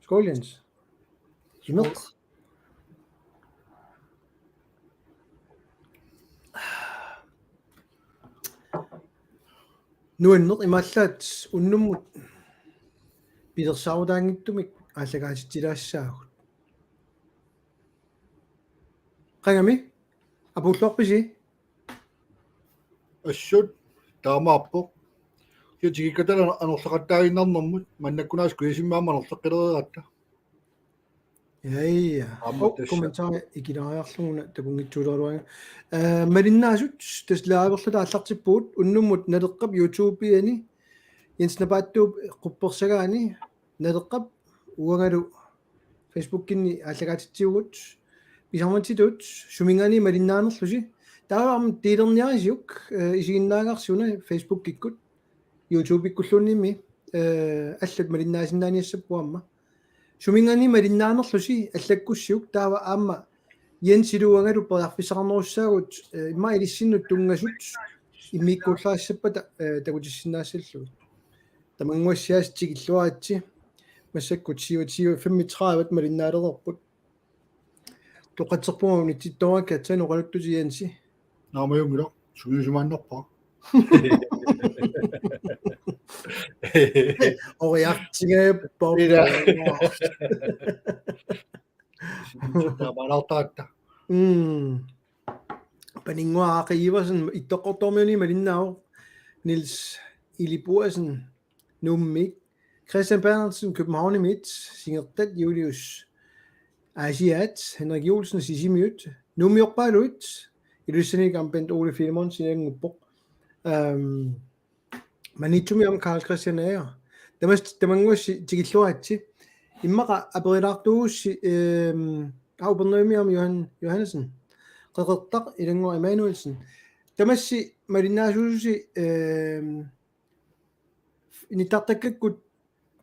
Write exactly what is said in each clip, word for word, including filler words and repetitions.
Skål, Jens. Imeq. Nuanneq imaallaat unnummut pilersaarutaanngitsumik aallakaatitsilaassaagut. Qangami? Apuulluarpisi? Assut, taamaappoq. Kisianni tikikkatala anorleqattaaginnarnermut, maannakkut aasiit kujasimmi aamma anorleqqilereeratta. Ja, ja. Aamma oh, tassa. Kommentaari ikilaariarlugu una takunngitsoorlugu. Eh, malinnaasut, tassa live-erluta aallartippugut, unnummut Naleqqap YouTube-iani, Jens Napaattuup quppersagaani, Naleqqap uangalu Facebookinni aallakaatitsivugut, pisarmantitut, suminngaanniit malinnaanerlusi. Taava aamma delerniarisiuk, eh, isiginnaagarsi una Facebookikkut, YouTube-ikkulluunniimmi, eh, allat malinnaasinnaaniassapput aamma. Suminngaanniit malinnaanerlusi allakkussiuk taava aamma Jensilu uangalu periarfissaqarnerussaagut, eh, immaqa ilissinnut tunngasut immiikkuullarissappata, eh, takutissinnaassallugit. Tamannguassiaas tikilluaritsi. Massakkut syvogtyve femogtredive malinnaalereerput. Toqqatserpunga unitsittoraakka aatsaat oqaluttutit Jensi. Naamajunngilaq, sungiusimaannarpara. Oriartigaappaa. Ila. Taamaalaartaratta. Mm. Paninnguaq Aaqe Iversen, Ittoqqortoormiuni malinnaavoq. Niels Ilipuasen, Nuummiit. Christian Berthelsen, Københavnimiit. Singertat Julius, Aasiaat. Henrik Juulsen, Sisimiut. Nuummiorpaaluit. Ilulissaniit aamma Bent Ole Filemonsen ilannguppoq. Ehm, Maniitsumi aamma Karl Christian Ager. Tamas-, tamannguassi tikilluaritsi. Immaqa aperilaartuugussi, ehm, aa, Upernavimmi aamma Johan Johansen. Qeqertaq Ilannguaq Emanuelsen. Tamassi malinnaasuususi, ehm, nittartakkakkut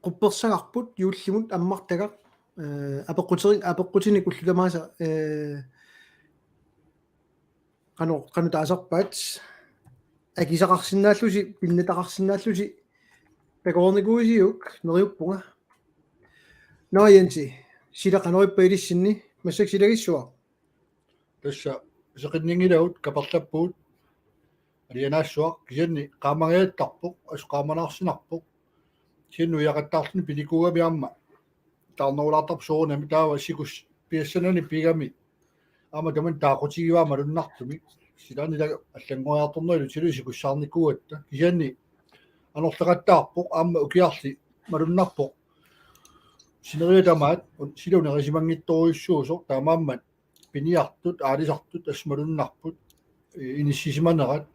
quppersagarput juullimut ammartagaq, eh, apeqquteri-, apeqqutinik ullut tamaasa, eh, qanoq, qanoq taasarpaat, akisaqarsinnaallusi, pinnataqarsinnaallusi, takoreernikuuisiuk, neriuppunga. Nå Jensi, sila qanoq ippa ilissinni, massakkut silagissuaq? Tassa seqinninngilagut, kaperlappugut, alianaassuaq, kisianni qaamangajattarpoq, assut qaamanaarsinarpoq. Kisianni nuiaqattaarluni pinikuugami aamma taarnerulaartarpoq soorunami, taava sikus piassanani pigami aamma tamanna taaqqutigivaa malunnartumik. Silaannaq ila allanngoriartorneq ilutigalugu sikussaarnikuugatta. Kisianni anorleqattaarpoq, aamma ukiarli malunnarpoq. Sineriak tamaat, un-, sila unerisimanngitsorujussuusoq, taamaammat piniartut, aalisartut, assut malunnarput, eh, inissisimanerat.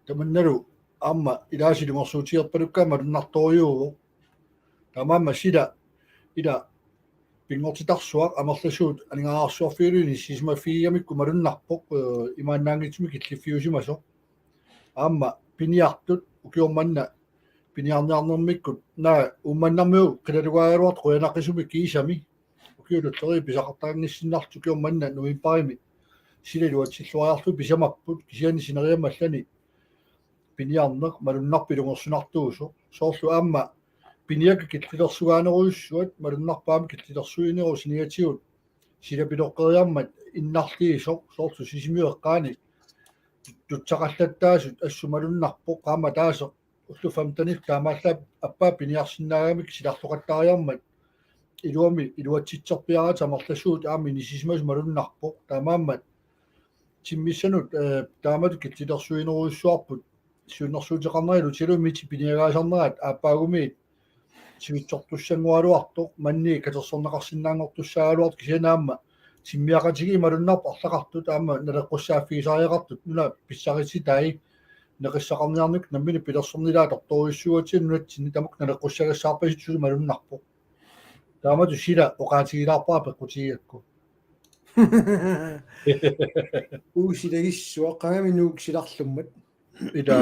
Tamannalu aamma ilaasa ilungersuutigerpalukkaangat malunnartorujuuvoq. Taamaammat sila, ila pinngortitarsuaq amerlasuut aningaasarsiorfigalugu inissisimaffigigamikkut malunnarpoq, eh, imaannaanngitsumik killiffiusimasoq. Aamma piniartut ukioq manna piniarniarnermikkut, naa, Uummannarmiut qilalugaagaluartut qujanaqisumik kiisami. Ukiut tulleriit pisaqartaqanngissinnarlutik, ukioq manna novembarimi sila iluatsilloriarlutik pisamapput, kisianni sineriammi allani piniarneq malunnarpoq ilungersunartuusoq. Soorlu aamma piniakkat killilersugaanerujussuat, malunnarpoq aamma killilersuinerup sinigatigut silapiloqqeriarmat innarliisoq, soorlu Sisimiut eqqaani tutsaqallattaasut, assut malunnarpoq, qaammat ataaseq ullut femtenit taamaallaat appaat piniarsinnaagamik silarluqattaariarmat iluamik iluatsitserpiaraat amerlasuut aamma inissisimasut malunnarpoq. Taamaammat timmissanut, eh, taamatut killilersuinerujussuarput siunnersuuteqarnera ilutigalugu mitit piniagaasarnerat aappaagumiit sivitsortussanngoraluartoq, manniit katersorneqarsinnaanngortussaagaluartoq, kisianni aamma timmiaqatigiit malunnarpoq arlaqartut aamma naleqqussaaffigisariaqartut, nuna pissarisitai neqissaqarniarnikkut nammineq pilersorneq ilaa atortorujussuugatsigu nunatsinni, tamakku naleqqussagassaarpasitsisut malunnarpoq. Taamatut sila oqaatigilaarpara peqqutigigakku. Uagut silagissuaq, qangami Nuuk silarlummat. Ila.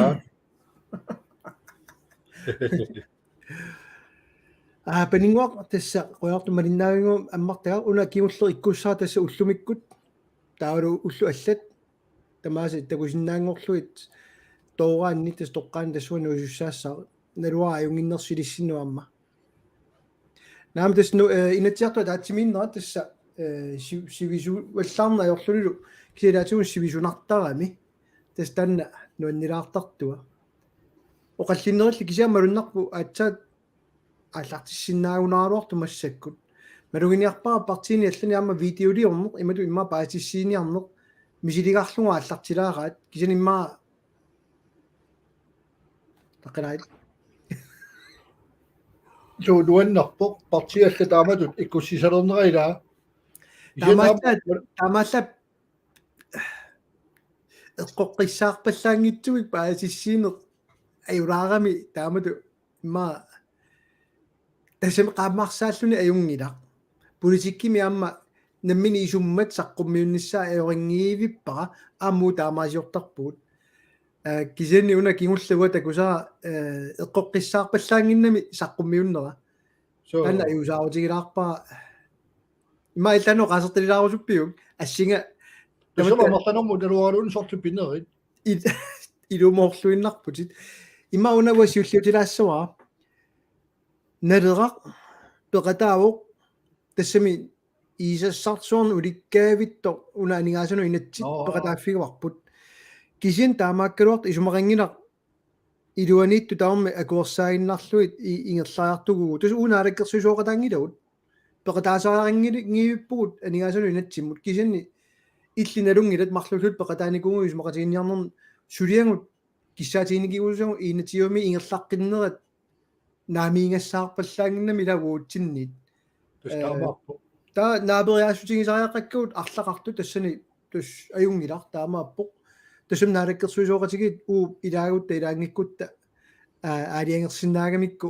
Aa, Paninnguaq tassa qujanartumik malinnaavigalugu ammartagaq, una kingulleq ikkussara tassa ullumikkut. Taavalu ullut allat tamaasa takusinnaanngorlugit tooraanni tassa toqqaannaq tassunga nuisussaassaaq, naluara ajunnginnersi ilissinnut aamma. Naamik, tassa nu-, eh, Inatsisartut ataatsimiinnerat tassa, eh, si-, sivisuallaarneq ajorlunilu kisianni ilaatigut sivisunartarami. Tassa taanna nuannilaartartua. Oqallinnerilli kisianni malunnarpoq aatsaat aallartissinnaagunaraluartoq massakkut. Maluginiarpara partiini allani aamma videoliorneq imatut immaqa paasissiniarneq misiligarlugu aallartilaaraat kisianni immaqa taqqilaarit. Suu, nuannerpoq, partiit allat taamatut ikkussisalernera ilaa. Kisianni taamaallaat, taamaallaat eqqoqqissaarpallaanngitsumik paasissiineq ajulaarami taamatut immaqa tassami qaammarsaalluni ajunngilaq. Politikkimi aamma nammineq isummat saqqummiunnissaa ajorinngivippara aamma uagut taamaasiortarpugut. Eh, kisianni una kingulleq uanga takusara, eh, eqqoqqissaarpallaannginnami saqqummiunnera. Suu. Taanna ajuusaarutigilaarpara. Immaqa illit una oqaasertalilaarusuppiuk assinga. Tassa tamatta amerlanermut naluaraluunniit sorleq pinerit. Il-, ilumoorluinnarputit. Immaqa una uanga siulliutilaassavara. Naleraq peqataavoq tassami Inatsisartuni ulikkaavittoq una aningaasanut inatsit Nå. Peqataaffigaarput. Kisianni taamaakkaluartoq isumaqanngilaq iluaniittut tamarmik akuersaaginnarlugit i-, ingerlariartugut. Tassa uagut naalakkersuisooqataanngilagut. Peqataasariaqanngi-, ngivippugut aningaasanut inatsimmut. Kisianni illit nalunngilat marluullutit peqataanikuuguit isumaqatigiinniarnerni suliagut kissaatiginikuusagut inatsivimmi ingerlaqqinnerat naamiigassaarpallaannginnami ilaa uatsinnit. Tassa Eh, taamaappoq. Taava naaperiaassutigisariaqakkagut arlaqartut tassani tassa ajunngilaq taamaappoq. Tassami naalakkersuisooqatigiit uagut ilaagutta ilaanngikkutta, aa, aalajangersinnaagamikku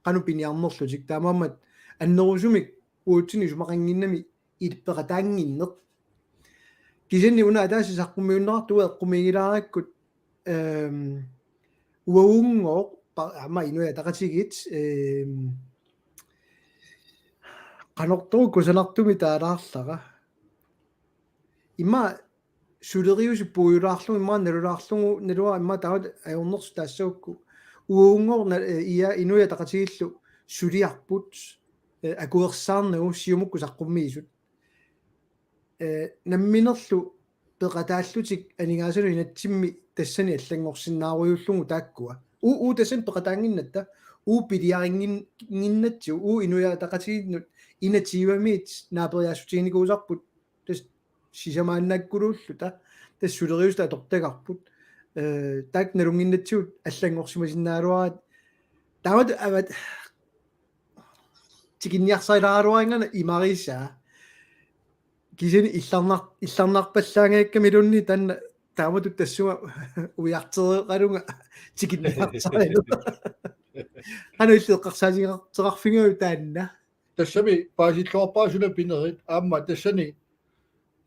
qanoq piniarnerlutik. Taamaammat annerusumik uatsinnit isumaqannginnami illit peqataannginneq. Kisianni una ataaseq saqqummiunneqartoq eqqumiigilaarakkit, ehm, uagunngooq pa-, aamma Inuit Ataqatigiit, ehm, qanortoq kusanartumik taalaarlara. Immaqa suleriuseq puigulaarlugu immaqa nalulaarlugu naluara immaqa taava ajornersoq taassagukku. Uagunngooq na-, eh, ia Inuit Ataqatigiillu suliarput, eh, akuersaarnagu Siumukkut saqqummiisut. Eh, namminerlu peqataallutik aningaasanut inatsimmi tassani allanngorsinnaarujuullugu taakkua. Uagut, uagut tassani peqataannginnatta, uagut piliarinngin-, -nnginnatsigu, uagut Inuit Ataqatigiinnut inatsivimmiit naaperiaassutiginikuusarput tassa sisamaannakkuluulluta, tassa suleriuseq atortagarput. Eh, taakku nalunnginnatsigu allanngorsimasinnaagaluaraat. Taamatut aamma tikinniarsarilaaraluaraangat imarisaa. Kisianni illarnar-, illarnarpallaangajakkamiluunniit taanna taamatut tassunga ujartereqalunga tikinniarsarilu. Qanoq illit eqqarsaatigineqarfigaajuk taanna? Tassami paasilluarpara suna pinerit aamma tassani,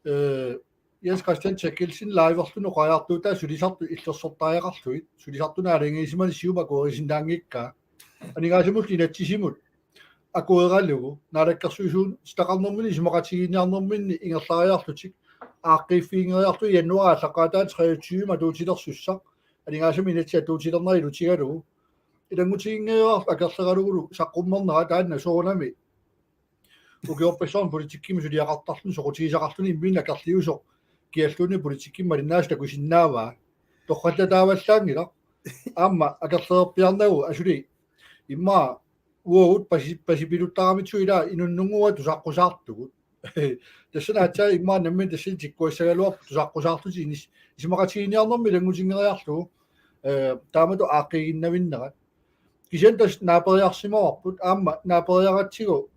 eh, Jens Christian Thekildsen liverluni oqariartuutaa sulisartut illersortariaqarlugit, sulisartunut aalajangiisimaneq Siumup akuerisinnaanngikkaa. Aningaasamullu inatsisimut akueralugu, naalakkersuisuutitaqarnerminni isumaqatigiinniarnerminni ingerlariarlutik, aaqqiiffiginngeriarlugu januaarip aallaqqaataani treogtyve atuutilersussaq, aningaasanut inatsit atuutilernerat ilutigalugu. Ilanngutiginngeriarlugu akerleralugulu saqqummernerat taanna soorunami ukiorpassuarni politikkimi suliaqartarluni soqutigisaqarluni imminut akerliusoq kialluunniit politikkimi malinnaasut takusinnaavaa. Torrallataavallaanngilaq. Aamma akerlereerpiarnagu asuli immaqa uagut pasi-, pasipiluttaramitsugut ilaa inunnunngua tusaqqusaartugut. Tassani aatsaat immaqa nammineq tassani tikkuassagaluarput tusaqqusaarlutik inis-, isumaqatigiinniarnermi ilanngutinngeriarlugu, eh, taamatut aaqqiiginnavinnerat. Kisianni tassa naaperiarsimavarput, aamma naaperiaratsigu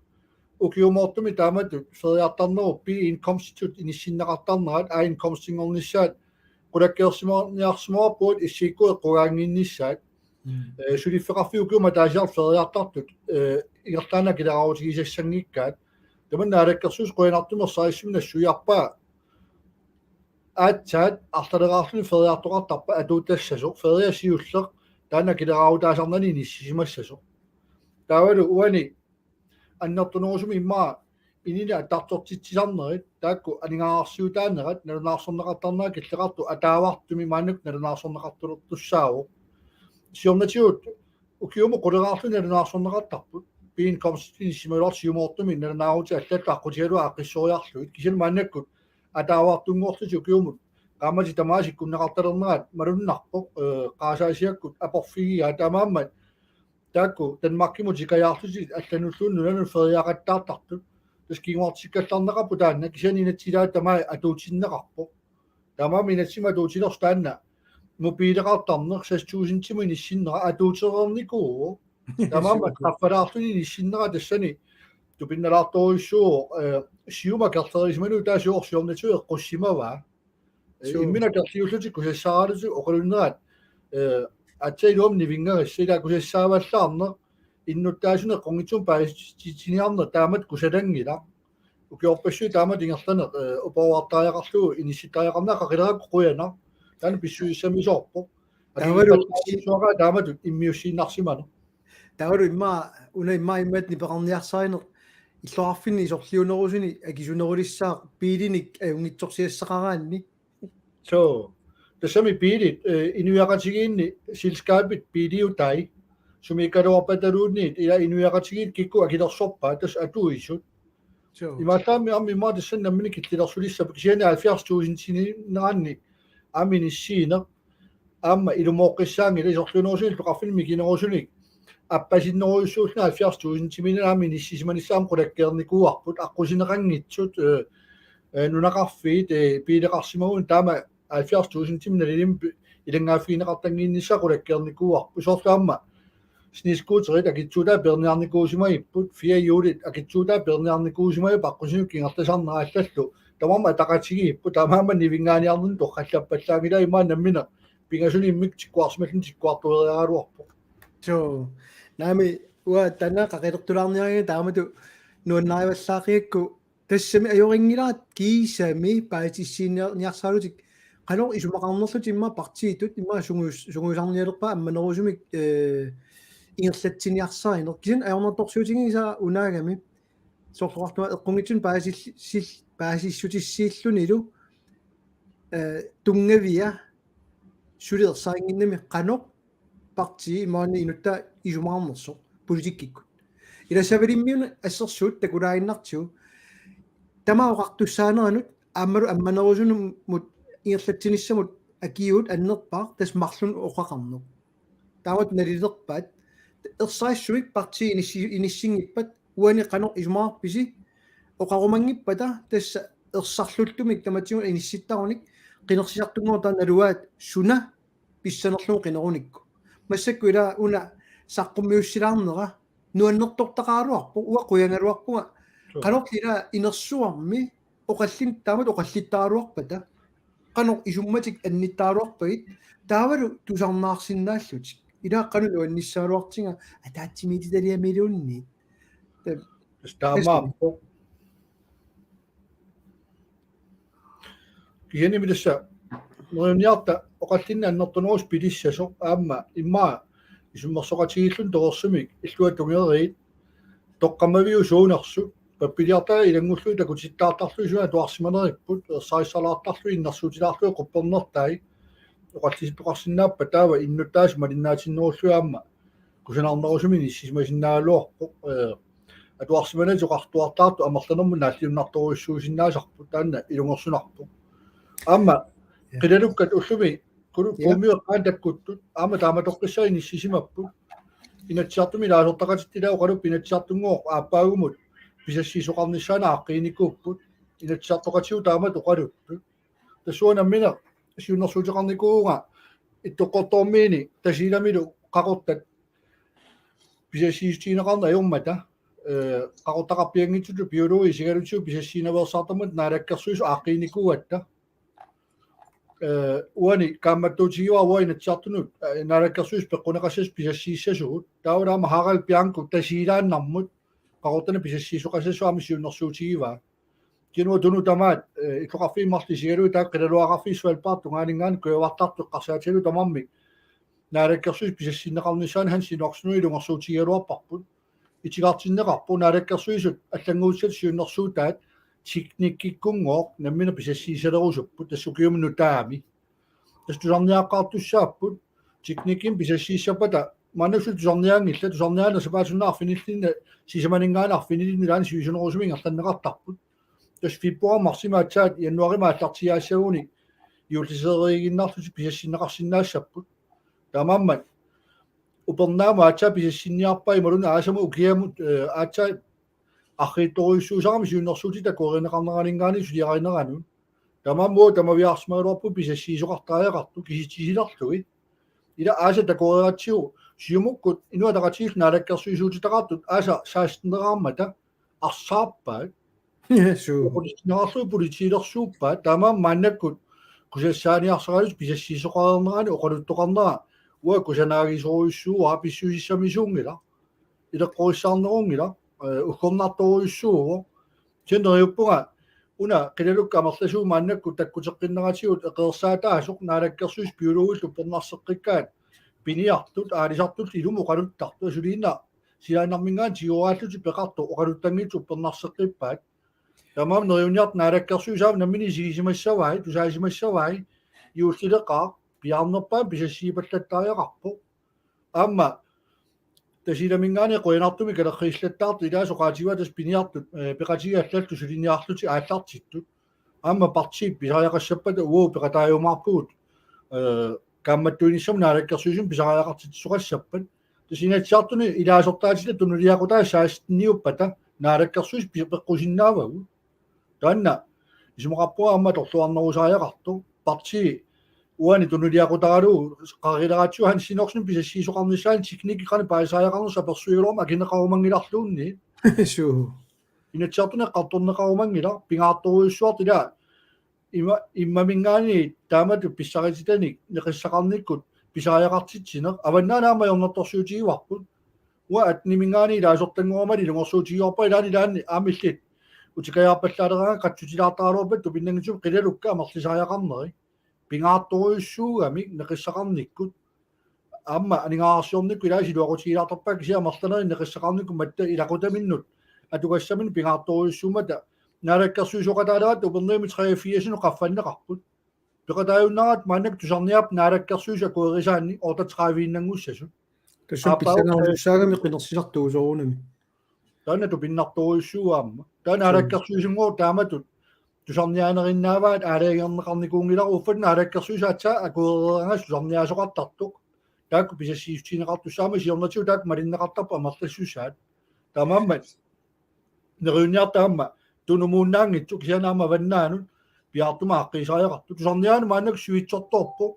ukiumoortumik taamatut feriartarnerup B-indkomstitut inissinneqartarnerat, A-indkomstinngornissaat qulakkeersimaniarsimavarput S I K eqqugaannginnissaat. Mm. Eh, suliffeqarfiit ukiumut ataasiarluni feriartartut, eh, ingerlaannaq akileraarutigisassanngikkaat. Tamanna Naalakkersuisut qujanartumik ersarissumik nassuiarpaa. Aatsaat arlaleraarluni feriartoqartarpat atuuttassasoq, feria siulleq taanna akileraarutaasarnani inissisimassasoq. Taavalu uani annertunerusumik immaqa inini attartortitsisarnerit taakku aningaasarsiutaanerat nalunaarsorneqartarnerat killeqartut ataavartumik maannakkut nalunaarsorneqartulertussaavoq. Siornatigut ukiumut quleraarluni nalunaarsorneqartarput. piin komstini simaluarsiumoortumi nalunaarutit allallu aqqutigalugu aaqqissoriarlugit. Kisianni maannakkut ataavartunngorlutik ukiumut qaammatit tamaasa ikkunneqartalernerat malunnarpoq, eh, qarasaasiakkut aporfigigaat taamaammat taakku Danmarkimut ikajaarlutik allanulluunniit nunanut feriaqattaartartut. Tassa kinguartikkallarneqarpoq taanna kisianni inatsillaat tamaat atuutsinneqarpoq. Taamaammat inatsimmi atuutilersoq taanna mobileqartarneq seks tusindimut inissinnera atuutereernikuuvoq. Taamaammat qaffalaarluni inissinnera tassani tupinnalaartorujussuuvoq, eh, siumut akerlerisimanerup taava siorsiornatigut eqqussimavaa. Eh, Suu. Imminut akerliullutik kusassaralutik oqalunnerat, eh, aatsaat iluamik nivinngarissi ilaa kusassaavallaarneq innuttaasunik eqqunngitsumik paasitsiniarneq taamatut kusananngilaq. Ukiorpassuit taamatut ingerlaneq, eh, uparuartariaqarlugu inissittariaqarneq qaqileraakku qujanaq. Taanna pissusissamisoorpoq. Taavalu Akigiippattaarsuaraa taamatut immiussiinnarsimaneq. Taavalu immaqa una immaqa immat nipeqarniarsarineq illoqarfinni isorliunerusuni akisunerulissaaq biilinik ajunngitsorsiassaqaraanni. Suu. Tassami biilit, eh, inuiaqatigiinni selskabit biiliutai. Sumiikkaluarpataluunniit ila inuiaqatigiit kikkut akilersorpaat tassa atuisut. Suu. Imaallaammi aamma immaqa tassani nammineq killilersulissapput kisianni halvfjerds tusindinik aamma inissiineq. Aamma ilumooqqissaanngilaq isorliunerusunik illoqarfinni mikinerusunik appasinnerujussuulluni halvfjerds tusindimiinnaq aamma inissisimanissaat aamma qulakkeernikuuarput aqqusineqanngitsut, eh, eh, nunaqarfiit, eh, biileqarsimagunik taama halvfjerds tusindimik nalilimmik pi-, ilanngaaffigineqartannginnissaa qulakkeernikuuarput. Soorlu aamma snescooterit akitsuutaat peerniarnikuusimagipput, fire hjulit akitsuutaat peerniarnikuusimagipput aqqusinerup kingerlasarnera allallu. Tamarmik ataqatigiipput, taamaammat nivinngaaniarneq torrallappallaanngilaq immaqa nammineq pingasunik immikkut tikkuarsimalluni tikkuartueriaraluarpoq. Suu. Naamik uanga taanna qaqilertulaarniariga taamatut nuannarivallaaqigakku tassami ajorinngilaat kiisami paasitissiiniarsaralutik qanoq isumaqarnerlutik immaqa partiitut immaqa sungius-, sungiusarnialerpaa ammanerusumik, eh, ingerlatsiniarsarineq. Kisianni ajornartorsiutiginngisaa unaagami soorlu oqartunga eqqunngitsunik paasil-, sil-, paasissutissiillunilu, eh, tunngavia suli ersarinnginnami qanoq partii imaluunniit inuttaa isumaqarnersoq politikkikkut. Ila Savalimmiuni assersuut takulaaginnartigu. Tamaat oqartussaaneranut aammalu ammanerusunut ingerlatsinissamut akiuut annerpaaq tassa marlunnik oqaqarneq. Taamatut nalilerpaat. Ersarissumik partii inissi-, inissinngippat uani qanoq isumaqarpisi oqarumanngippata tassa ersarlullutik tamatigut inissittarunik qinersisartunngortaa naluaat suna pissanerlugu qinerunikku. Massakkut ila una saqqummiussilaarnera nuannertortaqaraluarpoq, uanga qujagaluarpunga. Suu. Qanorli ila inersuarmi oqallin-, taamatut oqallittaraluarpata. Qanoq isummatik annittaraluarpagit. Taavalu tusarnaarsinnaallutik. Ila qanoq nuannissagaluartiga ataatsimiititaliamiluunniit. Ta-, Tassa taamaappoq. Kisiannimi tassa neriunniarta oqallinneq annertunerusoq pilissasoq aamma immaqa isummersoqatigiilluni torersumik illuatungeriit toqqammaviup suunersut pappiliartagaq ilanngullugit takutittaartarlugit suna atuarsimaneripput ersarissalaartarlugit innersuutilaarlugit quppernertai oqallisittoqarsinnaappat taava innuttaasut malinnaatinnerullugit aamma kusanarnerusumik inissisimasinnaagaluarpoq, eh, atuarsimanertik oqartuartaartut amerlanermut naalliunnartorujussuusinnaasarput taanna ilungersunarpoq. Aamma Ja. Qilalukkat ullumi kulu-, Ja. Kuumioqqaat takkuttut aamma taamatoqqissaat inissisimapput. Inatsisartumi ilaasortaqatitta ilaa oqaluppoq Inatsisartunngooq aappaagumut pisassiisoqarnissaannut aaqqiinikuupput. Inatsisartoqatigut taamatut oqaluttut. Tassuuna nammineq siunnersuuteqarnikuuvunga Ittoqqortoormiini Tasiilamilu Qaqortat pisassiissutigineqarneq ajormata, eh, qaqortaqarpianngitsutut biologit isigalutigut pisassiinaveersaartarmata Naalakkersuisut aaqqiinikuugatta. Eh, uani kaammattuutigivara uanga Inatsisartunut, eh, Naalakkersuisut peqquneqassasoq pisassiissasugut. Taava aamma Harald Bianco Tasiilaannarmut qaqortanik pisassiisoqassasoq aamma siunnersuutigivaa. Kisianni uanga tunut tamaat, eh, illoqarfiit marluk isigalugit taakku qilaluaqarfiit Svalbard tungaaninngaanniit kujavartartut eqqarsaatigalugit tamarmik Naalakkersuisut pisassinneqarnissaannut Hans Enoksenimut ilungersuutigigaluarparput. Itigartinneqarpoq Naalakkersuisut allannguutissatut siunnersuutaat teknikkikkunngooq nammineq pisassiissalerusupput tassa ukiumi nutaami. Tassa tusarniaqqaartussaapput teknikkikkut pisassiissappata maannakkut tusarniaanngillat, tusarniaaneq sapaatip-akunnera arfinillit, sisamaninngaanniit arfinillit ilaanni sivisunerusumik ingerlanneqartarput. Tassa februar marsimi aatsaat januarimi aallartiaassaguni juulliseeriiginnarlutik pisassinneqarsinnaassapput. Taamaammat upernaamut aatsaat pisassinniarpai imaluunniit aasamut ukiamut, eh, aatsaat arriitsorujussuusarami siunnersuutit akuerineqarneraninngaanniit suliarineranut. Taamaammat uagut tamaviaarsimagaluarpugut pisassiisoqartariaqartoq kisitsisilerlugit. Ila aasaq takoreeratsigu Siumukkut Inuit Ataqatigiit naalakkersuisuutitaqartut aasaq seksten-eraarmata arsaarpaat. Suu. Politiinerarlugu politiilersuuppaat. Taamaammat maannakkut kusassaaniarsaralutik pisassiisoqareernerani oqaluttoqarnera uanga kusanaagisorujussuuara, pissusissamisuunngilaq. Ileqqorissaarnerunngilaq, eh, uggornartorujussuuvoq. Kisianni neriuppunga una qilalukkat amerlasuut maannakkut takkuteqqinneratigut eqeersaataasoq naalakkersuisut biologillu uppernarseqqikkaat piniartut, aalisartullu ilumut oqaluttartut, asuliinnaq silaannarminngaanniit tigoraallutik peqartoq oqaluttanngitsut uppernarseqqippaat. Taamaammat neriunniartoq naalakkersuisut aamma nammineq isigisimassavai, tusaasimassavai, juullileqaaq, piaarnerpaamik pisassiipallattariaqarpoq. Aamma Tasiilaminngaanniit qujanartumik kalerriillattaartut ilaasa oqaatigaat tassa piniartut, eh, peqatigallallu suliniarlutik aallartittut. Aamma partiit pisariaqassappata uagut peqataajumaarpugut, eh, kaammattuinissamut naalakkersuisumik pisariaqartitsisoqassappat. Tassa Inatsisartuni ilaasortaatita tunuliaqutaat seksten-iuppata naalakkersuisut pi-, peqqusinnaavagut. Taanna isumaqarpunga aamma atorluarnerusariaqartoq. Partii uani tunuliaqutaralugu qarileraatsigu Hans Enoksen pisassiisoqarnissaanut teknikki qanoq paasisariaqarnersoq apersuigaluarmat akineqarumanngilarluunniit. Suu. Inatsisartuni eqqartorneqarumanngilaq, pingaartorujussuartut ila ima-, immaminngaanniit taamatut pissarititanik neqissaqarnikkut pisariaqartitsineq. Avannaani aamma ajornartorsiutigivarput. Uanga atteniminngaanniit ilaasortanngoramali ilungersuutigivarpara ilaanni, ilaanni aamma illit utikajaarpallaaleraangat qatsutilaartaraluarpat tupinnanngitsumik qilalukkat amerlisariaqarneri. Pingaartorujussuugamik neqissaqarnikkut. Aamma aningaasarsiornikkut ilaasa iluaqutigilaartarpakka kisianni amerlanerit neqissaqarnikkut matta ilaqutaminnut atugassaminnik pingaartorujussuummata naalakkersuisooqataaleratta upernavimmut treogfirsinut qaffanneqarput. Peqataajunnaaratta maannakkut tusarniaapput naalakkersuisut akuerisaanni otteogtredive-innanngussasut. Tassa aappaavoq pissanarujussuussaagami qinersisartuusoorunami. Taanna tupinnartorujussuuvoq aamma. Taanna suu. Naalakkersuisunngooq taamatut tusarniaanerinnaavaat aalajangerneqarnikuunngilaq, uffa naalakkersuisut aatsaat akuereeraangassi tusarniaasoqartartoq. Taakku pisassiissutigineqartussaammata siornatigut taakku malinneqartarput amerlassusaat. Taamaammat neriunniartoq aamma Tunumuunnaanngitsoq kisianni aamma avannaanut piaartumik aaqqiisariaqartoq. Tusarniaanut maannakkut sivitsortoorpoq.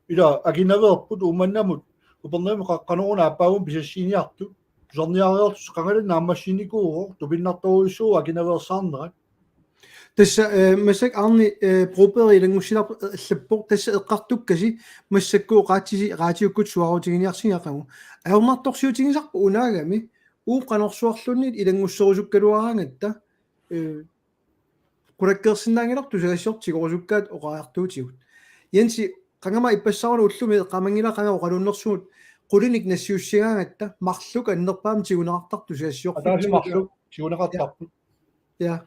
Ila akinaveerput Uummannamut Upernavimmi qa-, qanoruna aappaagummut pisassiiniartut. Tusarniareerlutik qangali naammassinikuuvoq, tupinnartorujussuuvoq akinaveersaarnerat. Tassa, eh, massakkut Arne, eh, Broberg ilanngussilerpoq, eh, allappoq, tassa eqqartukkasi massakkut oqaatsisi raatiukkut suaarutiginiarsigit aqagu. Ajornartorsiutigisarput unaagami, uagut qanorsuarluunniit ilanngusseriarukkaluaraangatta, eh, qulakkeersinnaanngilarput tusagassiortut tigorusukkaat oqariartuutigut. Jensi, qangami ippassaq una ullumi eqqaamanngilara qanga oqaluunnersugut qulinik nassiussigaangatta marluk annerpaamik tiguneqartartut tusagassiorfiit. Ataaseq marluk tiguneqartarput. Ja.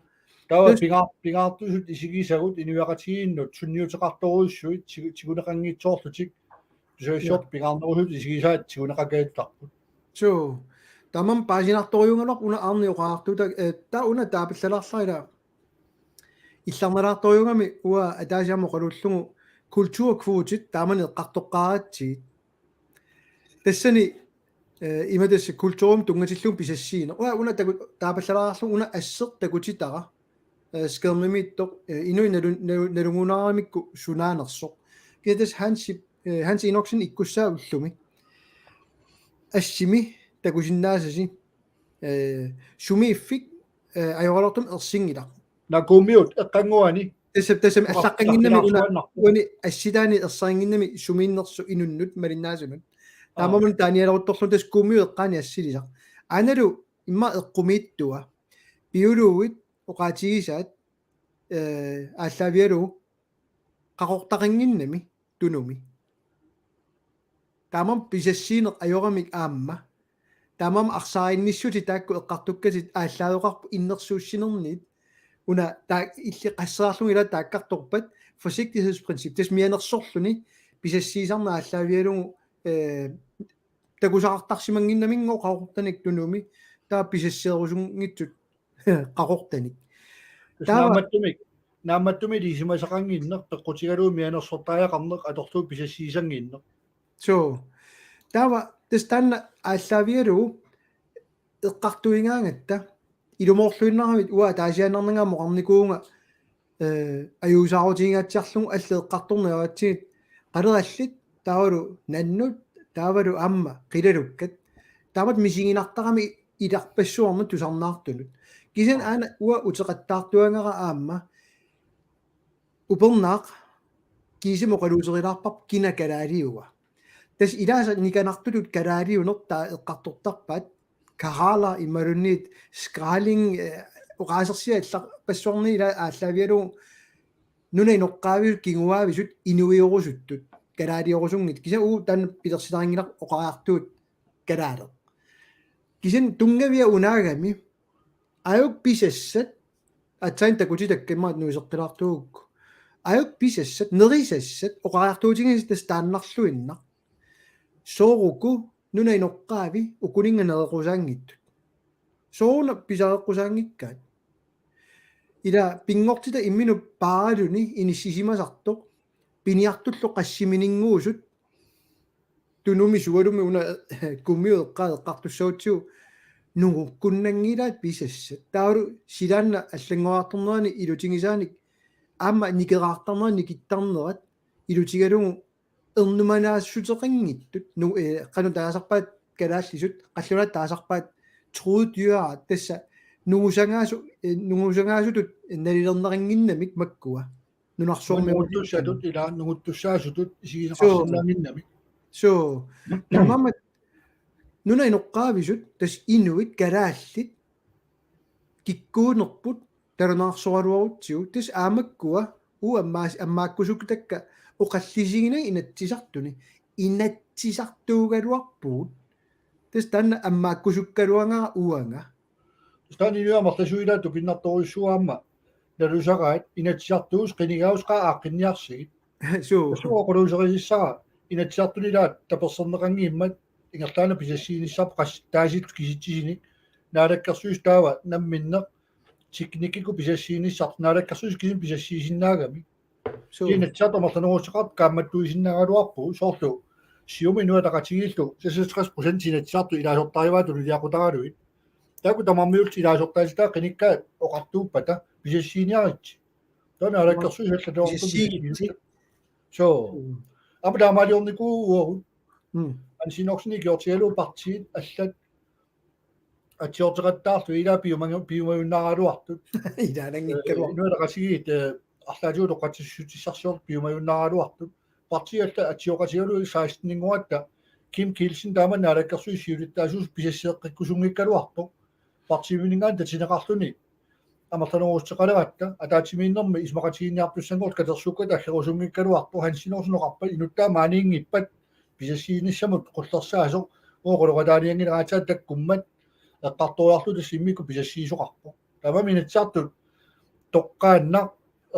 Taava tassa pinga-, pingaartusut isigisagut inuiaqatigiinnut sunniuteqartorujussuit tigu-, tiguneqanngitsoorlutik tusagassiortut pingaarnerusut isigisaat tiguneqakajuttarput. Suu. Tamanna paasinartorujuugaluarpoq una Arne oqariartuutaa, eh, taava una taapallalaarlara ila. Illarnalaartorujuugami uanga ataaseq aamma oqaluullugu kulturkvotit taamani eqqartoqqaaratsigit. Tassani, eh, ima tassa kulturimut tunngatillugu pisassiineq. Uanga una taku-, taapallalaarlugu una asseq takutitara, eh, skærmimiittoq, eh, inuit nalu-, nalu-, nalunnguunaramikku sunaanersoq. Kisianni tassa Hansi, eh, Hans Enoksen ikkussaa ullumi. Assimi takusinnaasasi, eh, sumiiffik, eh, ajoraluartumik ersinngilaq. Naa, Kuummiut eqqannguani. Tassa, tassami allaqqannginnami una, uani assitaani ersarinnginnami sumiinnersoq inunnut malinnaasunut. Aa. Taamaammat taanialeruttorlugu tassa Kuummiut eqqaani assilisaq. Aanalu immaqa eqqumiittua. Biologit oqaatigisaat, eh, aallaavigalugu qaqortaqannginnami Tunumi. Taamaammat pisassiineq ajoramik aamma. Taamaammat arsaarinnissutit taakku eqqartukkatit aallaaveqarput innersuussinerniit. Una taak illit qasseriarlugit ila taakkartorpat forsigtighedsprincip. Tassa mianersorluni pisassiisarneq aallaavigalugu, eh, takusaqartarsimannginnamigooq Qaqortanik Tunumi, taava pisasseerusunngitsut Qaqortanik. Taava naammattumik, naammattumik ilisimasaqannginneq, peqqutigalugu mianersortariaqarneq atorlugu pisassiisannginneq. Suu. Taava tassa taanna aallaavigalugu eqqartuigaangatta ilumoorluinnaramik uanga ataasiaannarnanga aamma oqarnikuuvunga, eh, ajuusaarutigingaatsiarlugu allat eqqartorneq avatsigit qalerallit taavalu nannut taavalu aamma qilalukkat. Taamatut misiginartarami ilarpassuarnut tusarnaartunut. Kisianni aana uanga uteqattaartuagara aamma upernaaq kiisami oqaluuterilaarparput kina kalaaliua. Tassa ilaasa nikanartutut kalaaliuneq taava eqqartortarpaat Kahala imaluunniit Skraling, eh, oqaasersiat allarpassuarni ila aallaavigalugu nunap inoqqaavisut kinguaavisut inuiorusuttut kalaaliorusunngitsut. Kisianni uagut taanna pilersinnanngilaq oqariartuut kalaaleq. Kisianni tunngavia unaagami ajuk pisassat, aatsaat takutitakka immaqa nuiseqqilaartugukku. Ajuk pisassat, nerisassat, oqariartuutigisassat tassa taannarluinnaq. Sooruku nunap inoqqaavi ukuninnga nereqqusaanngitsut. Sooruna pisareqqusaanngikkaat. Ila pinngortitaq imminut paaraluni inissisimasartoq, piniartullu qassiminnguusut, Tunumi sualumi una kumiup eqqaa eqqartussagutsigu nungukkunnanngilaat pisassat. Taavalu silaannaq allanngoriartornerani ilutigisaanik aamma nikeraartarnerat nikittarnerat ilutigalugu ernumanaassutaqanngitsut nu-, eh, qanoq taasarpaat kalaallisut, qallunaat taasarpaat truede dyreart tassa nungusangaasu-, eh, nungusangaatsutut nalilerneqannginnamik makkua. Nunarsuarmi nunguttussatut, ila nunguttussaasutut isigineqarsinnaannginnamik. Suu. Taamaammat nunap inoqqaavisut tassa inuit kalaallit kikkuunerput talunaarsoraluarutsigu tassa aamakkua uagut ammaas-, ammaakkusuktakka oqallisiginagit Inatsisartuni. Inatsisartuugaluarpugut. Tassa taanna ammaakkusukkaluagara uanga. Tassa taanna inuit amerlasuut ilaat tupinnartorujussuuvoq aamma. Nalusaraat Inatsisartuusoq qinigaasoq qaa aaqqinniarsigit. Suu. Tassa oqaluuserisissara Inatsisartuni ilaat taperserneqanngimmat ingerlaannaq pisassiinissaq qas-, taasillutik kisitsisinik. Naalakkersuisut taava namminneq teknikkikkut pisassiinissaq, naalakkersuisut kisimik pisassiisinnaagami. Suu. Inatsisartut amerlanerussuteqartut kaammattuisinnaagaluarpugut soorlu Siumut Inuit Ataqatigiillu seksogtres procent Inatsisartut ilaasortarivaat tuliliaqutaralugit. Taakku tamarmiullutik ilaasortaatitaat qinikkaat oqartuuppata pisassiiniaritsi. Taanna naalakkersuisut allatut pisassiiniaritsi. Suu. Mm. Aamma taamaaliornikuuvugut. Mm. Hans Enoksenip ikiortigalugu partiit allat atsiorteqattaarlugit ilaa piuma-, piumajunnaaraluartut. Ilaananngikkaluartut. Eh, Inuit Ataqatigiit, eh, arlaatigut oqaatsissutissarsiortut piumajunnaaraluartut. Partiit allat atsioqatigalugit seksteninnguatta Kim Kielsen taama naalakkersuisut siulittaasuusoq pisasseeqqikkusunngikkaluartoq. Partiiminngaanniit tatineqarluni amerlanerussuteqaleratta, ataatsimiinnermi isumaqatigiinniartussanngorlutik katersuukkatta aggerusunngikkaluartoq. Hans Enoksen oqarpat inuttaa maaniinngippat pisassiinissamut qullersaasoq, uagut oqaloqataanianngilaq aatsaat takkummat eqqartoriarluta immikkut pisassiisoqarpoq. Taamaammat Inatsisartut toqqaannaq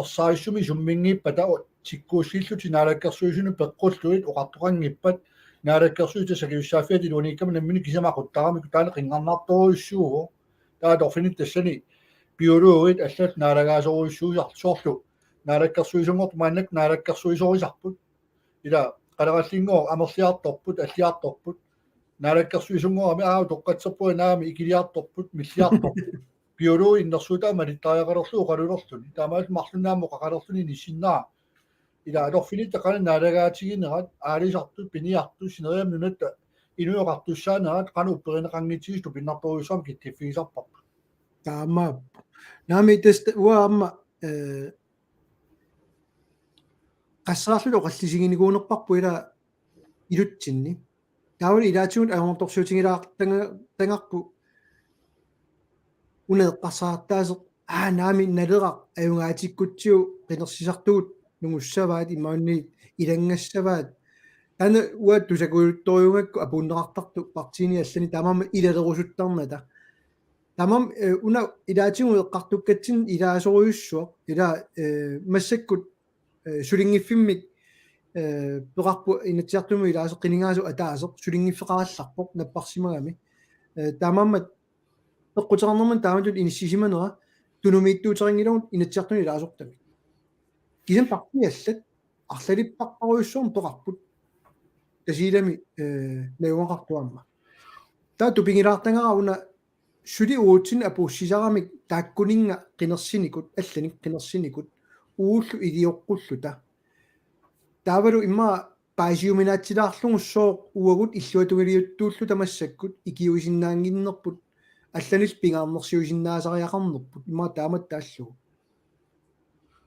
ersarissumik summinngippata tikkuussillutik naalakkersuisunut peqqullugit oqartoqanngippat naalakkersuisut tassa akisussaaffiata iluaniikkama nammineq kisimik aquttaramikku taanna qinngarnartorujussuuvoq. Taava atorfinitsinni tassani biologit allallu naalagaasorujussuusartut soorlu naalakkersuisunngortut maannakkut naalakkersuisorisarput. Ila qalerallinngooq amerliartorput, alliartorput. Naalakkersuisunngorami aap toqqatserpunga naamik ikiliartorput, milliartorput. Biologi innersuutaa malittariaqalerlugu oqalulerluni. Taamaallu marlunnik aamma oqaqalerluni inissinnera. Ila atorfinitsinni qanoq naalagaatiginerat, aalisartut, piniartut, sineriammi nunatta inuit oqartussaanerat, qanoq upperineqanngitsigit tupinnartorujussuarmik kitsiffigisarparput. Taamaappoq. Naamik tassa uanga aamma, eh, qasseriarluta oqallisiginikuunerparput ila ilutsinni. Taavalu ilaatigut ajornartorsiutigilaartanga-, tangarput una eqqarsartaaseq, aa, naamik Naleraq ajugaatsikkutsigu qinersisartugut nungussavaat imaluunniit ilanngassavaat. Taanna uanga tusakujuttorujussuugakku apuunneqartartoq partiini allani taamaammat ilalerusuttarnata. Taamaammat, eh, una ilaatigut eqqartukkatsinnut ilaasorujussuaq, ila, eh, massakkut, eh, sulinngiffimmik eh, peqarpoq Inatsisartuni ilaasoq qinigaasoq ataaseq sulinngiffeqarallarpoq napparsimagami. Eh, taamaammat peqquteqarnermini taamatut inissisimanera tunumiittuuteqanngilagut Inatsisartuni ilaasortamik. Kisianni partiit allat arlalipparparujussuarmik peqarput. Tasiilami, eh, najugaqartoq aamma. Taava tupigilaartagara una suli uatsinnut apuussisaramik taakkuninnga qinersinikut, allanik qinersinikut, uullu ilioqqulluta. Taavalu immaqa paasiuminaatsilaarlugu sooq uagut illuatungiliuttuulluta massakkut ikiuisinnaannginnerput, allanillu pingaarnersiuisinnaasariaqarnerput, immaqa taamatut taallugu.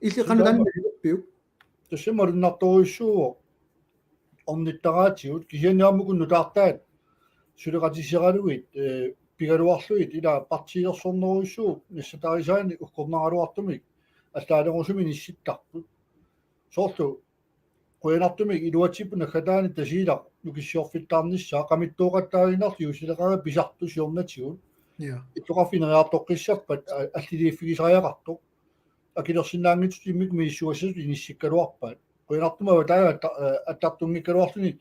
Illit qanoq taanna nalilerpiuk? Tassami malunnartorujussuuvoq ornittaraatigut, kisianni aamma uku nutaartaat suleqatissioralugit, eh, pigaluarlugit ila partiilersornerujussuuvoq nassatarisaanik ukkornaraluartumik allaanerusumik inissittarput. Soorlu qujanartumik iluatsipput naggataani Tasiilaq nukissiorfittaarnissaa, qamittooqattaaginnarlu juussileqareersoq pisartoq siornatigut. Ja. Illoqarfik ineriartoqqissappat a-, alliliiffigisariaqartoq. Akilersinnaanngitsutut immikkut misissugassasut inissikkaluarpaat. Qujanartumik avataani atta-, eh, attartunngikkaluarluni,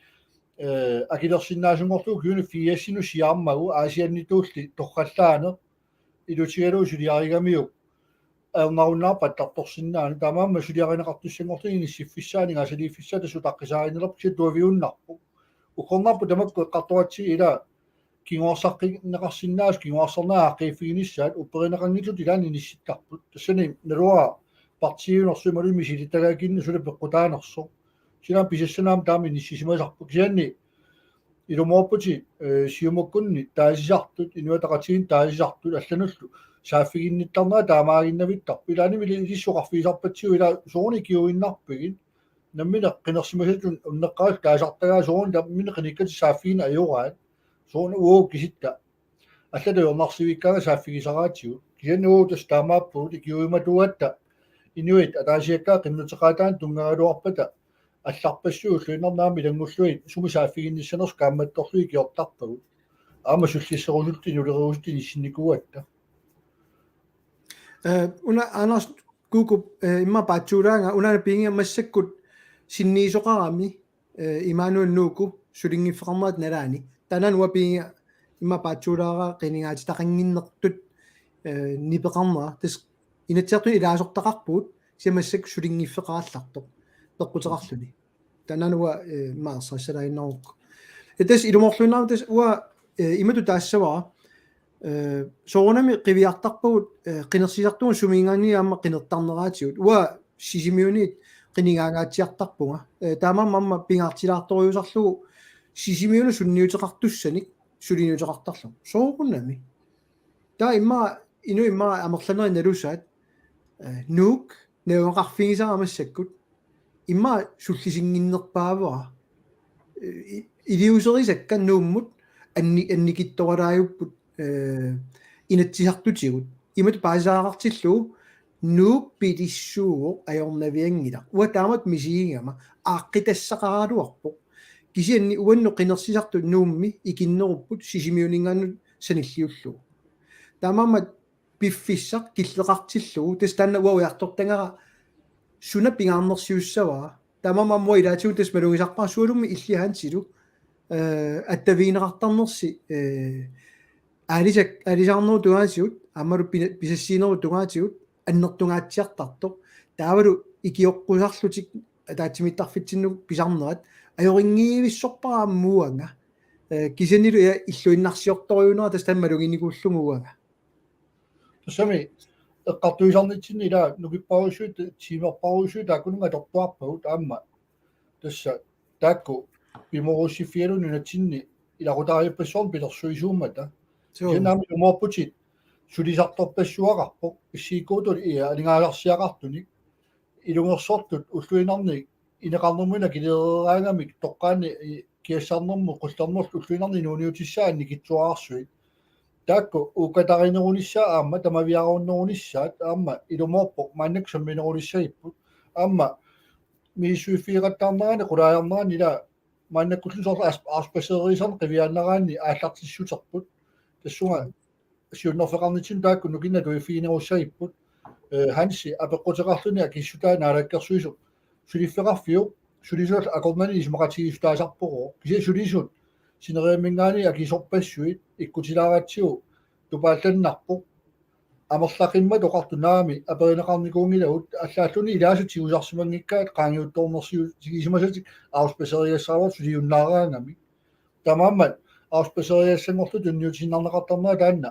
eh, akilersinnaasunngorlugu ukiuni firsinut siaarmagu Aasiannituulli torrallaaneq ilutigalugu suliarigamiuk ajornarunnaarpoq attartorsinnaaneq, taamaammat suliarineqartussanngorluni inissiffissaa aningaasaliiffissaa tassa utaqqisaarinnarpoq, kisianni tuaviunnarpoq. Ukkornarput tamakku eqqartoratsigit ila kinguarsaqqinneqarsinnaasoq, kinguarsarneq aaqqiiffiginissaat, upperineqanngitsutut ilaanni inissittarput. Tassani naluara partiiunersoq imaluunniit misilittagaakinneq suli peqqutaanersoq. Kisianni pisassanik aamma taama inissisimasarput. Kisianni ilumoorputit, eh, Siumukkunni taasisartut, Inuit Ataqatigiinni taasisartut allanullu saaffiginnittarnerat taamaaginnavittarpoq. Ilaanni ilissi oqarfigisarpatsigut ila soorunami ikiuinnarpigit. Nammineq qinersimasutut unneqqarisut taasartagaat soorunami nammineq qinikkatik saaffigineq ajoraat. Soorunami uagut kisitta allatut ajornarsivikkaangat saaffigisaraatigut. Kisianni uagut tassa taamaappugut ikiuimatuugatta inuit ataasiakkaat qinnuteqaataannik tunngagaluarpata allarpassuit ulluinnarni aamma ilanngullugit sumi saaffiginnissanersut kaammattorlugit ikiortarpagut. Aamma sullisserusullutik inulereerusullutik inissinnikuugatta. Eh, una Anders Kuku, eh, immaqa paatsuulaanga, una piginngilara massakkut sinniisoqarami, eh, Immanuel Nuuku sulinngiffeqarnerata nalaani. Taanna uanga piginngilara immaqa paatsuulaarpara qinigaatitaqannginnertut, eh, nipeqarnera. Tassa Inatsisartuni ilaasortaqarpugut, kisianni massakkut sulinngiffeqarallartoq peqquteqarluni. Taanna uanga, eh, immaqa ersarissalaannarukku. Eh, tassa ilumoorluinnarami tassa uanga, eh, imatut taassavara, eh, soorunami qiviartarpagut, eh, qinersisartugut sumiinngaanniit aamma qinertarneraatigut. Uanga Sisimiuniit qinigaangaatsiartarpunga. Eh, taamaammat aamma pingaartilaartorujussuusarlugu Sisimiunut sunniuteqartussanik suliniuteqartarlugu. Soorunami. Taava immaqa, inuit immaqa amerlanerit nalusaat, eh, Nuuk najugaqarfigisara massakkut, immaqa sullisinnginnerpaavara. Eh, i-, iliuuserisakka Nuummut anni-, annikitsoralaajupput, eh, Inatsisartutigut. Imatut paasisaqartillugu Nuuk pilissuuvoq ajornavianngilaq. Uanga taamatut misigigama aaqqitassaqaraluarpoq. Kisianni uannut qinersisartut Nuummi ikinnerupput Sisimiuninngaannut sanilliullugu. Taamaammat piffissaq killeqartillugu, tassa taanna uanga ujartortagara suna pingaarnersiussavara. Taamaammat aamma uanga ilaatigut tassa malugisarpara sualummik illit Hansilu, eh, attavigineqartarnersi, eh, aalisak-, aalisaarnerup tungaatigut, aammalu pina-, pisassiinerup tungaatigut, annertungaatsiartartoq. Taavalu ikioqqusarlutik ataatsimiittarfitsinnut pisarnerat, ajorinngivissorpara aamma uanga. Eh, kisiannili uanga illuinnarsiortorujussuunera tassa taanna maluginikuullugu uanga. Tassami eqqartuisarnitsinni ila nukipparujussuit, tiimerparujussuit taakkununnga atortuarpagut aamma. Tassa taakku pimoorussiffigalugit nunatsinni ilaqutariippassuarnik pilersuisuummata. Suu. Kisianni aamma ilumoorputit sulisartorpassuaqarpoq, issiikkuutut ia aningaasarsiaqartunik. Ilungersortut ulluinnarni ineqarnermut akileeraangamik toqqaannaq i-, kiassarnermut qullernerlu ulluinnarni inuuniutissaat annikitsuararsuit. Taakku uukkatarinerunissaat aamma tamaviaarunnerunissaat aamma ilumoorpoq maannakkut samminerulissagipput. Aamma misissuiffigeqattaarnerani qulaajarnerani ila maannakkullu soorlu aas-, aarsipaasereernissamut qiviaannaraanni aallartissuterput. Tassunga siunnerfeqarnitsinni taakku nukinnik atuiffiginerussagipput. Eh, Hansi apeqquteqarluni akissutaa naalakkersuisoq suliffeqarfiup sulisut akornanni isumaqatigiissutaasarpoq. Kisianni sulisut sineriamminngaanniit akisorpassuit ikkutilaaratsigu tupaallannarpoq. Amerlaqimmat oqartunnaami aperineqarnikuunngilagut, allaalluni ilaasa tigusarsimanngikkaat qaangiuttoornersiutigisimasatik afspacerigassaraat suliunnaaraangamik. Taamaammat afspacerigassanngorluta tunniutiinnarneqartarnera taanna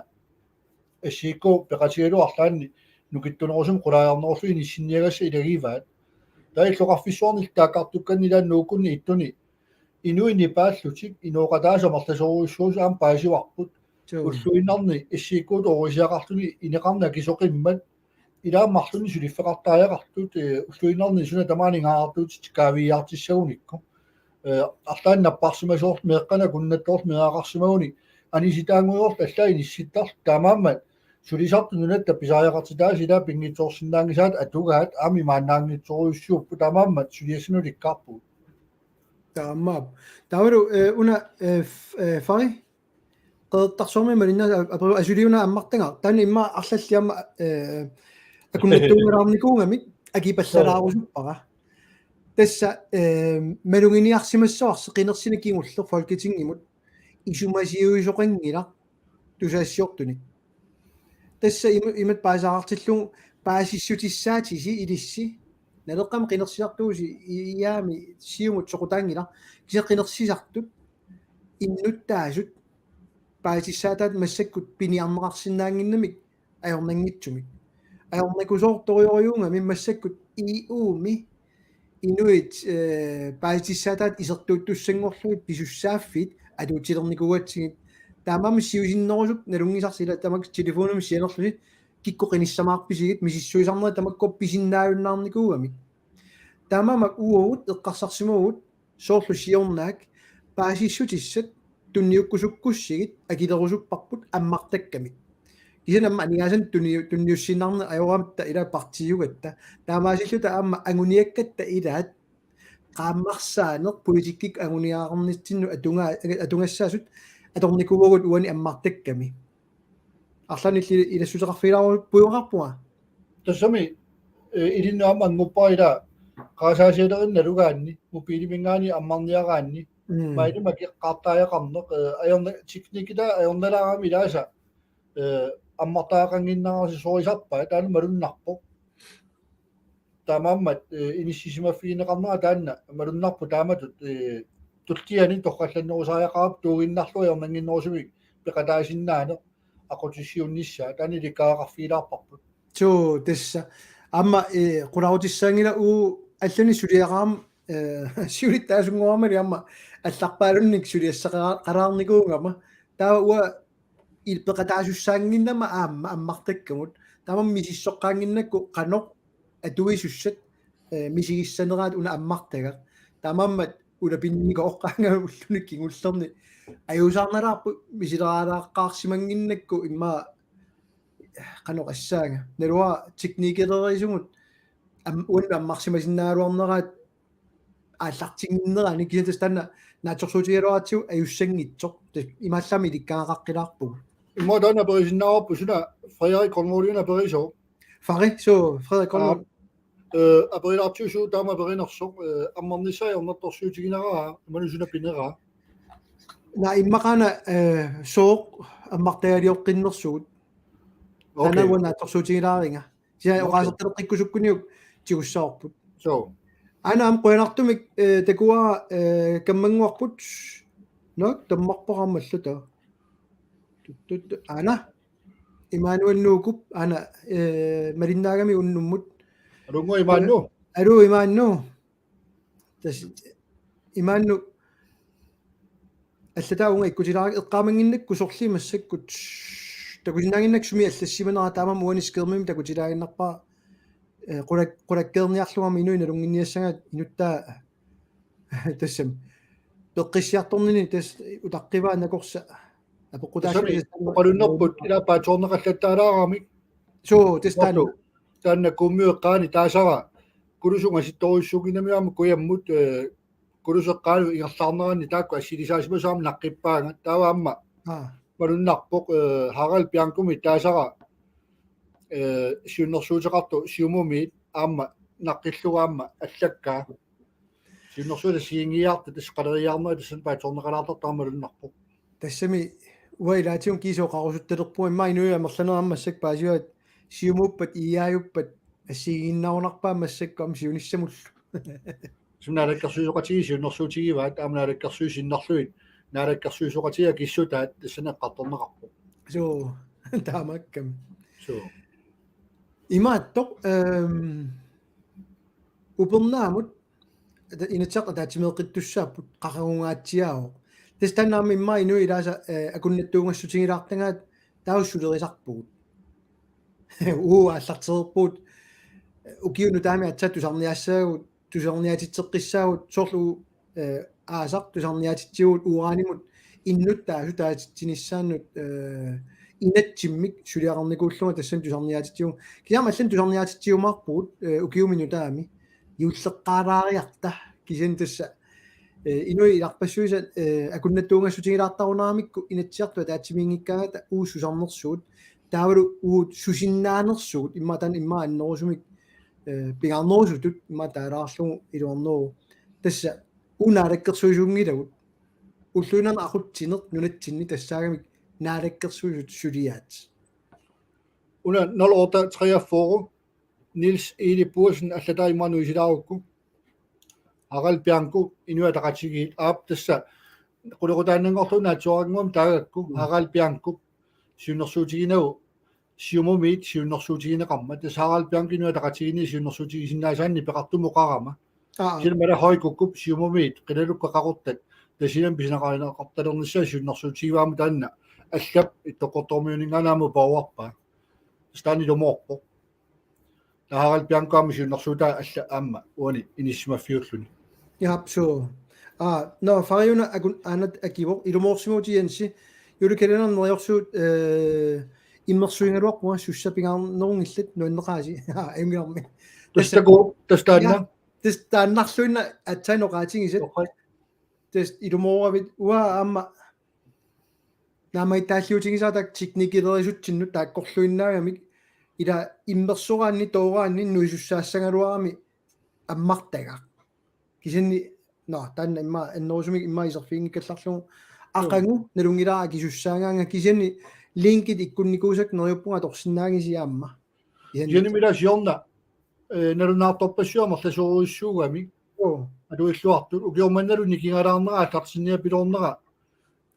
S I K peqatigalugu arlaanni nukittunerusumik qulaajarnerullugu inissinniagassat ilagivaat. Taava illoqarfissuarni taakkartukkanni ilaanni Nuukkunni ittuni inuit nipaallutik inooqataasut amerlasoorujussuusut aamma paasivarput. Suu. Ulluinnarni S I K-t oorisiaqarluni ineqarneq akisoqimmat, ilaa marlunnik suliffeqartariaqartut, eh, ulluinnarni suna tamaani ingaartuutit kaaviiaartissagunikku. Eh, arlaannik napparsimasoorluni meeqqanik akunnattoorluni meeraqarsimaguni anisitaanngujoorluni allaat inissittarlutik, taamaammat sulisartut nunatta pisariaqartitaasut ilaa pinngitsoorsinnaanngisaat atugaat aamma imaannaanngitsorujussuupput, taamaammat suliassanut ilikkaarpugut. Taamaappoq. Taavalu, eh, una, eh, f-, eh, Fari? Qeqertarsuarmi malinnaasut ap-, ap-, asuliuna ammartagaq. Taanna immaqa arlallit aamma, eh, akunnattuunngilaarnikuugamik akipallalaarusuppara. Tassa, eh, maluginiarsimassavarsi qinersineq kingulleq Folketingimut isumasiuisoqanngilaq tusagassiortunik. Tassa ima-, imatut paasisaqartillugu paasissutissaatisi ilissi. Naleqqami qinersisartuusi i-, igaami Siumut soqutaanngilaq. Kisianni qinersisartut innuttaasut paasissaataat massakkut piniarneqarsinnaannginnamik ajornanngitsumik. Ajornakusoortorujorujuugami massakkut E U-mi inuit, eh, paasissaataat isertuuttussanngorlugit pisussaaffiit atuutsilernikuugatsigit. Taamaammat siusinnerusukkut nalunngisarsi ilaa tamakku telefonimut sianerlusi kikkut qinissamaarpisigit misissuisarnerit tamakku pisinnaajunnaarnikuugamik. Taamaammat uagut eqqarsarsimavugut soorlu siornaak paasissutissat tunniukkusukkussigit akilerusupparput ammartakkamik. Kisianni aamma aningaasanik tunniu-, tunniussiinnarneq ajoratta ilaa partiiugatta. Taamaasilluta aamma anguniakkatta ilaat qaammarsaaneq politikkikkut anguniagaqarnitsinnut atuga-, atugassaasut atornikuuagut uani ammartakkami. Arlaannik illit ilassuseqarfigilaarpugut, puigorarpunga. Tassami, eh, ilinnut aamma anguppara ilaa qarasaasialerinnut nalugaanni, mobiliminngaanniit ammarniaraanni, mm, mailimik akeqqaartariaqarneq, eh, ajorna-, teknikki taanna ajornalaarami ilaasa, eh, ammartariaqannginnera sorisarpaa, taanna malunnarpoq. Taamaammat, eh, inissisimaffigineqarnera taanna malunnarpoq taamatut, eh, tulliani torrallannerusariaqarpoq tuuginnarlugu ajornannginnerusumik peqataasinnaaneq aqqutissiuunnissaa, taanna ilikkagaqarfigilaarparput. Suu, tassa. Aamma, eh, qularutissaanngilaq uagut allanik suliaqarama, eh, siulittaasunngorama aamma allarpaalunnik suliassaqalaarnikuugama. Taava uanga il-, peqataasussaannginnama aamma ammartakkamut. Taamaammat misissoqqaannginnakku qanoq atuisussat, eh, misigissaneraat una ammartagaq. Taamaammat ulapinnikuugaangamik ulluni kingullerni ajuusaarnalaarput misileraalaarsimannginnakku immaqa qanoq assaanga. Naluara teknikkereerisugut am-, uannut ammarsimasinnaagaluarneraat aallartinnginnerani kisianni tassa taanna naatsorsuutigigaluaratsigu ajussanngitsoq. Tassa imaallaammi ilikkagaqaqqilaarpugut. Immaqa taanna aperisinnaavarput suna Frederik Grønvoldimik aperisooq. Fari, suu, Frederik Grønvold. Aa, eh, aperilaartigu suu taama aperinersoq, eh, ammarnissaa ajornartorsiutigineraat, imaluunniit suna pineraa. Naa immaqaana, eh, sooq ammartagalioqqinnersugut. Okay. Taanna uanga naatsorsuutigilaaringa. Kisianni, okay, oqaasertaleqqikkusukkuniuk tigussavarput. Suu. Aana aamma qujanartumik, eh, takuara, eh, kammannguarput. Nå, tammarpara aamma allatut. Tut, tut, tut. Aana. Immanuel Nuukup, aana, eh, malinnaagami unnummut. Aluu, Immanuel. Eh, aluu, Immanuel. Tassa Immanuel. Allataa uunga ikkutilaarakku eqqaamannginnakku sorliit massakkut takusinnaannginnakku sumi allassimanera taamaammat uani skærmimi takutilaaginnarpara, eh, qulak-, qulakkeerniarlugu aamma inuit nalunnginniassagaat inuttaa tassami. Peqqissiartornini tassa utaqqivaa nakorsa. Apeqqutaassavat. Tassami, tassa oqalunnerput, ilaa paatsoorneqallattaalaaramik. Suu, tassa taanna. Taanna Kuummiut eqqaani taasara. Kulusut ungasittorujussuunnginnamik aamma kujammut, eh, Kulusut eqqaanut ingerlaarneranni taakku assilisaasimasut aamma naqqippaannga. Taava aamma. Aa. Malunnarpoq, eh, Harald Biancomik taasara, eh, siunnersuuteqartoq Siumumiit aamma naqqillugu aamma allakkaa. Siunnersuut assigiinngiiaartut tassa qaleriiaarnerit tassani paatsoorneqalaartartut aamma malunnarpoq. Tassami uanga ilaatigut kiisa oqarusuttalerpunga, immaqa inuit amerlanerit aamma massakkut paasivaat Siumuppat IA-uppat assigiinnarunarpaat massakkut aamma siunissamullu. Suna naalakkersuisoqatigiit siunnersuutigivaat aamma naalakkersuisut sinnerlugit naalakkersuisoqatigiit akissutaat tassani eqqartorneqarpoq. Suu, taamaakkami. Suu. Imaattoq, ehm, upernaamut ata-, Inatsisartut ataatsimeeqqittussaapput, qaqugungaatsiaavoq. Tassa taanna aamma immaqa inuit ilaasa, eh, akunnattuugassutigilaartagaat taava sulerisarpugut. Uu aallartereerpugut, ukiut nutaamik aatsaat tusarniaassaagut, tusarniaatitseqqissaagut, soorlu, eh, aasaq tusarniaatitsivugut uranimut innuttaasut taatitsinissaannut, eh, inatsimmik suliaqarnikuullunga tassani tusarniaatitsivugut. Kisianni aamma allanik tusarniaatitsiumaarpugut, eh, ukiumi nutaami. Juulleqqaalaariarta kisianni tassa, eh, inuit ilarpassuisa, eh, akunnattuugassutigilaartarunaramikku Inatsisartut ataatsimiinngikkaangata uagut susarnersugut, taavalu uagut susinnaanersugut, immaqa taanna immaqa annerusumik, eh, pingaarnerusutut immaqa taalaarlugu iluarneruvoq. Tassa uagut naalakkersuisuunngilagut. Ulluinnarni aqutsineq nunatsinni tassaagamik naalakkersuisut suliaat. Una nul otte treogfyrre, Niels Eli Bursen, allataa immaqa nuisilaarukku. Harald Bianco, Inuit Ataqatigiit, aap, tassa qulequtaannanngorlugu naatsuarannguamik taagakku. Mm. Harald Bianco siunnersuutiginagu Siumumiit siunnersuutigineqarmat. Tassa Harald Bianco Inuit Ataqatigiinni siunnersuutigisinnaasaanni peqartumik oqarama. Aa. Kisianni Mala Høy Kúkkup Siumumiit qilalukkat qaqortat Tasiilami pisinaqarineqartalernissaa siunnersuutigivaat aamma taanna allap Ittoqqortoormiuninngaanniit aamma uparuarpaa. Tassa taanna ilumoorpoq. Taava Harald Bianco aamma siunnersuutaa alla aamma uani inissisimaffiulluni. Jaap, suu. Aa, nå, Fariuna akun aanat akivoq, ilumoorsimagavit Jensi, juulekalenderit neriorsuut, eh, immersuigaluarpunga, sussa pingaarnerunngillat, nuanneqaasi. Aa, ajunngilami. Tassa taku, tassa taanna. Ja, tassa taannarluinnaq aatsaat oqaatigisat. Oqaat. Tassa ilumooravit, uanga aamma naammagittaalliutigisara taakku teknikkilerisutsinnut taakkorluinnaagamik, ila immersoraanni tooraanni nuisussaassagaluarami ammartagaq. Kisianni, nå, taanna immaqa annerusumik immaqa iserfiginngikkallarlugu. Joo. Aqagu nalunngilara akisussaagaanga, kisianni linkit ikkunnikuusakka neriuppunga atorsinnaagisi aamma. Kisianni. Kisianni ila siorna, eh, nalunaartorpassuit amerlasoorujussuugamik. Joo. Atuilluartut, ukioq mannalu nikingalaarnera aallartinniapiloornera,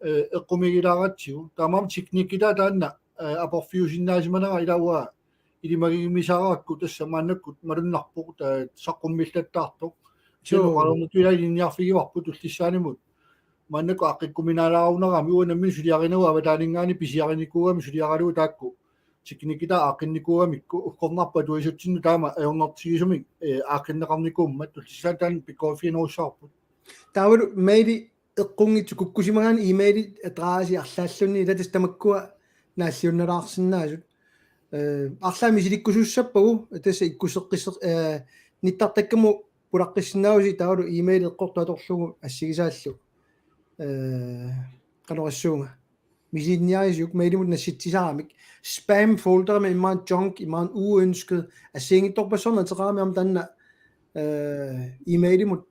eh, eqqumiigilaaratsigu. Taamaammat teknikkitaa taanna, eh, aporfiusinnaasimanera ila uanga ilimaginngisarakku tassa maannakkut malunnarpoq, taava saqqummiillattaartoq. Suu. Sinuqalernittut ila ilinniarfigivarput Tullissaanimut. Maannakkut aaqqikkuminaalaarunarami, uanga nammineq suliarinagu avataaninngaanniit pisiarinikuugami suliaralugu taakku. Teknikkitaa aaqqinnikuugamikku ugguarnarput atuisutsinnut taama ajornartigisumik, eh, aaqqinneqarnikuummat Tullissaani taanna pikkoriffiginerussavarput. Taavalu maili eqqunngitsoq, kukkusimagaanni e-maili adressi arlaalluni, ila tassa tamakkua naalliunnalaarsinnaasut. Eh, arlaat misilikkusussappagu, tassa ikkusseqqisser-, eh, nittartakkamut pulaqqissinnaagussi taavalu e-maili eqqortoq atorlugu assigisaallu. Eh, qanorsuunga. Misilinniarisiuk mailimut nassitsisaramik. Spam folderimi imaluunniit junk imaluunniit uønsket. Assigiinngitsorpassuarnik ateqarami aamma taanna, eh, e-mailimut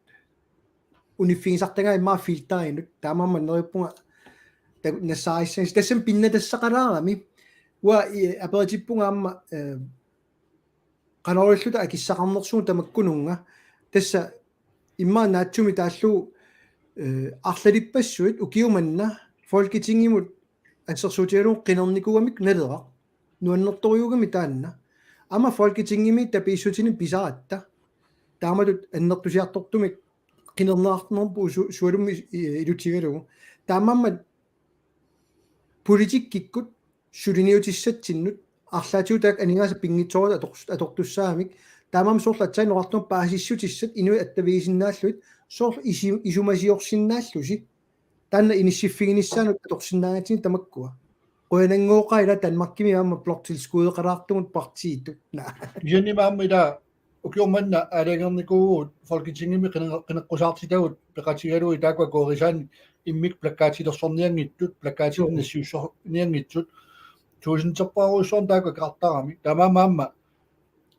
uniffigisartagaa immaqa filterinut. Taamaammat neriuppunga ta-, nassaarissagissi. Tassami pinnatassaqalaarami. Uanga i-, aperitippunga aamma, eh, qanoq ililluta akissaqarnersugut tamakkununnga. Tassa immaqa naatsumik taallugu, eh, arlalippassuit ukiumanna Folketingimut assersuutigalugu qinernikuugamikku Naleraq. Nuannertorujuugami taanna. Aamma Folketingimi tapiissutinik pisaratta. Taamatut annertusiartortumik qinerneqarnerput su-, sualummik i-, ilutigalugu. Taamaammat politikkikkut suliniutissatsinnut arlaatigut taakku aningaasat pinngitsooratik ator-, atortussaagamik. Taamaammat soorlu aatsaat oqartunga paasissutissat inuit attavigisinnaallugit soorlu isi-, isumasiorsinnaallusi. Taanna inissiffiginissaanut atorsinnaagatsigit tamakkua. Qujanannguaqaaq ila Danmarkimi aamma bloktilskudeqalaartugut partiitut. Naa. Kisianni aamma ila ukioq manna aalajangernikuuvugut Folketingimi qine-, qineqqusaartitagut peqatigalugit taakku akuerisaannik immikkut plakkaatilersornianngitsut, plakkaatinik Joo. nassiussornianngitsut, tuusinterpaarujussuarnik taakku akeqartaramik. Taamaammat aamma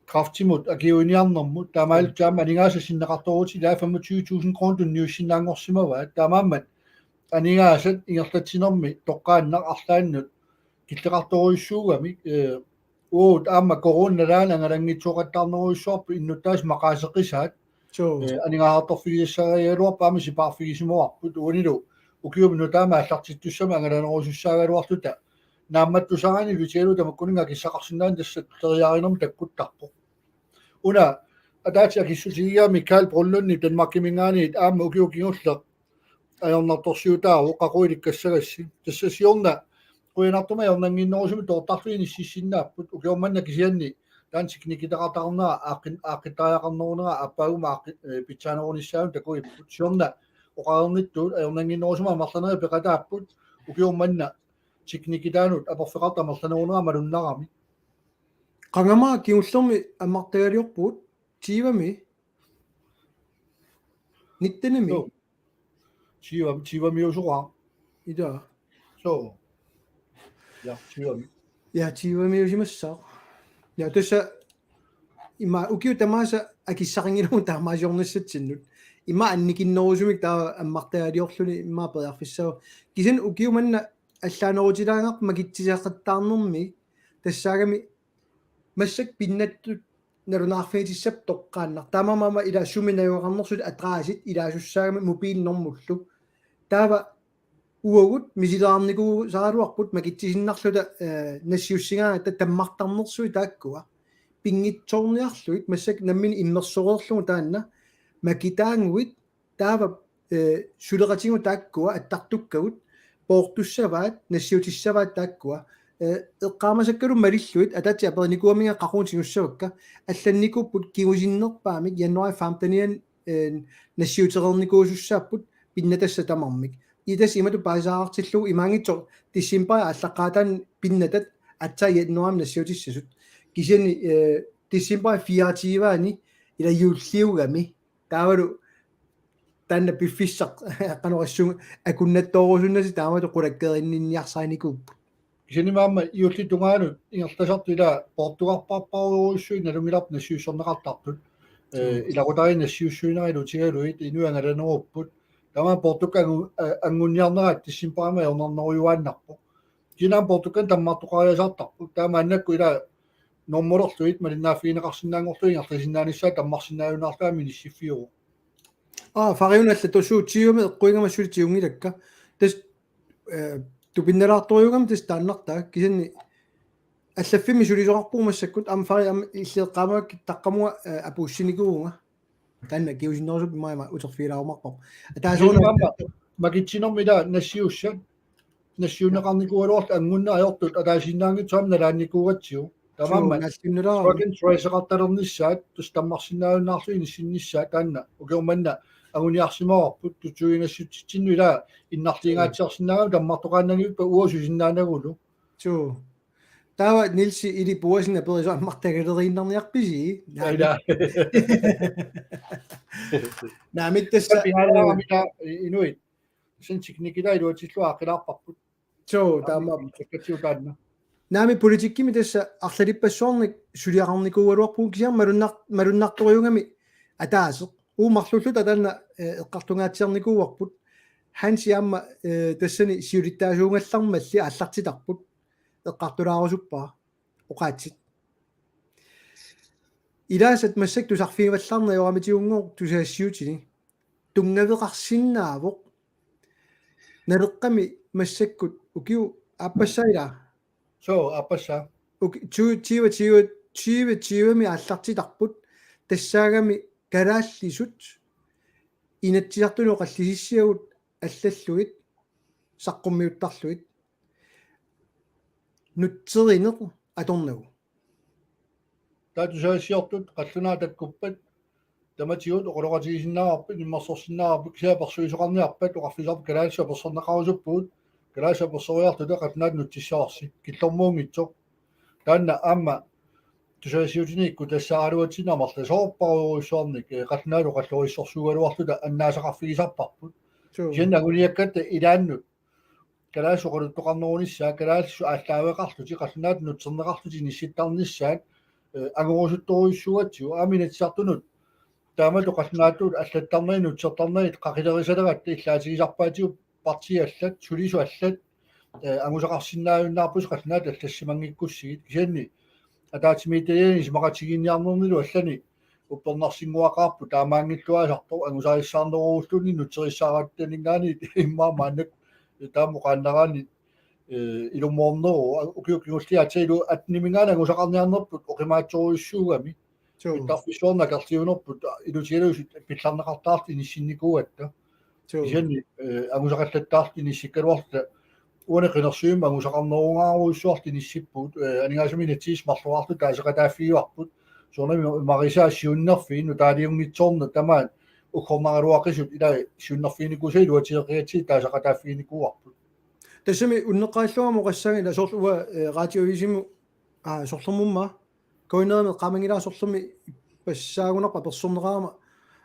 kræftimut akiuiniarnermut, taamaalillutit aamma aningaasat sinneqartoorutit ilaa femogtyve tusind kroner tunniussinnaanngorsimavaat, taamaammat aningaasat ingerlatsinermi toqqaannaq arlaannut killeqartorujussuugamik, eh, uagut aamma coronap nalaani angalanngitsooqattaarnerujussuarput innuttaasut maqaaseqisaat, Suu. Eh, aningaasartorfigisassagaluarput aamma sipaarfigisimavarput uanilu ukiumut nutaamut aallartittussamut angalanerusussaagaluarluta naammattusaanilutigalugu tamakkuninnga akissaqarsinnaanera tassa tulleriiaarinermut takkuttarpoq. Una ataatsip akissutigigami Karl Brønlundip Danmarkiminngaanniit aamma ukioq kingulleq ajornartorsiutaavoq qaqugu ilikkassagassi. Tassa siorna qujanartumik ajornannginnerusumik toortarlugit inississinnaapput, ukioq manna kisianni taanna teknikitaqartarnera aaqqin-, aaqqittariaqarnerunera aappaagumaaq aaqqi-, eh, pitsaanerunissaanut takuipput. Siorna oqareernittut ajornannginnerusumik amerlanerit peqataapput, ukioq manna teknikitaanut aporfeqartut amerlanerunera malunnarami. Qangami kingullermi ammartagaliorpugut, tyvemi? Nittenimi? Joo. Tyve, tyvemiusoqaaq. Ila. Suu. Ja, tyvemi. Ja, tyvemiusimassaaq. Ja, tassa ima ukiut tamaasa akissaqanngilagut taamaasiornissatsinnut. Ima annikinnerusumik taava ammartagaliorluni ima periarfissaavoq. Kisianni ukioq manna allaanerutilaanngarput makitsisaqattaarnermi tassaagami massakkut pinnattut nalunaarfigitissapput toqqaannaq. Taamaammat ila sumi najugaqarnersutit adressit ilaasussaagami mobilnormullu. Taava uagut misilereernikuusaraluarput makitsisinnarluta, eh, nassiussigaangatta tammartarnersuit taakkua. Pinngitsoorniarlugit massakkut nammineq immersoreerlugu taanna makitaaguit taava, eh, suleqatigut taakkua attartukkagut poortussavaat, nassiutissavaat taakkua. Eh, eqqaamasakkalu malillugit ataatsip aperinikuugaminga qaqugu tigussavakka, allannikuupput kingusinnerpaamik januar femtenianni, eh, nassiutereernikuusussaapput pinnatassat tamarmik. Ila tassa imatut paasisaartillugu imaanngitsoq decembarip aallaqqaataani pinnatat aatsaat januarimi nassiutissasut. Kisianni, eh, decembarip fireogtyve-ani ila juulliugami. Taavalu taanna piffissaq qanoq issuunga akunnattoorusunnasi taamatut qulakkeerinninniarsarinikuupput. Kisianni aamma juullip tungaanut ingerlasartut ila poortugarparparujussuit nalunngilarput nassiussorneqartartut. Eh, Joo. Ilaqutariit nassiussuinerat ilutigalugit inuit angalanerupput. Tamanna poortukkat angu-, a-, angunniarnerat decembarimi ajornarnerujuaannarpoq. Kisianni aamma poortukkanik tammartoqariasaartarput. Taava maannakkut ila normulerlugit malinnaaffigineqarsinnaanngorlugit ingerlasinnaanissaat tammarsinnaajunnaarlugu aamma inissiffiuvoq. Aa, Fariuna allatut suu tyvemi eqquigama suli tigunngilakka. Tassa, eh, tupinnalaartorujuugami tassa taannartaa. Kisianni allaffimmi sulisoqarpugut massakkut aamma Fari aamma illit eqqaamavakka taqqamunga, eh, apuussinikuuvunga. Taanna kingusinnerusukkut immaqa uterfigilaarumaarparput. Ataaseq una Kisianni aamma makitsinermi ila nassiussat, nassiunneqarnikuugaluartut angunnit ajortut ataasiinnaanngitsut aamma nalaannikuugatsigu. Taamaammat Suu, naalliunnalaarami. Track and trace-eqartalernissaat, tassa tammarsinnaajunnaarlugit inissinnissaat taanna. Ukioq manna anguniarsimavarput, tutsuiginassutsitsinnut ila innarliingaatsiarsinnaagami tammartoqaannanngippat uanga susinnaanagulu. Suu. Taava Nielsi Ili Boasen aperisoq ammartagaleriinnarniarpisi? Naamik. Ila. Naamik tassa. Pingaarami ila inuit. Sen teknikki ila iluatsillugu aaqqilaarparput. Suu, taama. Aamma takkatsigu taanna. Naamik politikkimi tassa arlalippassuarnik suliaqarnikuugaluarpugut kisianni malunnar-, malunnartorujuugami ataaseq. Uagut marluulluta taanna, eh, eqqartungaatsiarnikuuarput. Hansi aamma, eh, tassani siulittaasuugallarmalli aallartitarput. Eqqartulaarusuppara. Oqaatsit. Ilaasat massakkut tusarfigivallaarneq ajoramitigunngooq tusagassiutini. Tunngaveqarsinnaavoq. Naleqqami massakkut ukiut aappassaa ila. Suu, aappassaa. Uki-, tyve, tyve, tyve, tyve, tyvemi aallartitarput. Tassaagami kalaallisut Inatsisartuni oqallisissiagut allallugit saqqummiuttarlugit nutserineq atornagu. Taava tusagassiortut qallunaat takkuppat tamatigut oqaloqatigisinnaavarput, immersorsinnaavarput, kisianni apersuisoqarniarpat oqarfigisarput kalaallisut apersorneqarusuppugut, kalaallisut apersoriarluta qallunaatut nutsissavarsi, killormuunngitsoq. Taanna aamma tusagassiutinikkut tassaaraluatsinnut amerlasoorparujussuarnik, eh, qallunaatut oqallorissorsuugaluarluta annaasaqarfigisarparput. Suu. Kisianni anguniakkatta ilaannut kalaallisut oqaluttoqarnerunissaat, kalaallisut aallaaveqarlutik, qallunaatut nutserneqarlutik inissittarnissaat, eh, angorusuttorujussuugatsigu, aamma Inatsisartunut taamatut qallunaatut allattarnagit nutsertarnagit qaqilerisaleratta illaatigisarpaatigut partiit allat, sulisut allat, eh, angusaqarsinnaajunnaarpusi qallunaatut allassimanngikkussigit. Kisianni ataatsimiititaliani isumaqatigiinniarnernilu allani uppernarsinnguaqaarput taamaanngilluinnartartoq angusarissaarnerulluni nutserissaaratitaninngaanniit immaqa maannakkut taama oqaannaraanni, eh, ilumoorneruvoq ukiut kingulliit aatsaat ilu atteniminngaanniit angusaqarniarnerput oqimaatsorujussuugami. Suu. Pittarfissuarnut akerliunerput ilutigalugu pillarneqartartut inissinnikuugatta. Suu. Kisianni, eh, angusaqallattaartut inissikkaluarluta uani qinersivimmut angusaqarnerungaarujussuartut inissippugut, eh, aningaasanik inatsisissaq marloriarluta taaseqataaffigivarput. Soorunami imarisaa siunnerfiit nutaaliunngitsoorneq tamaat uggornaraluaqisut ilai siunnerfiginikuusai iluatigeqqigatsigit taaseqataaffiginikuuarput. Tassami unneqqarillugama oqassaanga ila soorlu uanga, eh, radioavisimut, aa, sorlermumma K N R-imi eqqaamanngilara sorlermi passaagunarpoq apersorneqarama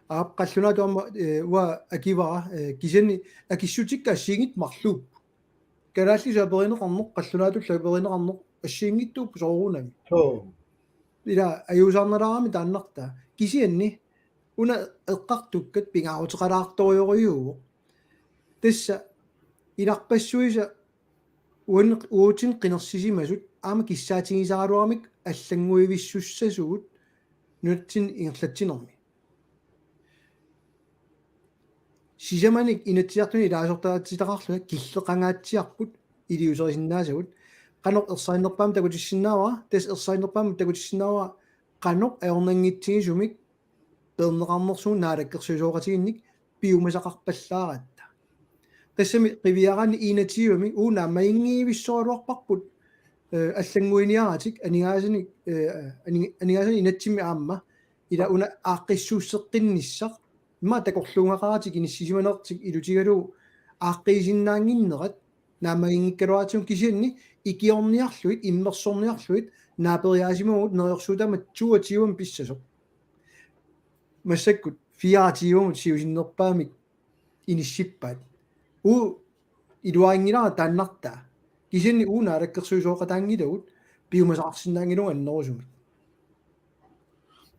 aap qallunaatut aamma, eh, uanga akivara, eh, kisianni akissutikka assigiinngitsut marluupput. Kalaallisut aperineqarneq, qallunaatullu aperineqarneq assigiinngitsuupput soorunami. Suu. Ila ajuusaarnalaarami taannartaa. Kisianni una eqqartukkat pingaaruteqalaartorujorujuuvoq. Tassa ilarpassuisa uan-, uatsinnut qinersisimasut aamma kissaatigisaraluaramik allannguivissussasugut nunatsinni ingerlatsinermi. Sisamanik Inatsisartuni ilaasortaatitaqarlunga killeqangaatsiarput iliuuserisinnaasagut. Qanoq ersarinnerpaamik takutissinnaavara, tassa ersarinnerpaamik takutissinnaavara qanoq ajornanngitsigisumik peerneqarnersugut naalakkersuisooqatigiinnik piumasaqarpallaaratta. Tassami qiviaraanni enogtyvemi uagut naammaginngivissoraluarparput, eh, allannguiniaratik aningaasanik, eh, aning-, aningaasanik inatsimmi aamma ila una aaqqissuusseqqinnissaq immaqa takorluugaqaratik inissisimanertik ilutigalugu aaqqiisinnaannginnerat naammaginngikkaluaratsigu kisianni ikiorniarlugit, immersorniarlugit, naaperiaasimavugut neriorsuutaama toogtyvemi pissasoq. Massakkut fireogtyvemut siusinnerpaamik inissippaat. Uagut iluarinngilara taannartaa. Kisianni uagut naalakkersuisooqataanngilagut piumasaqarsinnaanngilagut annerusumik.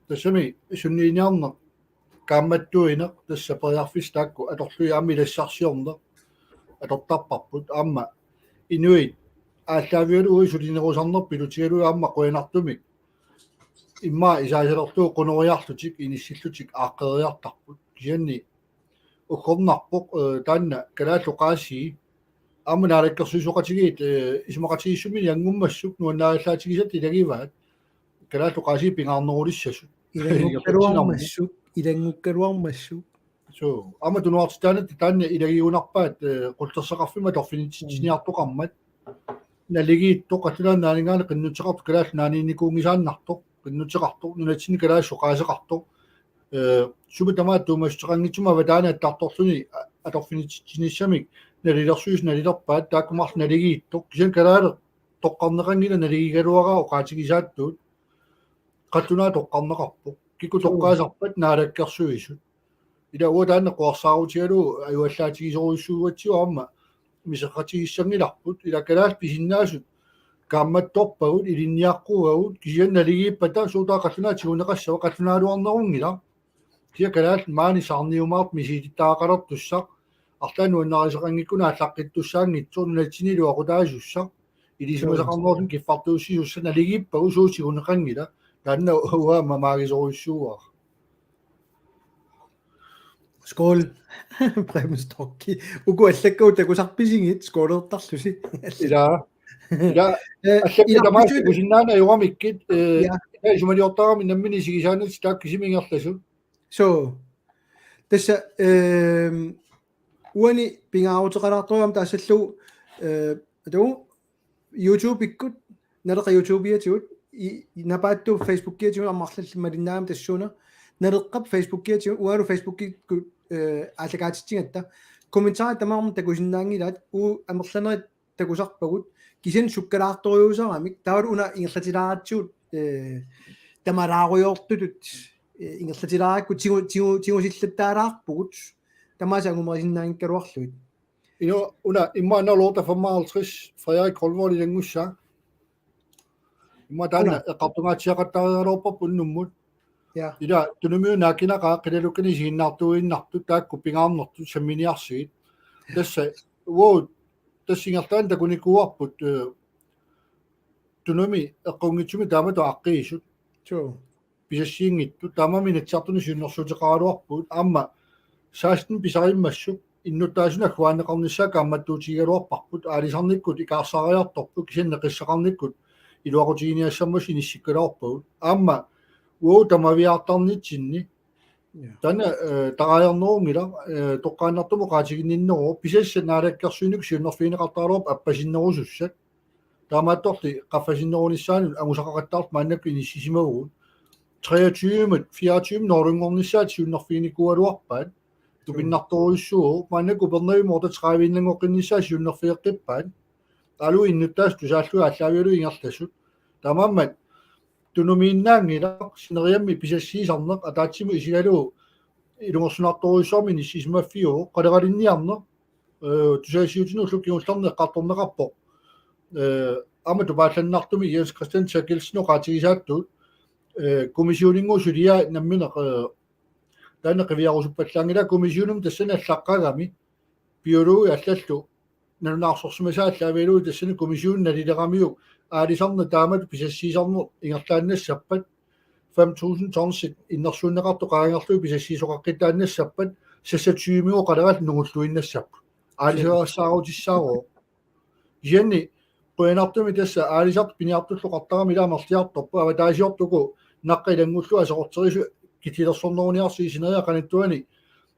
Tassami sunniiniarneq kaammattuineq tassa periarfissat taakku atorlugit aamma ilassarsiorneq atortarparput aamma inuit aallaavigalugu sulinerusarnerput ilutigalugu aamma qujanartumik immaqa isaasalerlugu qunoriarlutik inissillutik aaqqeriartarput. Kisianni uggornarpoq, eh, taanna kalaallit oqaasii aamma naalakkersuisooqatigiit, eh, isumaqatigiissummini anngummassuk nuannaarillaatigisatta ilagivaat. Kalaallit oqaasii pingaarnerulissasut. Ilanngukkaluarmassuk, ilanngukkaluarmassuk. Suu, aamma tunuartitaanatta taanna ilagigunarpaat, eh, qullersaqarfimmut atorfinitsitsiniartoqarmat. Naligiittoq, qallunaat naaninngaanniit qinnuteqartoq, kalaallit naaniinnikuunngisaannartoq, qinnuteqartoq, nunatsinni kalaallisut oqaaseqartoq. Eh, sumi tamaat tuumassuteqanngitsumik avataani attartorluni a-, atorfinitsitsinissamik nalilersuisut nalilerpaat, taakku marluk naligiittoq. Kisianni kalaaleq toqqarneqanngilaq naligigaluaraa oqaatigisaattut. Qallunaat toqqarneqarpoq. Kikkut Suu. Toqqaasarpat naalakkersuisut. Ila uanga taanna quersaarutigalugu ajuallaatigisorujussuugatsigu aamma miserratigissanngilarput. Ila kalaallit pisinnaasut kaammattorpagut, ilinniaqquagut, kisianni naligiippata suut taava qallunaat tiguneqassava, qallunaaluarnerunngilaq. Kisianni kalaallit maani saarniumaartut misilittagaqalertussaq, arlaannik nuannarisaqanngikkunik aallaqqittussaanngitsoq, nunatsinni iluaqutaasussaq, ilisimasaqarnerullutik kiffartuussisussaq naligiippagu suut tiguneqanngilaq, taanna uanga mamaagisorujussuuara. Skål. Preben Storki. Uku allakkagut takusarpisigit, skålertarlusi. Ila. Ila. Eh, allakkat ila, tamaasa takusinnaanagit ajoramikkit, eh, ja. Ila isumaliortarami nammineq isigisaannatik taakku kisimi ingerlasut. Suu. Tassa, ehm, uani pingaaruteqalaartorujummik taassallugu, eh, atu, YouTube-ikkut, Naleqqap YouTube-iatigut, i-, i-, Napaattut Facebook-iatigut aamma arlallit malinnaagami tassuuna. Naleqqap Facebook-iatigut, uangalu Facebook-ikkut, eh, aallakaatitsigatta. Kommentarit tamarmik takusinnaanngilaat, uagut amerlanerit takusarpagut, kisianni sukkalaartorujuusaramik, taavalu una ingerlatilaaratsigu, eh, tamalaarujoortutut, eh, ingerlatilaarakku tigu-, tigu-, tigusillattaalaarpugut, tamaasa angumerisinnaanngikkaluarlugit. Ino, una, immaqa nalorta femoghalvtreds, Frederik Kolvold ilanngussaaq. Immaqa taanna Una. Eqqartungaatsiaqattaarialuarparput unnummut. Ja. Ila tunumi una akinaqaa qilalukkanik isiginnaartuinnartut taakku pingaarnertut samminiarsigit. Tassa uagut tassa ingerlaannaq takunikuuarput, eh, tunumi eqqunngitsumik taamatut aaqqiisut. Suu. Pisassiinngitsut. Taamaammat Inatsisartuni siunnersuuteqaraluarpugut. Aamma seksten pisarimmassuk innuttaasunik agguaanneqarnissaa kaammattuutigigaluarparput. Aalisarnikkut ikaarsaariartorput kisianni neqissaqarnikkut iluaqutiginiassammassuk inissikkaluarpagut. Aamma uagut tamaviaartarnitsinni. Ja. Taanna, eh, taraajarnerunngilaq, eh, toqqaannartumik oqaatiginninneruvoq, pisassat naalakkersuinikkut siunnerfigineqartaraluarput appasinnerusussat. Taamaattorli qaffasinnerunissaanut angusaqaqattaarluta maannakkut inissisimavugut. Treogtyve, fireogtyve nuulunngornissaat siunnerfiginikuugaluarpaat. Tupinnartorujussuuvoq, maannakkut Upernavimmi otteogtredive-innanngoqqinnissaat siunnerfigeqqippaat. Alu innuttaasut tusaallugit aallaavigalugit ingerlasut. Taamaammat tunumiinnaanngilaq sineriammi pisassiisarneq ataatsimut isigalugu ilungersunartorujussuarmik inissisimaffiuvoq, qaleralinniarneq, eh, tusagassiuutini ullukkut kingullerni eqqartorneqarpoq. Eh, aamma tupaallannartumik Jens Christian Therkildsen oqaatigisaattut, eh, kommissioninnguup suliaa nammineq, eh, taanna qiviarusuppallaanngilaq, kommissionimut tassani allaqqagami biologit allallu nalunaarsorsimasaat aallaavigalugit tassani kommissionip nalileramiuk aalisarneq taamatut pisassiisarneq ingerlaannassappat, fem tusind tonsit innersuunneqartut qaangerlugit pisassiisoqaqqittaannassappat, seksogtyve qalerat nungulluinnassapput. Aalisarissaarutissaavoq. Kisianni qujanartumik tassa aalisartut piniartullu oqartarami ila amerliartorput, avataasiortuku naqqap ilanngullugu aserorterisut killilersorneruniarsigit sineriak qanittuani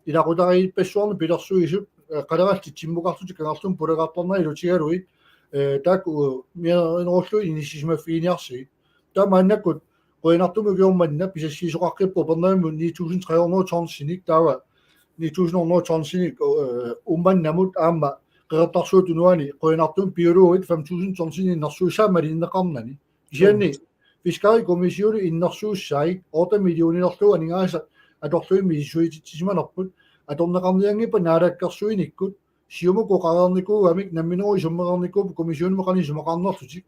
ilaqutariippassuarnik pilersuisut, eh, qalerallit timmukarlutik kangerlummik pulagartarnerat ilutigalugit, eh, taakku, eh, mianerullu inissisimaffiginiarsigit. Taava maannakkut qujanartumik ukiormanna pisassiisoqaqqippoq Upernavimmut ni tusind tre hundrede tonsinik, taava ni tusind hundrede tonsinik, eh, Uummannamut aamma Qeqertarsuup Tunuani qujanartumik biologit fem tusind tonsinik innersuussaat malinneqarnani. Kisianni Fiskerikommissionip innersuussai otte millionilerlugu aningaasat atorlugit misissuititsisimanerput, atorneqarnianngippat naalakkersuinikkut, Siumukkut oqareernikuugamik nammineq isummereernikuupput kommissionimut qanoq isumaqarnerlutik.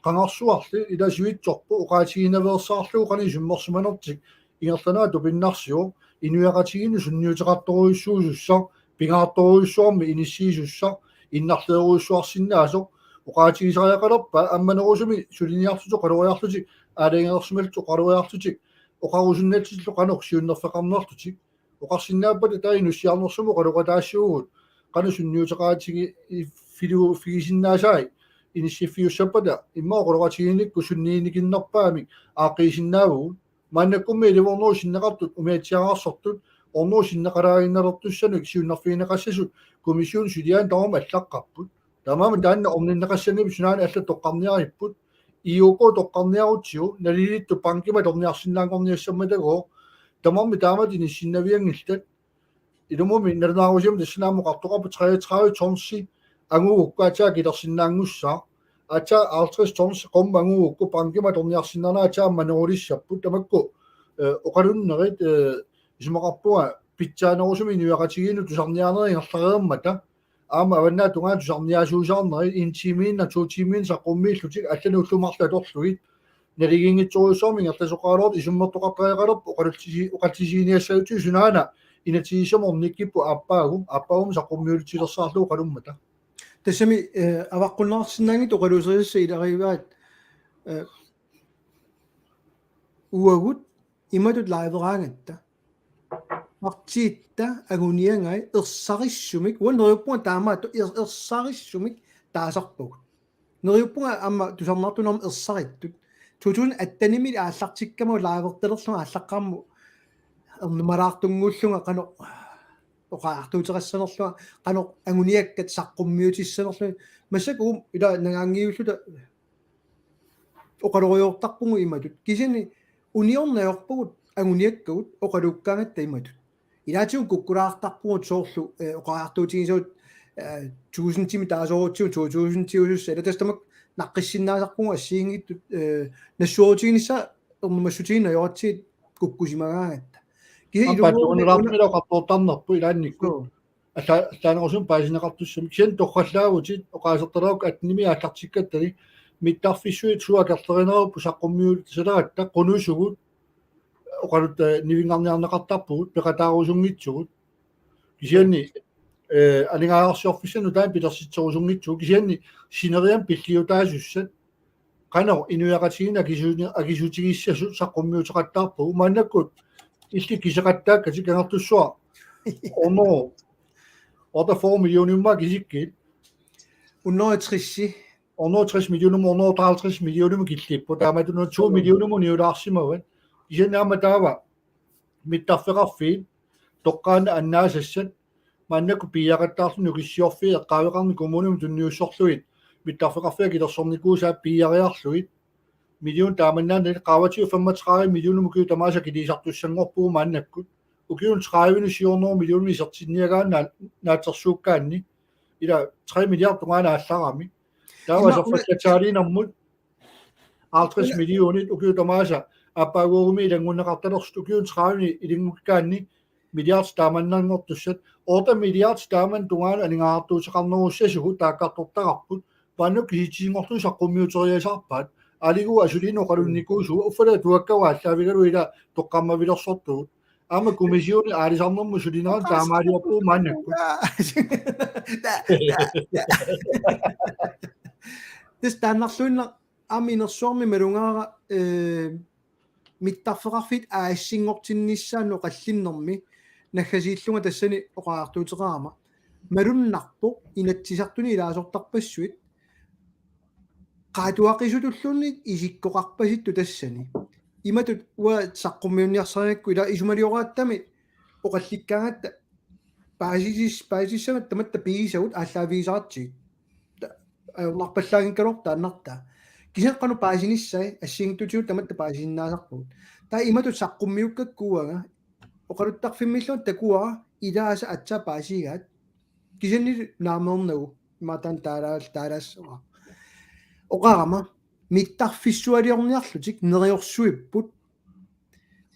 Qangarsuarli ila sivitsorpoq oqaatiginaveersaarlugu qanoq isummersimanertik ingerlanerat tupinnarsivoq, inuiaqatigiinnut sunniuteqartorujussuusussaq, pingaartorujussuarmik inissiisussaq, innarlerujussuarsinnaasoq, oqaatigisariaqalerpaa ammanerusumik suliniarlutik oqaloriarlutik, aalajangersimallutik oqaloriarlutik, oqarusunnatillu qanoq siunnerfeqarnerlutik, oqarsinnaappata taava inussiarnersumut oqaloqataassuugut, qanoq sunniuteqaatigi-, i-, filu-, figisinnaasai inissiffiussappata, immaqa oqaloqatigiinnikkut sunniinikinnerpaamik aaqqiisinnaavugut. Maannakkummi elleve hundrede sinneqartut umiatsiaararsortut, hundrede sinneqalaaginnalertussanut siunnerfigineqassasut kommissionip suliaanut tamarmik allaqqapput. Taamaammat taanna orninneqassanngippat sunaana allat toqqarniaripput. I O K toqqarniarutsigu, nalilittut bankimut atorniarsinnaanngorniassammatagooq. Tamarmik taamatut inissinnavianngillat. Ilumummi nalunaarusiamik tassani aamma oqartoqarpoq treogtredive tonsi angugukku aatsaat akilersinnaanngussaaq. Aatsaat halvtreds tonsi qummut angugukku bankimut atorniarsinnaanera aatsaat ammanerulissapput. Tamakku, eh, oqalunnerit, eh, isumaqarpunga pitsaanerusumik inuiaqatigiinnut tusarniaanerit ingerlareermata. Aamma avannaata tungaanut tusarniaasuusaarnerit en timiinnaq, to timiinnaq saqqummiillutik allanut ullut marluk atorlugit. Naligiinngitsorujussuarmik ingerlasoqaraluartoq isummertoqartariaqalerpoq oqaluttusi-, oqaluttusiginiassagutsigu sunaana inatsisissami ornikkipput aappaagu, aappaagummi saqqummiutilersaarlugu oqalummata. Tassami, eh, avaqqunneqarsinnaanngitsut oqaluuserisassat ilagivaat, eh, uagut imatut liveraangatta. Partiitta anguniagai ersarissumik, uanga neriuppunga taamaattoq er-, ersarissumik taasarpagut. Neriuppunga aamma tusarnaartunik ersarittut. To tusind attenimi aallartikkama livertalerlunga aallaqqaammut ernumalaartunnguullunga qanoq oqariartuuteqassanerlunga, qanoq anguniakkat saqqummiutissanerlunga. Massakkut uuma ila nangaanngivilluta oqaloriartortarpugut imatut. Kisianni uniorneq ajorpagut anguniakkagut oqaluukkaangatta imatut. Ilaatigut kukkulaartarpugut soorlu, eh, oqariartuutigisagut, eh, tusindimik taasoorutsigu to tusindiusussat. Ila tassa tamakku naqqissinnaasarpugut assigiinngitsut, eh, nassuerutiginissaat ernumassutigineq ajoratsigit kukkusimagaangatta. Kisianni aamma ilumut tunngavilermik una- oqartoortarnerput ilaannikkut. Suu. Alla-, allaanerusumik paasineqartussamik. Kisianni torrallaavutit oqaasertalerakku attenimi aallartikkattali mittarfissuit suut akerlerinerupput saqqummiutileratta qunusugut oqaluttuanik nivinngarniarneqartarpugut peqataarusunngitsugut. Kisianni eh, aningaasarsiorfissanut taanna pilersitserusunngitsugut kisianni sineriammi pilliutaasussat qanoq inuiaqatigiinni akisuuni-, akisuutigisassasut saqqummiuteqattaarpagut maannakkut illit kiseqattaakkatit kangertussuaq hundrede otteogfyrre millionimmaa kisikkit. Hundrede og tres. Hundrede og tres millionimut hundrede og halvtreds millionimut killipput. Taamaattumik to millionimut niulaarsimavat. Kisianni aamma taava mittarfeqarfiit toqqaannaq annaasassat maannakkut piiaqattaarluni Nukissiorfiit eqqaaveqarneq kommunimut tunniussorlugit mittarfeqarfiit akilersornikuusaat piiariarlugit million taamannaanani qaavatigut femogtredive millionimut ukiut tamaasa akiliisartussanngorpugut maannakkut ukiuni tredive syv hundrede millionimut isertinniagaanni naatsersuukkaanni ila tre milliard tungaanut aallarami. Taava aserfallatsaaliinermut halvtreds millionit ukiut tamaasa aappaaguugumi ilanngunneqartalersut ukiuni tredive ilinngukkaanni milliard taamannanngortussat. Otte milliard taamanna tungaanut aningaasartuuteqarnerussasugut taakkartortaqarput. Maannakkut kisitsisinngorlugit saqqummiuteriasaarpaat. Aligu asuliinnaq oqalunnikuusugut uffa ila tuakkavut aallaavigalugu ila toqqammavilersortugut. Aamma kommissionip aalisarnermut sulineranut taamaaliorpugut maannakkut. Tassa taannarluinnaq aamma inersuarmi malugaara eh, mittarfeqarfiit aasinngortinnissaannut oqallinnermi naggasiillunga tassani oqariartuuteqarama. Malunnarpoq Inatsisartuni ilaasortarpassuit qaatuaqisutulluunniit isikkoqarpasittut tassani. Imatut uanga saqqummiunniarsarigakku ila isumalioraatami oqallikkaangatta paasisis-, paasissavat tamatta pigisagut aallaavigisaratsigit. Ta-, ajornarpallaanngikkaluarpoq taannartaa. Kisianni qanoq paasinissai assigiinngitsutigut tamatta paasisinnaasarpugut. Taava imatut saqqummiukkakku uanga oqaluttarfimmiillunga takuara ilaasa aatsaat paasigaat. Kisianni naameernagu imaattaan taalaal-, taalaassavara. Oqarama mittarfissualiorniarlutik neriorsuipput.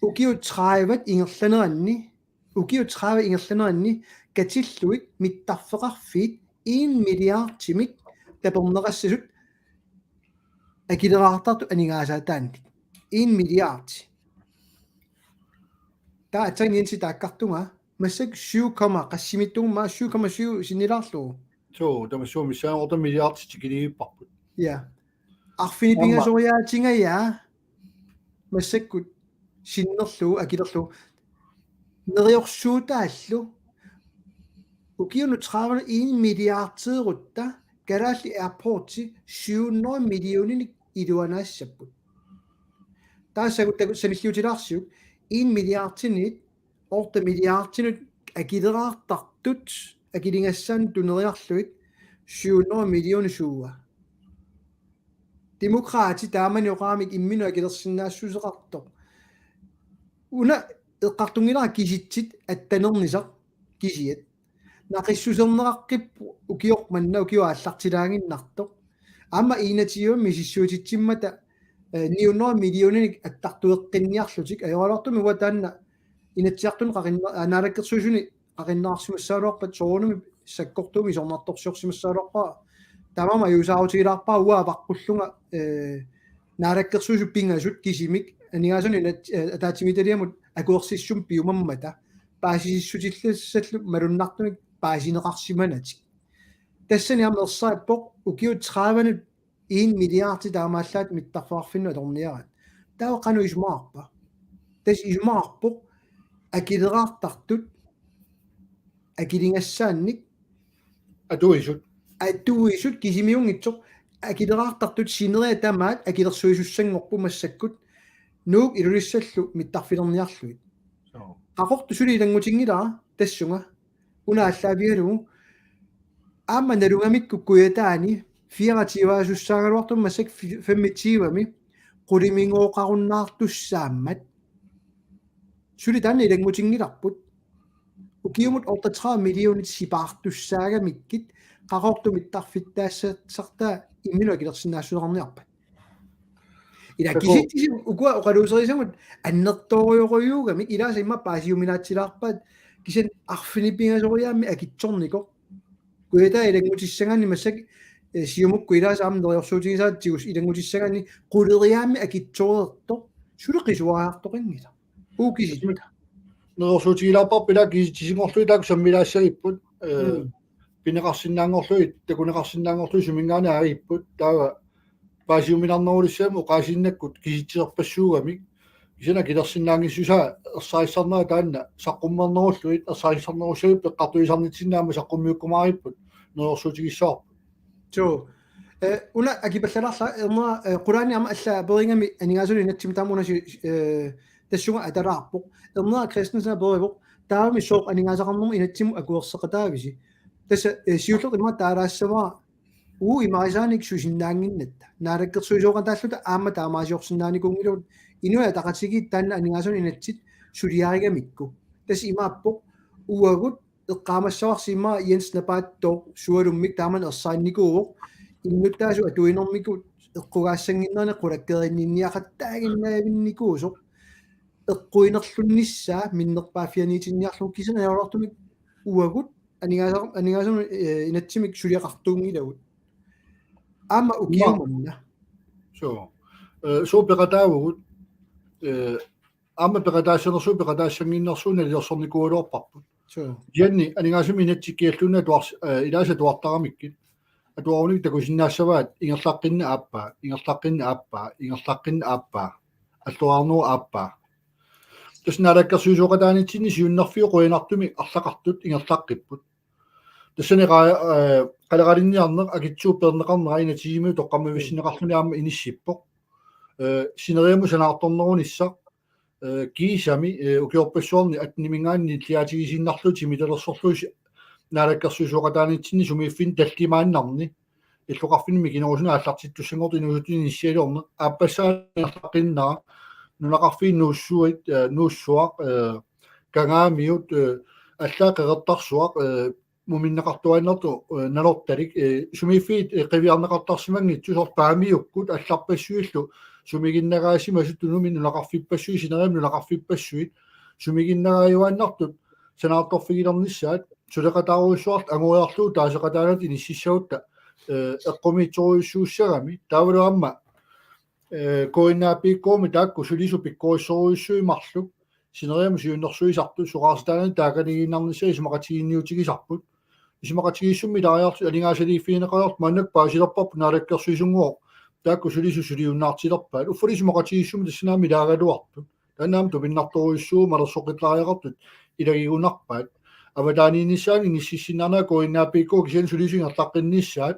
Ukiut tredive ingerlaneranni, ukiut tredive ingerlaneranni katillugit mittarfeqarfiit en milliardimik taperneqassasut akileraartartut aningaasaataannik. En milliard. Taava aatsaat Jensi taakkartunga massakkut syv komma qassimittuummaa syv komma syv sinnilaarlugu. Suu, tamassuumik missaani otte milliard tikiliivipparput. Ja. Arfineq-pingasoriaatingajaa massakkut sinnerlugu akilerlugu neriorsuutaallu ukiunut tredive en milliardeerutta Kalaallit Airportsi syv hundrede millioninik iluanaassapput. Taassagut taku-, sanilliutilaarsiuk en milliardinit otte milliardinut akileraartartut akiligassaannut tuneriarlugit syv hundrede millioner suua. Demokraatit taamani oqaramik imminut akilersinnaassuseqartoq. Una eqqartunngilara kisitsit attanernisaq kisiat. Naqissuserneqaqqippoq ukioq manna ukioq aallartilaaginnartoq. Aamma enogtyvemi misissuititsimmata eh, ni hundrede millioninik attartueqqinniarlutik ajoraluartumik uanga taanna Inatsisartuni qaqinne-, aa, Naalakkersuisuni qaqinneqarsimassagaluarpat soorunami sakkortuumik isornartorsiorsimassagaluarpara. Taamaammat ajuusaarutigilaarpara uanga avaqqullunga eh, Naalakkersuisut pingasut kisimik aningaasanut inat-, eh, ataatsimiititaliamut akuersissummik piumammata paasisissutillassaallu malunnartumik paasineqarsimanatik. Tassani aamma ersarippoq ukiut tredive en milliardi taamaallaat mittarfeqarfinnut atorniaraat. Taava qanoq isumaqarpa? Tassa isumaqarpoq akileraartartut akiligassaannik atuisut. Atuisut kisimiunngitsoq akileraartartut sineriak tamaat akilersuisussanngorput massakkut Nuuk Ilulissallu mittarfilerniarlugit. Joo. Qaqortoq suli ilanngutinngilara tassunga una aallaavigalugu aamma nalugamikku Kujataani fireogtyve-aasussaagaluartumik massakkut fi-, femogtyve-mi qulimigooqarunnaartussaammat. Suli taanna ilanngutinngilarput. Ukiumut otteogtredive millionit sipaartussaagamikkit Qaqortoq mittarfittaassartaa imminut akilersinnaassuseqarniarpat. Ila Taku- kisitsisut ukua oqaluuserisagut annertoorujussuugamik ilaasa immaqa paasiuminaatsilaarpaat kisianni arfineq-pingasoriaammik akitsornikoq. Kujataa ilanngutissagaanni massakkut eh, Siumukkut ilaasa aamma neriorsuutigisaat tigus ilanngutissagaanni quleriaammik akitsoreertoq suli qisuariartoqanngilaq. Uukisitta. Neriorsuutigilaarparput ilaa kisitsisinngorlugit taakku sammilaassagipput. Eh, Mm. pineqarsinnaanngorlugit, takuneqarsinnaanngorlugit suminngaanniit aagipput. Taava paasiuminarnerulissamut oqaasiinnakkut kisitsiserpassuugamik. Kisianni akilersinnaanngitsusaa ersarissarnera taanna saqqummernerullugit ersarissarnerussagipput eqqartuisarnitsinni aamma saqqummiukkumaaripput neriorsuutigissavarput. Suu. Eh, una akipallalaarlara ernera, eh, qulaani aamma alla aperigami aningaasanut inatsimmi taama una si-, eh, tassunga atalaarpoq. Ernera Christensen aperivoq, taavami sooq aningaasaqarnermut inatsimmut akuerseqataavisi. Tassa, eh, siullertut immaqa taalaassavara uagut imarisaanik susinnaannginnatta. Naalakkersuisooqataalluta aamma taamaaliorsinnaanikuunngilagut Inuit Ataqatigiit taanna aningaasanut inatsit suliarigamikku. Tassa imaappoq uagut eqqaamassavarsi immaqa Jens Napaattooq sualummik taamani ersaannikuuvoq innuttaasut atuinermikut eqqugaassannginnerani qulakkeerinninniaqattaaginnaavinnikuusoq eqquinerlunnissaa minnerpaaffianiitinniarlugu kisianni ajoraluartumik uagut aningaasa-, aningaasanut, eh, inatsimik suliaqartuunngilagut. Aamma ukiumanna. Suu. Eh, suu peqataavugut. Eh, aamma peqataassanersugut peqataassannginnersugut nalilersornikuugaluarparput. Suu. Kisianni aningaasanut inatsit kialluunniit atuars-, eh, ilaasa atuartaramikkit. Atuarunik takusinnaassavaat ingerlaqqinneq aappaa, ingerlaqqinneq aappaa, ingerlaqqinneq aappaa, alloriarnerup aappaa. Tassa naalakkersuisooqataanitsinni siunnerfiup qujanartumik arlaqartut ingerlaqqipput. Tassani qa-, eh, qaleralinniarneq akitsuup peerneqarnera inatsisimiut toqqammavissinneqarluni aamma inissippoq. Eh, sineriamut sanaartornerunissaq, eh, kiisami, eh, ukiorpassuarni atteniminngaanniit nilliaatigisiinnarlugu timitalersorlugu si-, naalakkersuisooqataanitsinni sumiiffinni tallimaannarni. Illoqarfinni mikinerusuni aallartittussanngortut inuusuttuni inissialiorneq. Aappassaa ingerlaqqinnera, nunaqarfiit Nuussuit, eh, Nuussuaq, eh, Kangaamiut, eh, allaat Qeqertarsuaq, eh, muminneqartuaannartut, eh, Nanortalik, eh, sumiiffiit, eh, qiviarneqartarsimanngitsut soorlu Paamiukkut allarpassuillu sumiginnagaasimasut Tunumi nunaqarfippassuit, sineriammi nunaqarfippassuit, sumiginnagaajuaannartut sanaartorfigilernissaat suleqataarujussuartut angoriarlugu taaseqataanata inississagutta, eh, eqqumiitsorujussuussagami. Taavalu aamma, eh, K N A P K-mi taakku sulisut pikkorissorujussuit marluk sineriammi siunnersuisartut soqarsitaanani taakaniiginnarnissaat isumaqatigiinniutigisarput. Isumaqatigiissummi ilaariarluta aningaasaliiffigineqariarluta maannakkut paasilerparput naalakkersuisunnguaq taakku sulisut suliunnaartilerpaat. Uffali isumaqatigiissummi tassani aamma ilaagaluartut. Taanna aamma tupinnartorujussuuvoq malersoqqittariaqartut ilagigunarpaat. Avataaniinnissaanut inississinnaanerat K N A P K kisianni sulisut ingerlaqqinnissaat.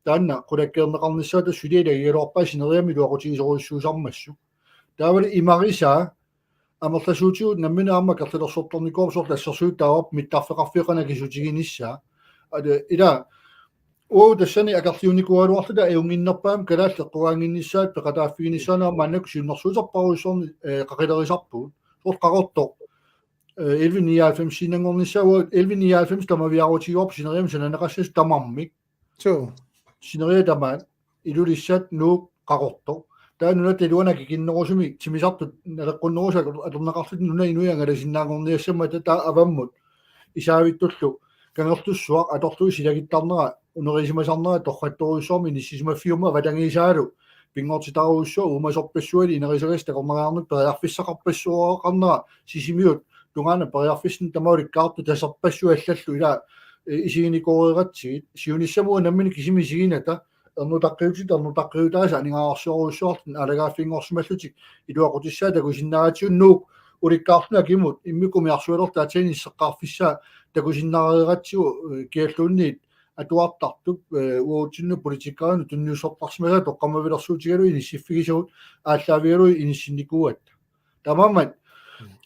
Taanna qulakkeerneqarnissaat tassa suliaq ilagigaluarpaat sineriammi iluaqutigisorujussuusarmassuk. Taavalu imarisaa amerlasuutigut nammineq aamma akerlilersortarnikuuarput soorlu assersuut taavappoq mittarfeqarfiit qanoq akisutiginissaa. Aa, ila uagut tassani akerliunnikuugaluarluta ajunnginnerpaamik kalaallit eqqugaannginnissaat peqataaffiginissaannut aamma maannakkut siunnersuuterparujussuarnik, eh, qaqilerisarpugut. Soorlu Qaqortoq, eh, elleve nioghalvfemsiinnanngornissaa uagut elleve nioghalvfems tamaviaarutigivippoq sineriammi sananeqassasoq tamarmik. Suu. Sineriak tamaat, Ilulissat, Nuuk, Qaqortoq. Taava nunatta iluanut akikinnerusumik timmisartut naleqqunnerusut atorneqarlutik nunap inui angalasinnaanngorniassammata taava avammut isaavittullu Kangerlussuaq atorlugu silagittarnera unerisimasarnera torrattorujussuarmik inissisimaffiummata avatangiisaalu pinngortitarujussuaq uumasorpassuali inerisagassi takornariarnermik periarfissaqarpassuaqarnera Sisimiut tungaanut periarfissanik tamaat ulikkaartut taserpassuit allallu ila, eh, isiginikooriaratsigit siunissami uanga nammineq kisimi isiginata ernutaqqiutit ernutaqqiutaasa aningaasarsiorujussuartut naalagaaffinngorsimallutik iluaqutissaat takusinnaagatsigu Nuuk ulikkaarluni akimut immikkut umiarsualertut aatsaat inisseqqaarfissaa takusinnaareeratsigu, eh, kialluunniit atuartartup, eh, uagutsinnut politikeritut tunniussortarsimasaat toqqammavilersuutigalugu inissiffigisagut aallaavigalugit inissinnikuugatta. Taamaammat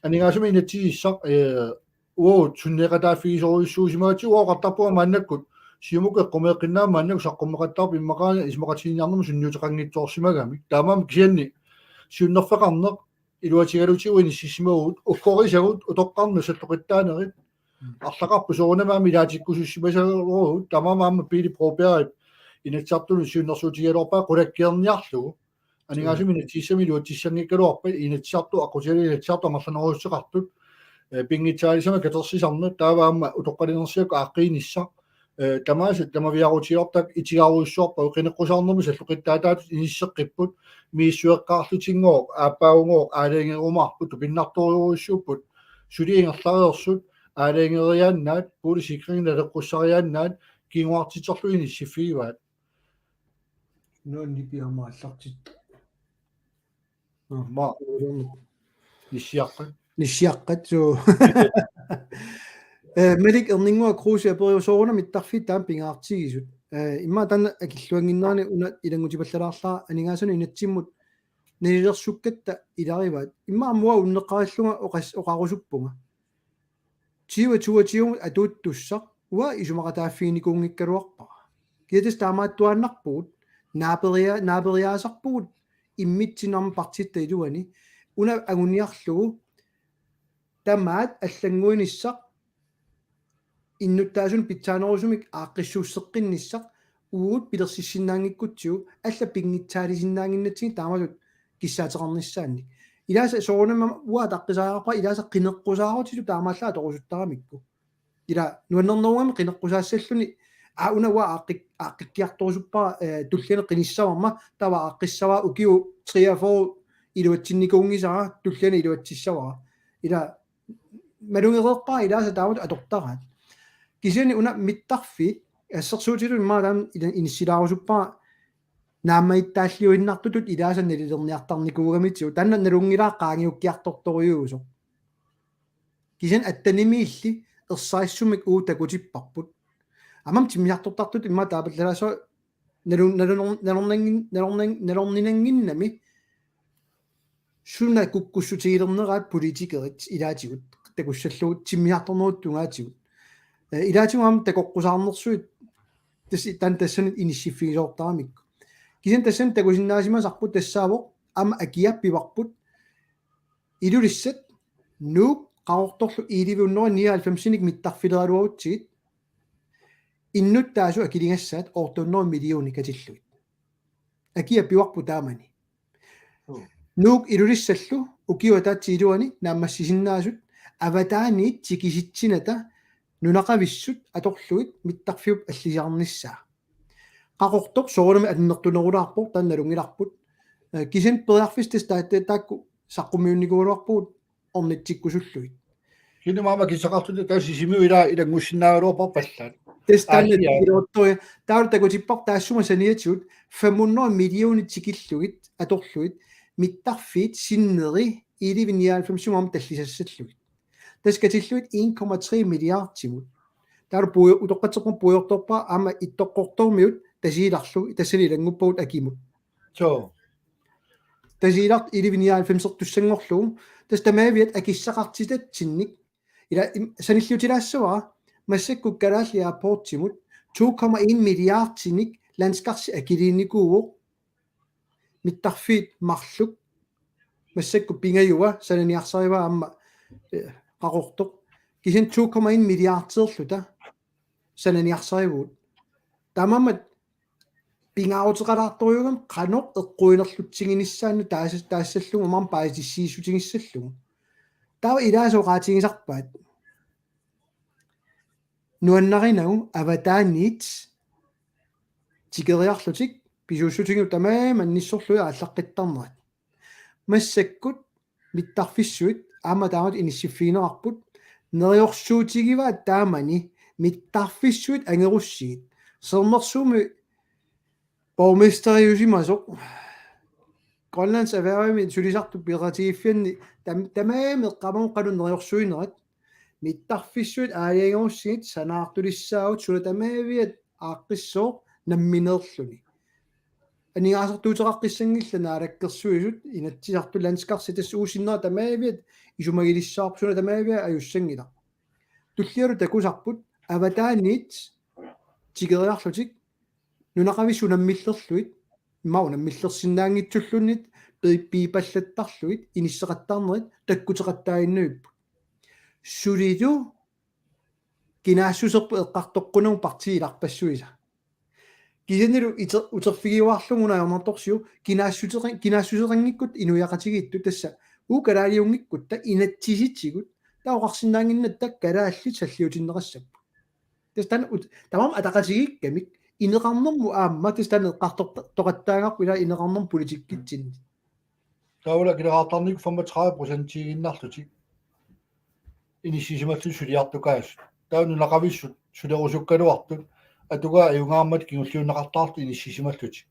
aningaasumik inatsisissaq, eh, uagut sunneeqataaffigisorujussuusimagatsigu uagut oqartarpunga maannakkut Siumukkut eqqumeeqqinnaammat maannakkut saqqummeqattaarpoq immaqa isumaqatigiinniarnermut sunniuteqanngitsoorsimagamik. Taamaammat kisianni siunnerfeqarneq iluatigalutigu inissisimavugut uggorisagut utoqqarnut salloqittaanerit arlaqarput soorunami aamma ilaatikkusussimasaraluaruit taamaammat aamma Pele Brobergip Inatsisartunut siunnersuutigigaluarpaa qulakkeerniarlugu. Aningaasumik inatsisissami iluatsissanngikkaluarpat Inatsisartut aqqutigalugu Inatsisartut amerlanerussuteqartut, eh, pinngitsaalisamik katersisarneq taava aamma utoqqalinersiakkut aaqqiinissaq, Eh, tamaasa tamaviarutiortak itigarujussuarpagut, qineqqusaarnermi salloqittaataatut inisseqqipput, misissueqqaarlutinngooq, aappaagungooq aalajangerumaarput, tupinnartorujussuupput, suli ingerlareersut, aalajangeriaannaat, boligsikring naleqqussariaannaat, kinguartitserlu inissiffigivaat. Nuannipi aamma aallartittoq. Nå, ma. Nissiaqqat. Nissiaqqat, suu. Eh, Malik Erninnguaq Kruse aperivoq: soorunami mittarfiit taama pingaartigisut. Eh, immaqa taanna akilluannginnerani una ilanngutipallalaarlara, aningaasanut inatsimmut nalilersukkatta ilarivaat. Immaqa aamma uanga unneqqarillunga oqas-, oqarusuppunga. Tyve toogtyve atuuttussaq uanga isumaqataaffiginikuunngikkaluarpara. Kisianni tassa taamaattuaannarpugut, naaperia-, naaperiaasarpugut immitsinnut aamma partiitta iluani, una anguniarlugu tamaat allannguinissaq innuttaasunut pitsaanerusumik aaqqissuusseqqinnissaq uagut pilersissinnaanngikkutsigu, allat pinngitsaalisinnaannginnatsigit taamatut kissaateqarnissaannik. Ilaasa soorunami uanga ataqqisariaqarpara, ilaasa qineqqusaarutitut taamaallaat atorusuttaramikku. Ila nuannernerugami qineqqusaassalluni, aa, una uanga aaqqik-, aaqqikkiartorusuppara, eh, tulliani qinissavarma, taava aaqqissavara ukiut treogfyrre iluatsinnikuunngisara, tulliani iluatsissavara. Ila malugereerpara ilaasa taamatut atortaraat. Kisianni una mittarfiit, assersuutigalugu immaqa taanna ila inissilaarusuppara, naammagittaalliuinnartutut ilaasa nalilerniartarnikuugamitigut, taanna nalunngilara qaangiukkiartortorujuusoq. Kisianni attanimiilli ersarissumik uagut takutipparput. Aamma timmisartortartutut immaqa taapallalaassaaq nalun-, nalunor-, nalornangin-, nalornan-, nalorninannginnami suna kukkussutigilerneraat politikerit ilaatigut, takussallugu timmisartornerup tungaatigut. Eh, ilaatigut aamma takoqqusaarnersuit tassa taanna tassani inissiffigisoortaramikku. Kisianni tassani takusinnaasimasarput tassaavoq aamma akia pivarput Ilulissat Nuuk Qaqortorlu elleve hundrede nioghalvfemsinik mittarfileraluarutsigit, innuttaasut akiligassaat otte hundrede millionit katillugit. Akia pivarput taamani. Mm. Nuuk Ilulissallu ukiup ataatsip iluani naammassisinnaasut avataaniit tikisitsinata nunaqavissut atorlugit mittarfiup allisarnissaa. Qaqortoq soorunami annertunerulaarpoq, taanna nalunngilarput. Eh, kisianni periarfissat tassa taa-, taakku saqqummiunnikuugaluarpugut ornitsikkusullugit. Kisianni aamma akissaqartutut tassa Sisimiut ila ilanngussinnaagaluarparpallaat. Tassa taanna Aasia. Iluattoria. Taava takutipparput taassuma saniatigut fem hundrede millionit tikillugit, atorlugit, mittarfiit sinneri elleve nioghalvfemsimut aamma tallisassallugit. Tassa katillugit en komma tre milliardimut. Taava pujo-, utoqqatserpunga puigortorpara aamma Ittoqqortoormiut Tasiilarlu, tassani ilannguppagut akimut. Suu. Tasiilaq elleve nioghalvfemsertussanngorlugu. Tassa tamaviat akissaqartitatsinnik. Ila im-, sanilliutilaassavara massakkut Kalaallit Airportsimut to komma en milliardinik landskarsi akiliinikuuvoq. Mittarfiit marluk. Massakkut pingajua sananiarsarivaa aamma, eh, Qaqortoq. Kisianni to komma en milliardeerluta sananiarsarivugut. Taamaammat pingaaruteqalaartorujuugami qanoq eqquinerlutsiginissaanut taasa-, taassallugu aamma paasissutigissallugu. Taava ilaasa oqaatigisarpaat nuannarinagu avataaniit tikeriarlutik pisuussutigigut tamaasa annissorlugit aallaqqittarnerat. Massakkut mittarfissuit aamma taamatut inissiffigineqarput, neriorsuutigivaat taamani mittarfissuit angerussigit. Sermersuumi borgmesteriusimasoq Grønlands Erhvervimi sulisartut peqatigiiffianni tam-, tamaasa eqqaamasoq qanoq neriorsuinerat. Mittarfissuit aalajangerussigit sanaartulissaagut, suna tamaviat aaqqissooq nammineerluni. Aningaasartuuteqaqqissanngillat naalakkersuisut, Inatsisartut, landskarsi, tassa uagut sinnera tamaviat isumagilissavarput, suna tamaviat ajussanngilaq. Tullialu takusarput avataaniit tikeriarlutik nunaqavissut unammillerlugit, immaqa unammillersinnaanngitsulluunniit pi-, piipallattarlugit, inisseqattaarnerit takkuteqattaaginnavipput. Sulilu kinaassuserput eqqartoqqunagu partiit ilarpassuisa. Kisiannilu ite-, uterfigiuarlugu una ajornartorsiut kinaassuteqan-, kinaassuseqanngikkutta inuiaqatigiittut, tassa uagut kalaaliunngikkutta inatsisitigut, taava oqarsinnaannginnatta kalaallit salliutinneqassapput. Tassa taanna ut-, tamarmik ataqatigiikkamik, ineqarnermut aamma, tassa taanna eqqartortoqattaagarput ilaa ineqarnermut politikkitsinni. Taavalu akileraartarnikkut femogtredive procentiiginnarlutik inissisimallutik suliartukaasut. Taava nunaqavissut sulerusukkaluartut atugaat ajungaarmata kingulliunneqartartut inissisimallutik.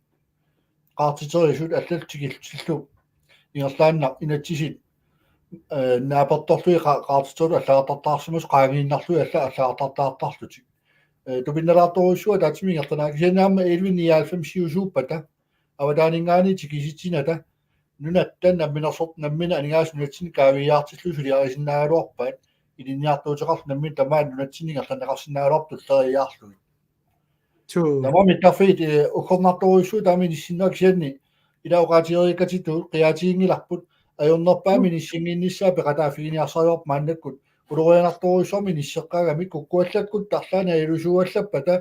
Qaartiterisut allallu tikillutillu ingerlaannaq inatsisit, eh, naapertorlugit qa-, qaartiteritut allagartartaarsimasut qaangiinnarlugit allat allagartartaartarlutik. Eh, tupinnalaartorujussuuvoq ataatsimik ingerlanerani, kisianni aamma elleve nioghalvfemsiusuuppata avataaninngaanniit tikisitsinata nunatta namminersorneq, nammineq aningaasat nunatsinni kaaviiaartillugit suliarisinnaagaluarpaat, ilinniartuuteqarlutik nammineq tamaat nunatsinni ingerlanneqarsinnaagaluartut tulleriiaarlugit. Suu. Tamarmik mittarfiit, eh, uggornartorujussuuvoq taama inissinneq, kisianni ilaa oqaatigereerikkatsigu qiaatiginngilarput, ajornerpaamik, mm, inissinnginnissaa peqataaffiginiarsarivarput maannakkut. Ulorianartorujussuarmik inisseqqaagamik kukkuallakkut tarlaannik ajulussuallappata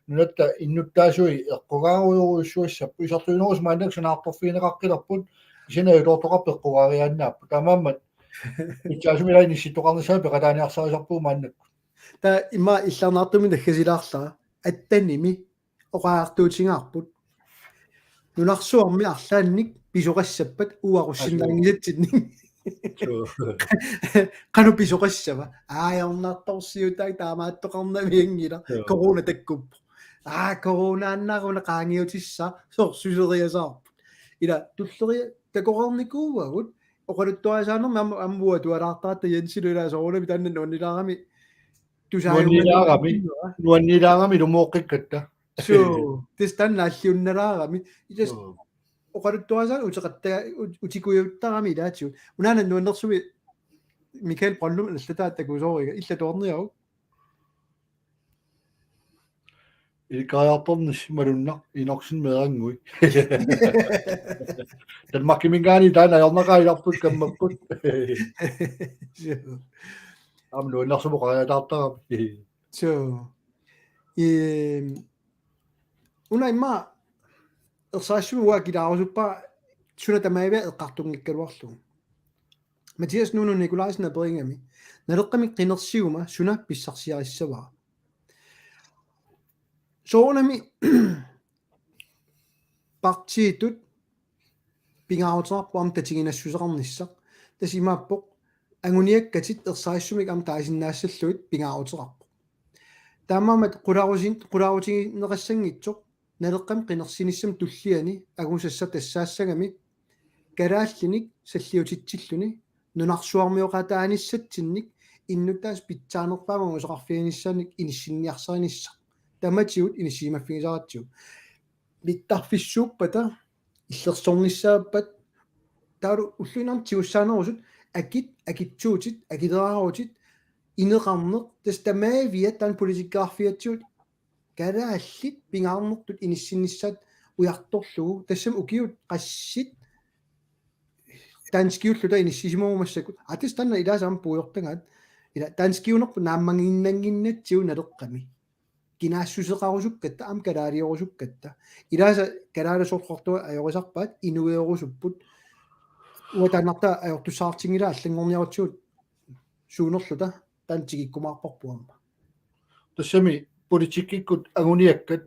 nunatta innuttaasui eqqugaarujorujussuassapput, isertuinerusut maannakkut sanaartorfigineqaqqilerput, kisianni ajutoortoqarput eqqugaariaannaapput. Taamaammat pitsaasumik ilaa inissittoqarnissaa peqataaniarsarisarpugut maannakkut. Taava immaqa illarnaartumik naggasilaarlara, attanimi oqariartuutigaarput. Nunarsuarmi arlaannik pisoqassappat uarussinnangilatsinni. Suu. Qanoq pisoqassava? Ajornartorsiutaat taamaattoqarnavianngilaq. Suu. Corona takkuppoq. Aa, coronaannaruna qaangiutissaa, soorlu suseriasaarput. Ilaa, tulleria-, takoreernikuuagut, oqaluttuarisaanermi aamma, aamma uanga atualaartaratta Jensilu ilaa soorunami taanna nuannilaarami tusaajumaneq. Nuannilaarami, nuannilaarami ilumooqqikkatta. Suu, tassa taanna naalliunnalaarami. Tassa, suu, oqaluttuarisaaneq uteqatta-, ut-, utikujuttarami ilaatigut. Unaana nuannersumik Michael Brønlund allataa takusooriga, illit atuarniaruk? Ilikkariartornissi malunnaq Enoksen meeranngui. Danmarkiminngaanniit taanna ajornaqaaq ilarput kammapput. Aamma nuannersumik oqariataartarami. Suu. Ehm, una immaqa ersarissumik uanga akilaarusuppara suna tamaavia eqqartunngikkaluarlugu. Mathias Nuno Nikolajsen aperigami: Naleqqamik qinersiguma suna pissarsiarissavara? Soorunami partiitut pingaaruteqarpoq aamma tatiginassuseqarnissaq. Tassa imaappoq anguniakkatit ersarissumik aamma taasinnaassallugit pingaaruteqarpoq. Taamaammat qularusin-, qularutigineqassanngitsoq Naleqqamik qinersinissamut tulliani angusassaq tassaassagami kalaallinik salliutitsilluni nunarsuarmioqataanissatsinnik innuttaasut pitsaanerpaamik angusaqarfiginissaannik inissinniarsarinissaq. Tamatigut inissisimaffigisaratsigu. Mittarfissuuppata, illersornissaappat, taavalu ulluinnarni tigussaanerusut akit, akitsuutit, akileraarutit, ineqarneq, tassa tamaavia taanna politikkeqarfigatsigu kalaallit pingaarnertut inissinnissaat ujartorlugu, tassami ukiut qassit danskiulluta inissisimavoq massakkut. Aa, tassa taanna ilaasa aamma puigortagaat. Ilaa danskiunerput naammaginnannginnatsigu Naleqqami. Kinaassuseqarusukkatta, aamma kalaaliorusukkatta. Ilaasa kalaalit soorlu oqartunga ajorisarpaat, inuerusupput. Uanga taannartaa ajortussaatinngilara allanngorniarutsigu suunerluta taanna tikikkumaarparput aamma. Tassami politikkikkut anguniakkat,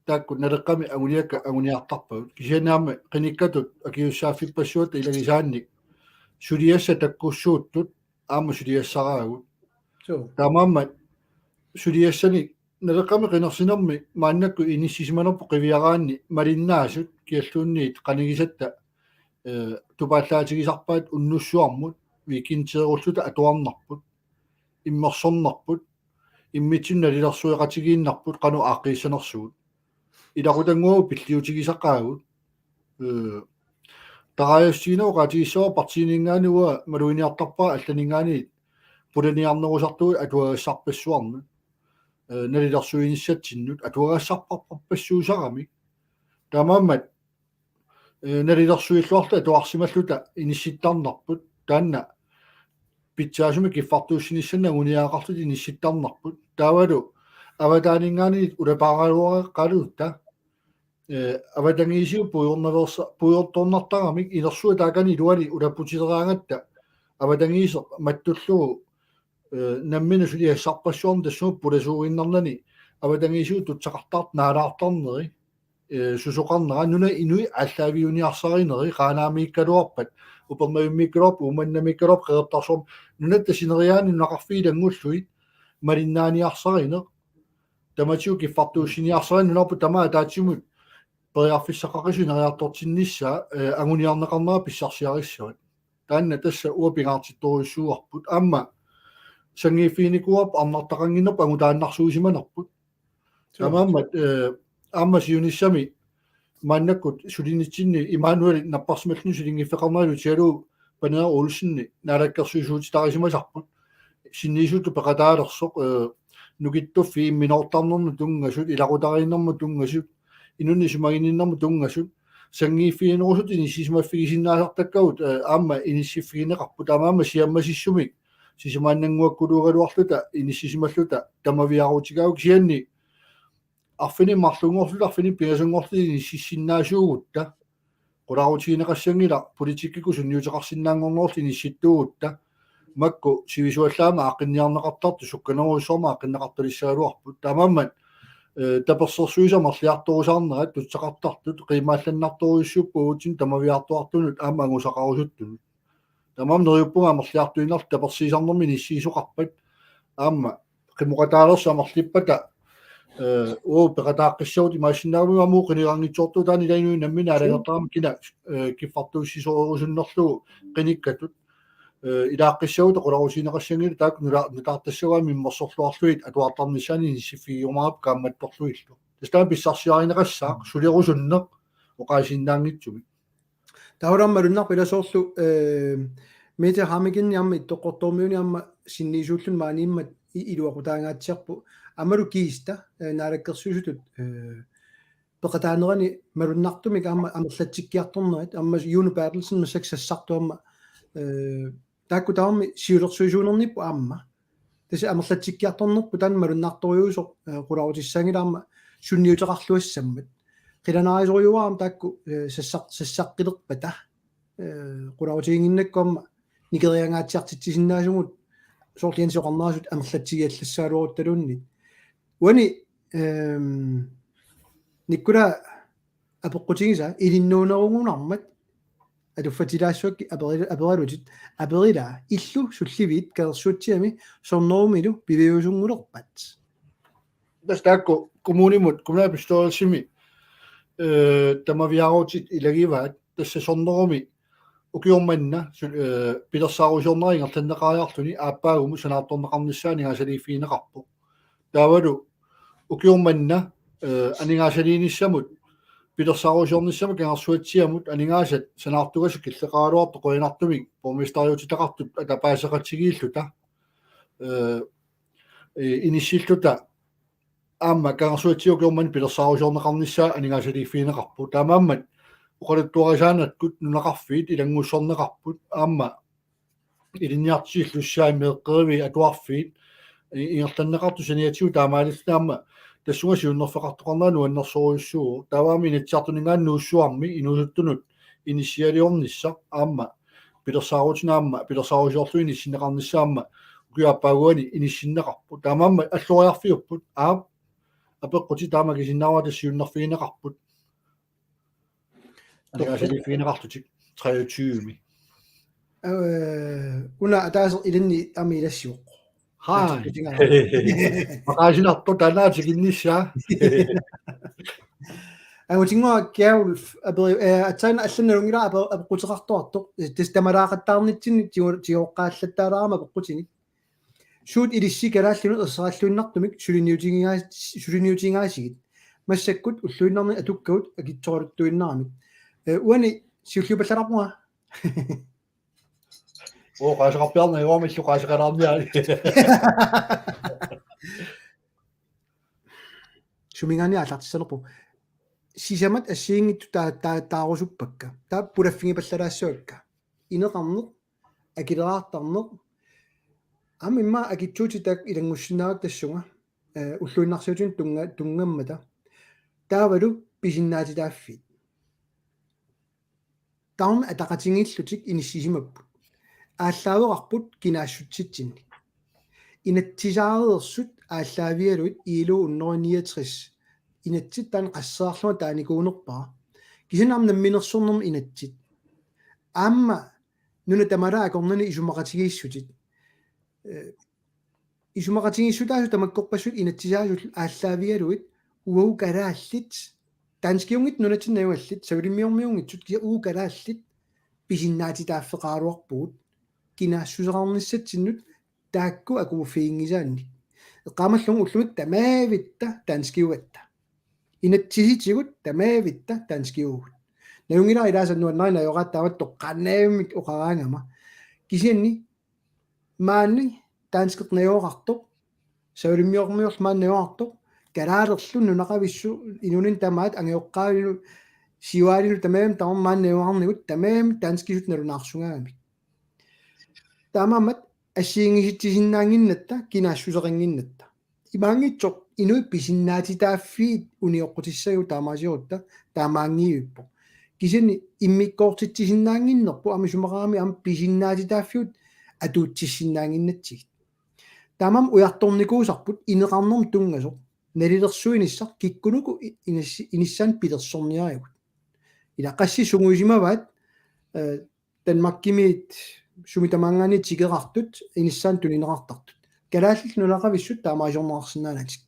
taakku Naleqqami anguniakkat anguniartarpagut. Kisianni aamma qinikkatut akisussaaffippassuatta ilagisaannik suliassat takkussuuttut aamma suliassaraagut. Suu. Taamaammat suliassanik Naleqqami qinersinermi maannakkut inissisimanerput qiviaraanni malinnaasut kialluunniit qanigisatta, eh, tupaallaatigisarpaat unnussuarmut, weekendeerulluta atuarnerput, immersornerput, immitsinnut nalilersueqatigiinnerput qanoq aaqqiissanersugut. Ilaqutannguagut pilliutigisaqaagut. Eh, taraajussiineq oqaatigissavara partiininngaanniit uanga maluginiartarpara allaninngaanniit pulaniarnerusartugut atuagassarpassuarnut. Eh, nalilersuinissatsinnut atuagassarparpassuusaramik. Taamaammat, eh, nalilersuilluarluta atuarsimalluta inissittarnerput, taanna pitsaasumik kiffartuussinissannik anguniagaqarluta inissittarnerput. Taavalu avataaninngaanniit ulapaaraluareqqalutta, eh, avatangiisigut puigornaveersa-, puigortornartaramik inersuaq taakani iluani ulapputileeraangatta avatangiiseq mattullugu, eh, nammineq suliassarpassuarnik tassunga pulasuuginnarnani avatangiisigut tutsaqartartut naalaartarneri, eh, susoqarnera, nunap inui aallaaviuniarsarineri, Qaanaamiikkaluarpat, Upernavimmiikkaluarpat, Uummannamiikkaluarpat, Qeqertarsuarmi, nunatta sineriaani nunaqarfiit ilanngullugit malinnaaniarsarineq, tamatigut kiffartuussiniarsarineq, nunarput tamaat ataatsimut periarfissaqaqisut ineriartortinnissaa, eh, anguniarneqarnera pissarsiarissavat. Taanna tassa uanga pingaartittorujussuuarput. Aamma sanngiiffiginikuuarput arnartaqannginnerput angutaannarsuusimanerput. Suu. Taamaammat, eh, aamma siunissami maannakkut sulinitsinni Immanuel napparsimalluni sulinngiffeqarneralu Tialu Paneeraq Olsenip naalakkersuisuutitarisimasarput. Sinniisutut peqataalersoq, eh, nukittuffiit imminortarnermut tunngasut, ilaqutariinnermut tunngasut, inunnik isumaginninnermut tunngasut, sanngiiffiginerusutut inissisimaffigisinnaasattakkavut, eh, aamma inissiffigineqarput, taamaammat siammasissumik sisamaannannguakkuluugaluarluta inissisimalluta tamaviaarutigaavut, kisianni arfineq-marlunngorluta, arfineq-pingasunngorluta inississinnaasuugutta. Qularuutigineqassanngilaq politikkikkut sunniuteqarsinnaanngornerulluta inissittuugutta. Makku sivisuallaamik aaqqinniarneqartartut sukkanerujussuarmik aaqqinneqartalissagaluarput. Taamaammat, eh, tapersersuisut amerliartorusaarnerat tutsaqartartut qiimmaallannartorujussuupput uatsinnut tamaviaartuartunut aamma angusaqarusuttunut. Taamaammat neriuppunga amerliartuinnarluta tapersiisarnermi inissiisoqarpat aamma qimmuqataalersoq amerlippata, eh, uagut peqataaqqissagut, imaassinnaagami aamma qinigaanngitsoortugut taanna ilaanni nammineq aalajangertarami kina, eh, kiffartuussisorusunnerlugu qinikkatut, eh, ilaaqqissaguta qularuutigineqassanngilaq taakku nula-, nutaartassavaa mimmersorluarlugit atuartarnissaannik inissiffigiumaarput kaammattorlugillu. Tassa taanna pissarsiarineqassaaq, mm, sulerusunneq oqaasiinnaanngitsumik. Taava aamma malunnarpoq ila soorlu, eh, Mette Hammeken aamma Ittoqqortoormiuni aamma sinniisuulluni maaniimmat i-, iluaqutaangaatsiarpoq. Aammalu Kista, eh, naalakkersuisutut, eh, peqataanerani malunnartumik aamma amerlatsikkiartornerat, aamma Juno Berthelsen massakkut sassartoq aamma, eh, taakku tamarmik siulersuisuunernipput aamma. Tassa amerlatsikkiartornerput taanna malunnartorujuusoq, eh, qularutissaanngilaq aamma sunniuteqarluassammat. Qilanaarisorujuuara aamma taakku, eh, sassaq-, sassaqqilerpata. Eh, qularutiginnginnakku aamma nikeriangaatsiartitsisinnaasugut soorlu Jens oqarnerasut amerlatsigiallassagaluaruttaluunniit. Uani, ehm, Nikolai apeqqutigisaa ilinnuunerugunarmat atuffatilaassavakka aperi-, aperalutit, aperilaa illu sulliviit Kangersuatsiami Sornerumilu piviusunngulerpat. Tassa taakku kommunimut, kommunalbestyrelsimi, eh, tamaviaarutit ilagivaat, tassa Sornerumi ukioq manna su-, eh, pilersaarusiornera ingerlanneqariarluni aappaagumut sanaartorneqarnissaa aningaasaliiffigineqarpoq. Taavalu ukioq manna, eh, aningaasaliinissamut, pilersaarusiornissamut Kangersuatsiamut aningaasat sanaartugassat killeqaraluartoq qujanartumik borgmesteriutitaqartut atapaaseqatigiilluta, eh, eh, inissilluta aamma Kangersuatsiaq ukioq manna pilersaarusiorneqarnissaa aningaasaliiffigineqarpoq. Taamaammat oqaluttuarisaannakkut nunaqarfiit ilanngussorneqarput aamma ilinniartitsiillu saammi eqqeriviit atuarfiit i-, ingerlanneqartut saniatigut taamaalilluni aamma tassunga siunnerfeqartoqarnera nuannersorujussuuvoq. Taava aamma Inatsisartuninngaanniit Nuussuarmi inuusuttunut inissialiornissaq aamma pilersaarutinik aamma pilersaarusiorlugit inissinneqarnissaq aamma ukiup aappaaguani inissinneqarpoq. Taamaammat alloriarfiupput, aap, apeqqutit taama akisinnaavara tassa siunnerfigineqarput. Aningaasaliiffigineqarlutik treogtyve-mi. Eh, una ataaseq ilinni aamma ilassivoq. Haa. Natikkutingaa. Maqaasinartoq taanna tikinnissaa. Angutinnguaq Kjærulf aperi-, eh, aatsaat allanut nalunngilara ape-, apeqquteqartoqartoq. Tassa tamalaaqattaarnitsinni tigu-, tigoqqaallattaalaarama apeqqutinik. Suut ilissi kalaallinut erseralluinnartumik suliniutigigaa-, suliniutigaasigit? Massakkut ulluinnarni atukkavut akitsoraluttuinnaramik. Eh, uani siulliuppallaarpunga. Oo, qaaseqarpiarneq iluamillu qaaseqalaarniarit. Suminngaanniit aallartissanerpoq. Sisamat assigiinngitsut taa-, taa-, taarusuppakka. Taava pulaffigipallalaassavakka. Ineqarneq, akileraartarneq. Aamma immaqa akitsuutit taakku ilanngussinnaavat tassunga. Eh, ulluinnarsiutini tunnga-, tunngammata. Taavalu pisinnaatitaaffiit. Tamarmik ataqatigiillutik inissisimapput. Aallaaveqarput kinaassutsitsinnik. Inatsisaareersut aallaavigalugit ILO hundrede niogtres inatsit taanna qasseerlunga taanikuunerpara. Kisianni aamma namminersornermi inatsit. Aamma nuna tamalaat akornanni isumaqatigiissutit. Eh, isumaqatigiissutaasut tamakkorpassuit inatsisaasullu aallaavigalugit uagut kalaallit danskiunngitsut nunatsinni najugallit, savalimmiormiunngitsut kisianni uagut kalaallit pisinnaatitaaffeqaraluarpugut kinaassuseqarnissatsinnut taakku akuuffiginngisaannik. Eqqaamallugu ullumikkut tamaavitta danskiugatta. Inatsisitigut tamaavitta danskiuvugut. Nalunngilara ilaasa nuannarineq ajoraat taamatut toqqaannavimmi oqaraangama. Kisianni maani danskeq najugaqartoq, savalimmiormiullu maani najugaqartoq, kalaalerlu nunaqavissut inuuninni tamaat angajoqqaavinut siuaalinut tamarmik tamarmik maani najugaqarnikkut tamarmik danskisut nalunaarsugaagamik. Taamaammat assigiinngisatsisinnaannginnatta, kinaassuseqannginnatta. Imaanngitsoq inuit pisinnaatitaaffiit unioqqutissagigut taamaasiorutta taamaanngivippoq. Kisianni immikkoortitsisinnaannginnerput aamma isumaqarami aamma pisinnaatitaaffigut atuutsissinnaannginnatsigit. Taamaammat ujartornikuusarput ineqarnermut tunngasoq nalilersuinissaq kikkunuku i-, inissi-, inissaanut pilersorniarigut. Ila qassit sungiusimavaat, eh, Danmarkimiit sumi tamaanngaanniit tikeqartut inissaanut tunineqartartut. Kalaallit nunaqavissut taamaasiorneqarsinnaanatik.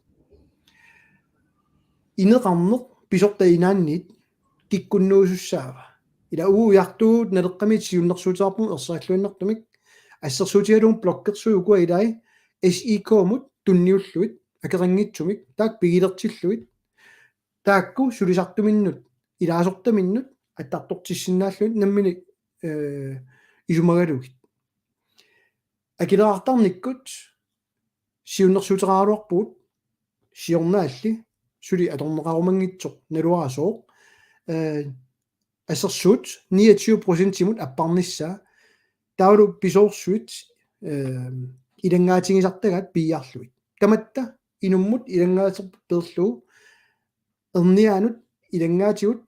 Ineqarneq pisortat inaanniit kikkunnuusussaava. Ila uagut ujartuuvugut Naleqqamiit siunnersuuteqarpugut erseqqilluinnartumik assersuutigalugu blokkersuit ukua ilai S I K-mut tunniullugit akeqanngitsumik taakku pigilertillugit taakku sulisartuminnut ilaasortaminnut attartortissinnaallugit nammineq, eh, isumagalugit. Akileraartarnikkut siunnersuuteqaraluarpugut siornaalli suli atorneqarumanngitsoq naluara sooq, eh, assersuut niogtyve procentimut apparnissaa taavalu pisoorsuit, eh, ilanngaatigisartagaat piiarlugit. Tamatta inummut ilanngaasarput peerlugu erniaanut ilanngaatigut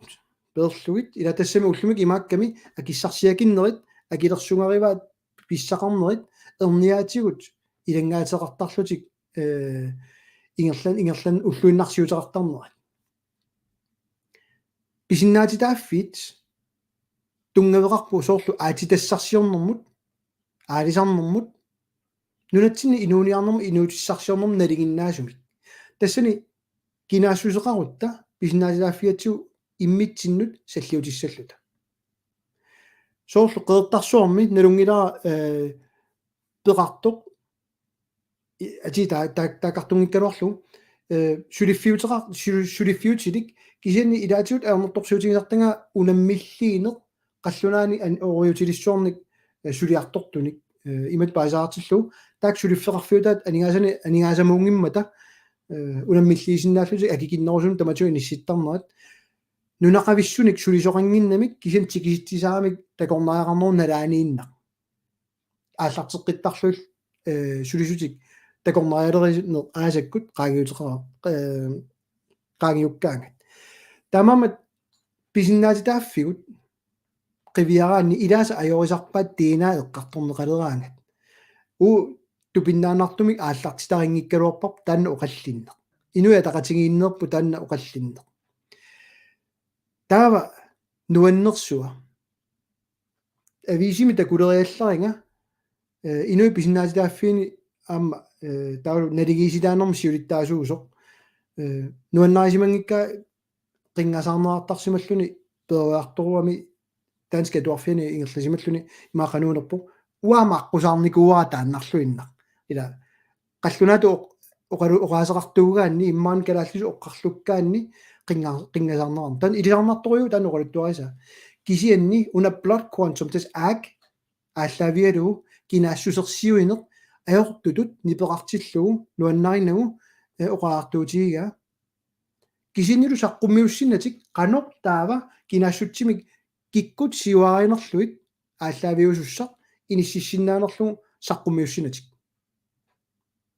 peerlugit, ila tassami ullumikkut imaakkami akissarsiakinnerit, akilersugarivaat pissaqarnerit, erniaatigut ilanngaateqartarlutik, eh, ingerlan-, ingerlan ulluinnarsiuteqartarnerat. Pisinnaatitaaffiit tunngaveqarput soorlu aatsitassarsiornermut, aalisarnermut, nunatsinni inuuniarnermut, inuutissarsiornermut nalinginnaasumik. Tassani kinaassuseqarutta pisinnaatitaaffigatsigu immitsinnut salliutissalluta. Soorlu Qeqertarsuarmi nalunngilara, eh, peqartoq i-, ati ta-, ta-, taakkartunngikkaluarlugu, eh, suliffiuteqar-, su-, suliffiutilik kisianni ilaatigut ajornartorsiutigisartagaat unammilliineq qallunaani an-, ooriutilissuarnik, eh, suliartortunik, eh, imatut paasisaartillugu, taakku suliffeqarfiutaat aningaasanik, aningaasamuunngimmata, eh, unammilliisinnaallutik akikinnerusumik tamatigut inissittarnerat. Nunaqavissunik sulisoqannginnamik kisianni tikisitsisaaramik takornariaqarnerup nalaaniinnaq. Aallarteqqittarlugit, eh, sulisutik takornarialerineq aasakkut qaangiuteqara-, eh, qaangiukkaangat. Taamaammat pisinnaatitaaffigut qiviaraanni ilaasa ajorisarpaat D N A eqqartorneqaleraangat. Uagut tupinnaannartumik aallartitarinngikkaluarparput taanna oqallinneq. Inuit ataqatigiinneerput taanna oqallinneq. Taava nuannersua. Aviisimi takuleriallaringa, eh, inuit pisinnaatitaaffiini aamma, eh, taavalu naligiissitaanermut siulittaasuusoq. Eh, nuannarisimanngikkaa qinngasaarneqartarsimalluni peroriartorami danskit atuarfianni ingerlasimalluni ima qanuunerpoq. Uanga aamma aqqusaarnikuuara taannarluinnaq. Ila qallunaatut oq-, oqalu-, oqaaseqartuugaanni immaqa kalaallisut oqarlukkaanni qinnga-, qinngasaarneqarneq. Taanna ilisarnartorujuuvoq taanna oqaluttuarisaa. Kisianni una blood quantum tassa aak aallaavigalugu kinaassusersiuineq ajortutut nipeqartillugu nuannarinagu, eh, oqariartuutigigaa. Kisiannilu saqqummiussinnatik qanoq taava kinaassutsimik kikkut siuarinerlugit aallaaviusussaq inississinnaanerlugu saqqummiussinnatik.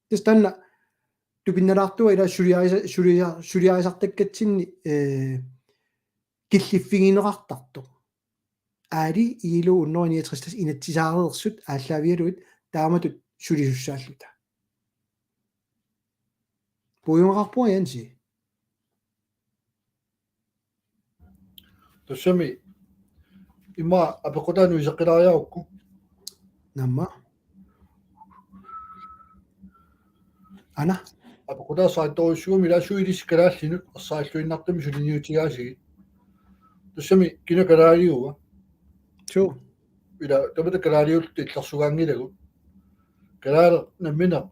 Tassa taanna tupinnalaartua ila suliarisa-, sulia-, suliarisartakkatsinni, eh, killiffigineqartartoq. Aali ILO hundrede niogtres tassa inatsisaareersut aallaavigalugit taamatut sulisussaalluta. Puigumaqarpunga Jensi. Tassami immaqa apeqqutaanut iseqqilaariarukku. Naamma. Aana. Apeqqutaassaartorujussuugami ila suut ilissi kalaallinut ersarilluinnartumik suliniutigaasigit. Tassami kina kalaaliua? Suu. Ila tamatta kalaaliulluta illersugaanngilagut. Kalaaleq nammineq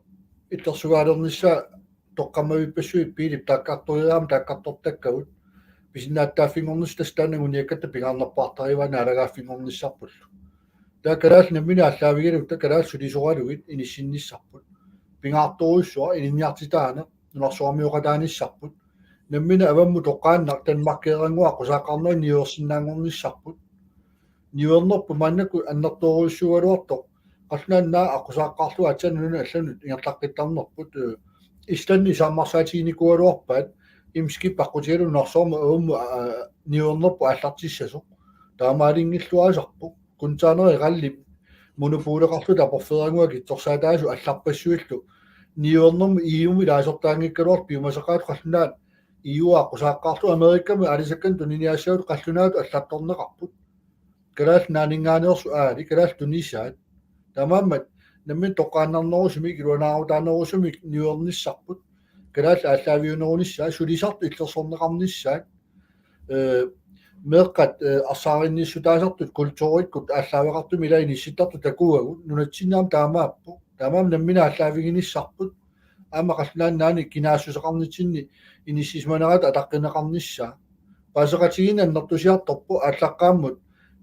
illersugaalernissaa toqqammavippassuit biilip taakkartoriarami taakkartortakkagut. Pisinnaatitaaffinngornissaq tassa taanna anguniakkatta pingaarnerpaartarivaat naalagaaffinngornissarpullu. Taava kalaallit namminneq aallaavigalugit taava kalaallit sulisoralugit inissinnissarput. Pingaartorujussuaq ilinniartitaaneq nunarsuarmioqataanissarput. Nammineq avammut toqqaannaq Danmarkeerannguaq aqqusaaqqaarneq niuersinnaanngornissarput. Niuernerput maannakkut annertoorujussuugaluartoq. Qallunaat Nunaat aqqusaaqqaarlugu aatsaat nunanut allanut ingerlaqqittarnerput, eh, Islandi saammarsaatiginikuugaluarpaat Eimskip aqqutigalugu nunarsuarmi avammut, aa, niuernerput aallartissasoq. Taamaalinngilluinnarpoq. Konteineri qallip monopoleqarluta aporfeerannguaq kitsorsaataasut allarpassuillu. Niuernermut E U-mut ilaasortaanngikkaluartoq piumasaqaat qallunaat E U aqqusaaqqaarlugu Amerikami aalisakkanut tuniniaassagaluartoq qallunaatut allattorneqarput. Kalaallit Nunaanninngaanneersut aali, kalaallit tunisaat. Taamaammat nammineq toqqaannarnerusumik, iluanaarutaanerusumik niuernissarput. Kalaallit aallaaviunerunissaat, sulisartut illersorneqarnissaat. Eh, meeqqat, eh, arsaarinniissutaasartut kulturikkut aallaaveqartumik ila inissittartut takuagut, nunatsinni aamma taamaappoq. Taamaammat nammineq aallaaviginissarput. Aamma Qallunaat Nunaanni kinaassuseqarnitsinni inissisimanerata ataqqineqarnissaa. Paaseqatigiinneq annertusiartorpoq aallaqqaammut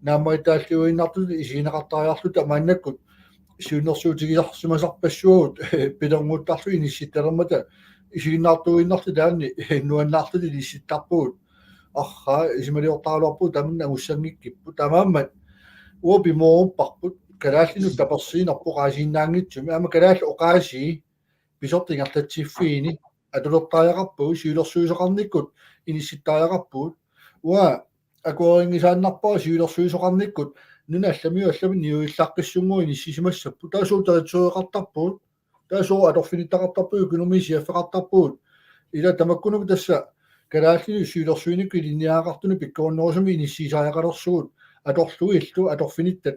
naammagittaalliuinnartutut isigineqartariarluta maannakkut siunnersuutigisarsimasarpassuagut pilernguttarluta inissittalermata isiginnaartuuinnarluta taanni nuannaarluta inissittarpugut. Arraa, isumaliortaraluarpugut tamanna angussanngikkippoq. Taamaammat uagut pimoorupparput kalaallinut tapersiinerput oqaasiinnaanngitsumik. Aamma kalaallit oqaasii pisortat ingerlatsiffiini atulertariaqarpagut, siulersuisoqarnikkut inissittariaqarpugut. Uanga akuerinngisaannarpara siulersuisoqarnikkut nunat allamiut allamut niuillaqqissunnguit inissisimassapput. Taava suut territoriueqartarpugut. Taava suut atorfinittaqartarpugut, økonomi siaffeqartarpugut. Ila tamakkununnga tassa kalaallinut siulersuinikkut ilinniagaqartunut pikkorinnerusumik inissiisariaqalersugut atorlugillu atorfinittat,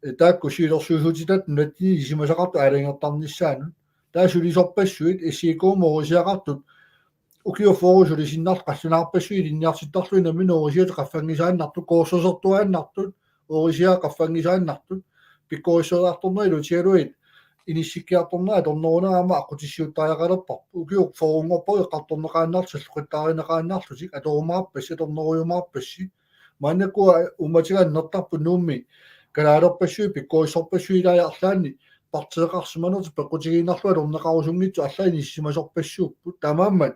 eh, taakku siulersuisuutitat nunatsinni ilisimasaqartut aalajangertarnissaannut. Taava sulisorpassuit S I K-mut orisiaqartut ukiut fyrre sulisinnarlutik qallunaarpassuit ilinniartittarlugit nammineq orisiatik qaffanngisaannartut, kursusertuaannartut, orisiaat qaffanngisaannartut, pikkorissoriartornerat ilutigalugit inissikkiartornerat atornerunera aamma aqqutissiuuttariaqalerparput. Ukiut fyrrenngorpagut eqqartorneqaannarlutik, salloqittaarineqaannarlutik, atorumaarpassi, atornerujumaarpassi. Maannakkut uummatiga annertarput Nuummi kalaalerpassuit, pikkorissorpassuit ilai arlaanni partiiqarsimanertik peqqutigiinnarlugu atorneqarusunngitsut allat inissisimasorpassuupput. Taamaammat,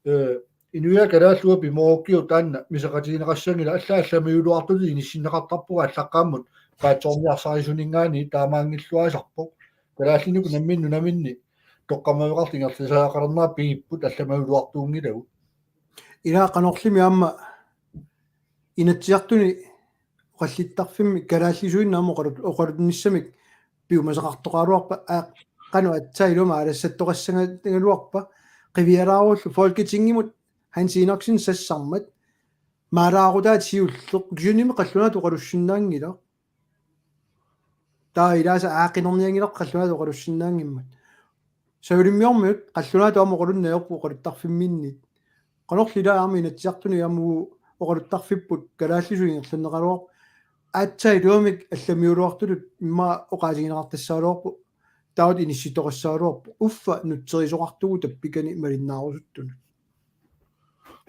eh, inuiaat kalaallit uagut pimoorukkigut taanna miseqatigineqassanngilaq, allat allamiuluartutut inissinneqartarpugut aallaqqaammut paatsoorniarsarisuninngaanniit taamaanngilluinnarpoq. Kalaallinik nammineq nunaminni toqqammaveqartut ingerlasariaqalernerat pigipput allamiuluartuunngilagut. Ila qanorlimi aamma Inatsisartuni oqallittarfimmi kalaallisuinnaq aamma oqalut-, oqalunnissamik piumasaqartoqaraluarpat, aa, qanoq aatsaat ilumut aalassattoqassagaluarpat, qiviaraarullu Folketingimut Hans Enoksen sassarmat maalaarutaat siulleq, kisiannimi qallunaatut oqalussinnaanngilaq. Taava ilaasa aaqqinernianngilarput qallunaatut oqalussinnaanngimmat. Savalimmiormiut qallunaatut aamma oqalunneq ajorput oqaluttarfimminnit. Qanorli ila aamma Inatsisartuni aamma oqaluttarfipput kalaallisut ingerlanneqaraluarput. Aatsaat iluamik allamiuluartutut immaqa oqaatigineqartassagaluarpoq. Taava inissittoqassagaluarpoq. Uffa nutserisoqartugut tappikani malinnaarusuttunut.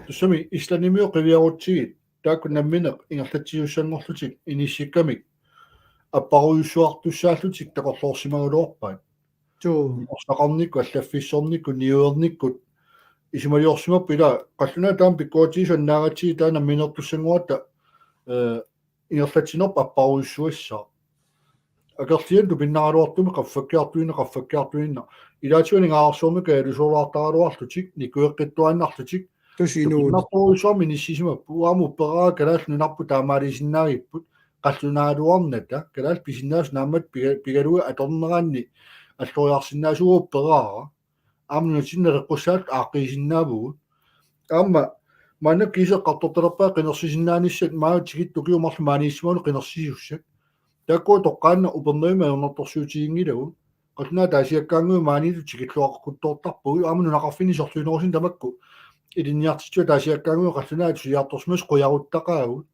Tassami Islandimiut qiviarutsigit. Taakku nammineq ingerlatsisussanngorlutik inissikkamik apparujussuartussaallutik takorloorsimagaluarpaat. Suu. Orsaqarnikkut, allaffissornikkut, niuernikkut. Isumaliorsimapput ila qallunaat taama pikkoritigisut annaagatsigit taava nammineertussanngorutta, eh, ingerlatsinerput apparujussuassaaq. Akerlianik tupinnaraluartumik qaffakkiartuinnaq, qaffakkiartuinnaq. Ilaatigut aningaasarsiornikkut alusoorluartaraluarlutik, nikueqqittuaannarlutik. Tusinuun. Tupinnartorujussuarmik inissisimapput. Uanga upperaara kalaallit nunarput taamaalisinnaagipput. Qallunaaluarnata, kalaallit pisinnaasut naammattut piga-, pigalugit atorneranni alloriarsinnaasugut upperaara. aamma nunatsinni naleqqussaat aaqqiisinnaavugut. Aamma maanna kiisa eqqartortalerpaat qinersisinnaanissat maani tikittukiumarlu maaniissimagunik qinersisussat. Taakku toqqaannaq upernavimmik ajornartorsiutiginngilagut. Qallunaat ataasiakkaannguit maaniittut tikilluaqquttoortarpagut aamma nunaqarfinni sorliunerusuni tamakku ilinniartitsivoq ataasiakkaannguit qallunaat suliartorsimasut qujaruttaqaagut.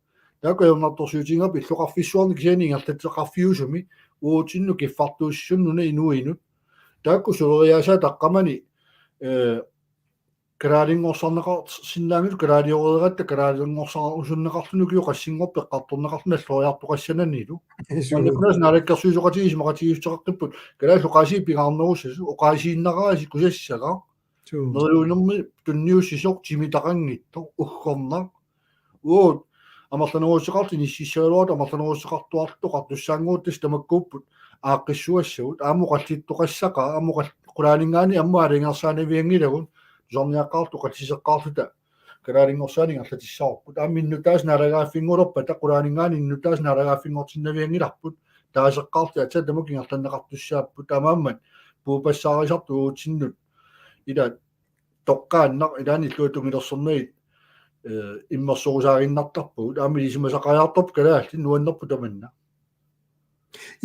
Taakku ajornartorsiutigigaat illoqarfissuarni kisianni ingerlatseqarfiusumi uatsinnut kiffartuussisunut nunap inuinut. Taakku suleriaasaat taqqamani, eh, kalaalinngorsaarneqarsinnaanngitsut kalaalioreeratta kalaalinngorsaarneqarluni ukiut qassinngorpit eqqartorneqarluni alloriartoqassananilu. Suu. Maannakkut naalakkersuisooqatigiit isumaqatigiissuteqaqqipput kalaallit oqaasii pingaarnerussasoq oqaasiinnaraasi kusassagaq. Suu. Neriuunermi tunniussisoq timitaqanngitsoq uggornaq. Uagut amerlanerussuteqartut inississagaluartut amerlanerussuteqartuartut oqartussaannguupput tassa tamakkuupput aaqqissugassagut aamma oqallittoqassaqaaq aamma oqall-, qulaaninngaanniit aamma aalajangersaanavianngilagut tusarniaqqaarluta oqalliseqqaarluta kalaalinngorsaannik ingerlatissavarput aamma innuttaasut naalagaaffinngulerpata qulaaninngaanniit innuttaasut naalagaaffinngortinnavianngilarput taaseqqaarluta aatsaat tamakku ingerlanneqartussaapput taamaammat puupassaarisartut uatsinnut ilaat toqqaannaq ilaanni illuatungilersornagit, eh, immersorusaaginnartarpagut aamma ilisimasaqariartorpoq kalaallit nuannerpoq tamanna.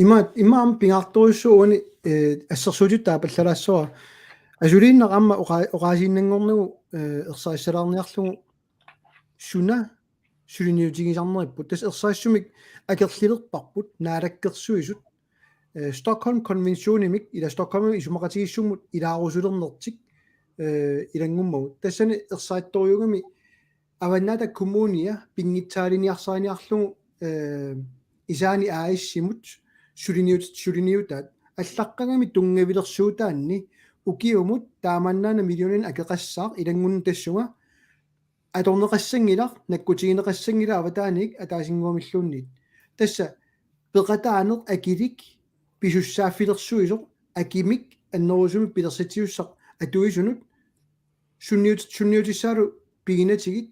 Ima, ima aamma pingaartorujussuuvoq uani, eh, assersuutitut taapallalaassavara. Asuliinnaq aamma oqa-, oqaasiinnanngornagu, eh, ersarissalaarniarlugu suna suliniutigisarneripput. Tassa ersarissumik akerlilerparput naalakkersuisut. Eh, Stockholm Konventionimik, ila Stockholmimi isumaqatigiissummut ilaarusulernertik, eh, ilanngummagut. Tassani ersarittorujuugami Avannaata Kommunia pinngitsaaliniarsariniarlugu, eh, Isaani A/S-imut suliniut-, suliniutaat. Allaqqagami tunngavilersuutaanni ukiumut taamaannaana millioninik akeqassaaq ilanngunnut tassunga atorneqassanngilaq, nakkutigineqassanngilaq avataaniit ataasinnguamilluunniit. Tassa peqataaneq akilik pisussaaffilersuisoq akimik annerusumik pilersitsisussaq atuisunut sunniut-, sunniutissaalu piginatigit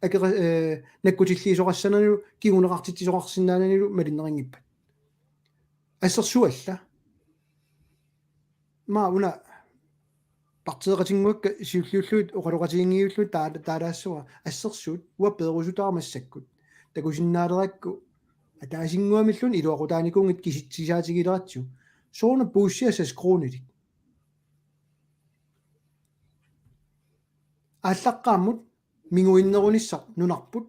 akeqa-, eh, nakkutilliisoqassananilu kinguneqartitsisoqarsinnaananilu malinneqanngippat. Assersuut alla. Maa una partiiqatinnguakka siulliullugit oqaloqatiginngivillugu taa-, taalaassavara assersuut uanga peerusutara massakkut. Takusinnaalerakku ataasinnguamilluunniit iluaqutaanikuunngitsoq kisitsisaatigileratsigit. Sooruna puussiaq seks kronilik. Aallaqqaammut minguinnerunissaq nunarput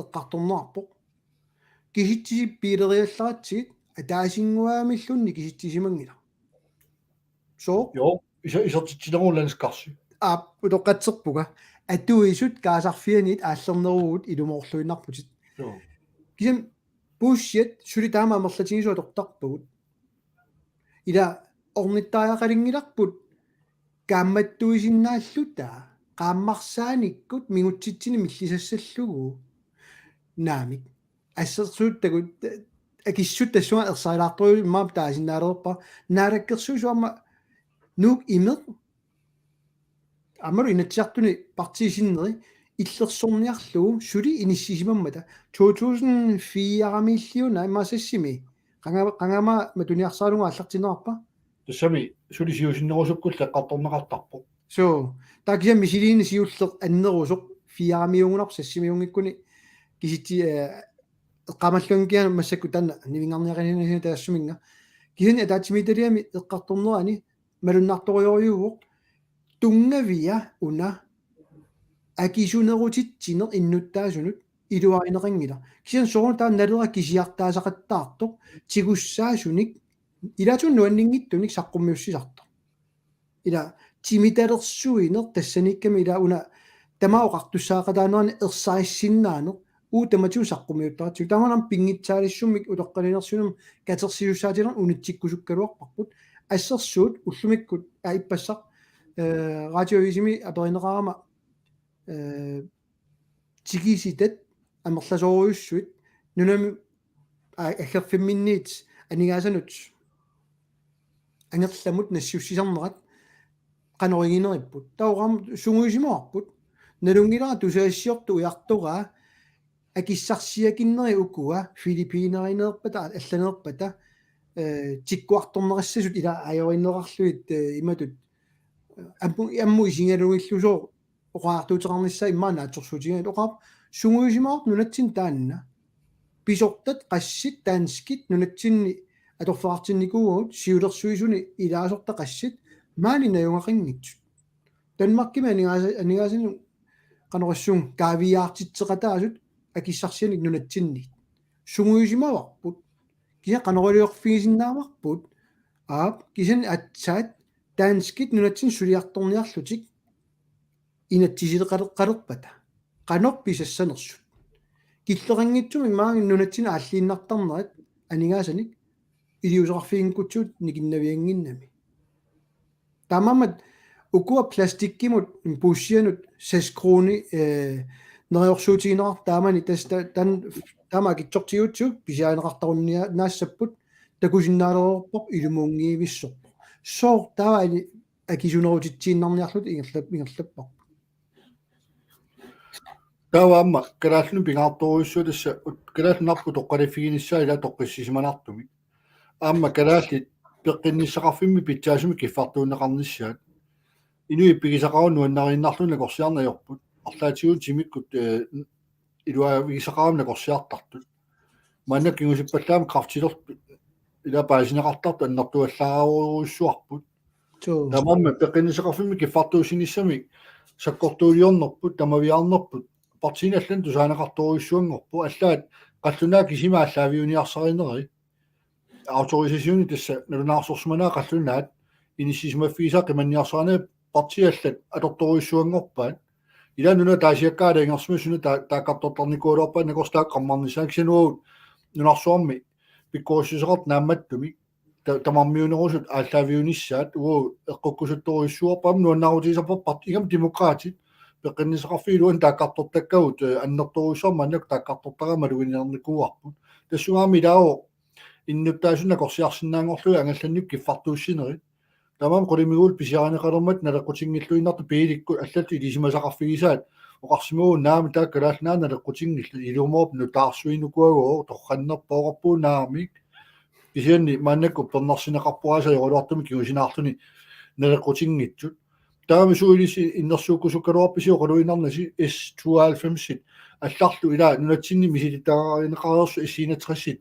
eqqartorneqarpoq. Kisitsisippiileriallaratsigit ataasinnguamilluunniit kisitsisimanngilaq. Sooq? Joo, isa-, isertitsinerulaaniskarsi. Aap, utoqqatserpunga. Atuisut kaasarfianit aallerneruvugut ilumoorluinnarputit. Joo. Kisianni puussiat suli taama amerlatigisut atortarpagut. Ila ornittariaqalinngilarput kaammattuisinnaalluta qaammarsaanikkut mingutsitsineq millisassallugu. Naamik. Assersuuttagut akissut tassunga ersarilaartorujuuvoq immaqa taasinnaalerpara. Naalakkersuisut aamma Nuuk imeq. Aammalu Inatsisartuni partiit sinneri illersorniarlugu suli inissisimammata. To tusind fire-miilliuna immaqa seksimi. Qanga-, qangama matuniarsaralugu aallartinneqarpa? Tassami suli siusinnerusukkullu eqqartorneqartarpoq. Suu, taava kisianni misiliineq siulleq annerusoq fire-miugunarpoq seksimiunngikkuni kisitsi, eh, eqqaamalluanngikkiga massakkut taanna nivinngarniaqinani taassuminnga. Kisianni ataatsimiititaliami eqqartornerani malunnartorujorujuuvoq tunngavia una akisunerutitsineq innuttaasunut iluarineqanngilaq. Kisianni soorlu taanna Naleraq kisiartaasaqattaartoq tigussaasunik ilaatigut nuanninngitsunik saqqummiussisartoq. Ila timitalersuineq tassaniikkami ila una tamaat oqartussaaqataanerani ersarissinnaaneq uagut tamatigut saqqummiuttaratsigu. Taamaammat pinngitsaalissummik utoqqalinersiunermi katersisussaatilerneq unitsikkusukkaluarparput. Assersuut ullumikkut, aa, ippassaq, eh, radioavisimi aperineqarama, eh, tikisitat amerlasoorujussuit nunami, aa, aggerfimminniit aningaasanut angerlamut nassiussisarnerat qanoq igineripput. Taava oqarmat sungiusimavarput. Nalunngilara tusagassiortut ujartoraa akissarsiakinnerit ukua Filippinerineerpata, allaneerpata, eh, tikkuartorneqassasut ila ajorineqarlugit, eh, imatut ammu ammu isigalugillusooq oqariartuuteqarnissaa immaqa naatsorsuutigaat oqarpoq sungiusimaartoq nunatsinni taanna. Pisortat qassit danskit nunatsinni atorfeqartinnikuuagut siulersuisuni ilaasortat qassit maani najugaqanngitsut. Danmarkimi aningaasa-, aningaasanut qanorsuaq kaaviiaartitseqataasut akissarsianik nunatsinni. Sungiusimavarput. Kisianni qanoq iliorfigisinnaavarput. Aap, kisianni aatsaat danskit nunatsinni suliartorniarlutik inatsisileqaleqqalerpata. Qanoq pisassanersut. Killeqanngitsumik maani nunatsinni aalliinnartarnerat aningaasanik iliuuseqarfiginngikkutsigu nikinnaviannginnami. Taamaammat ukua plastikkimut puussianut seks kroner, eh, neriorsuutigineqartoq taamani tassa ta-, tan-, taama akitsortigigutsigu pisiarineqartarunnaassapput takusinnaalereerpoq ilumuunngivissorpoq. Sooq taava ani akisunerutitsiinnarniarluta ingerlap-, ingerlapparput. Taava aamma kalaallinut pingaartorujussuaq tassa ut-, kalaallit narput toqqaliffiginissaat ila toqqissisimanartumik. Aamma kalaallit peqqinnissaqarfimmi pitsaasumik kiffartuunneqarnissaat. Inuit pigisaqarunnaat nuannariinnarlugit nakorsiarneq ajorput. Arlaatigut timikkut, eh, iluavigisaqarami nakorsiartartut. Maanna kingusippallaamik kræftilerput ila paasineqartartut annertuallaarujussuarput. Suu. Taamaammat peqqinnissaqarfimmi kiffartuussinissamik sakkortuuliornerput, tamaviaarnerput, partiinit allanit tusaaneqartorujussuanngorput, allaat qallunaat kisimi aallaaviuniarsarinerai. Autorisationit tassa nalunaarsorsimanera qallunaat inissisimaffigisaat qimanniarsarinerat partiit allat atortorujussuanngorpaat. Ila nuna taasiakkaat aalajangersimasut suna ta-, taakkartortarnikuugaluarpaat nakorsat taakku qammarnissaat kisianni uagut nunarsuarmi pikkorissuseqartut naammattumik ta-, tamarmiunerusut aallaaviunissaat uagut eqqukkusuttorujussuarput aamma nuannaarutigisarparput igam Demokraatit peqqinnissaqarfiup iluani taakkartortakkagut, eh, annertoorujussuarmik maannakkut taakkartortaraat malugineqarnikuuarput. Tassunga aamma ilaavoq innuttaasut nakorsiarsinnaanngorlugit angallannikkut kiffartuussinerit. Tamanna qulimiguullu pisiarineqalermat naleqqutinngilluinnartut piilikkut allatut ilisimasaqarfigisaat oqarsimagutta naamik taakku kalaallit naak naleqqutinngillat ilumoorpoq nutaarsuinukuagooq torrannerpooqarpugut naamik. Kisianni maannakkut uppernarsineqarpoq aasiit ajoraluartumik kingusinaarluni naleqqutinngitsut. Taama suut ilissi innersuukkusukkaluarpisi oqaluinnarnasi S tooghalvfemsit allarlu ila nunatsinni misilittagarineqareersut S enogtresit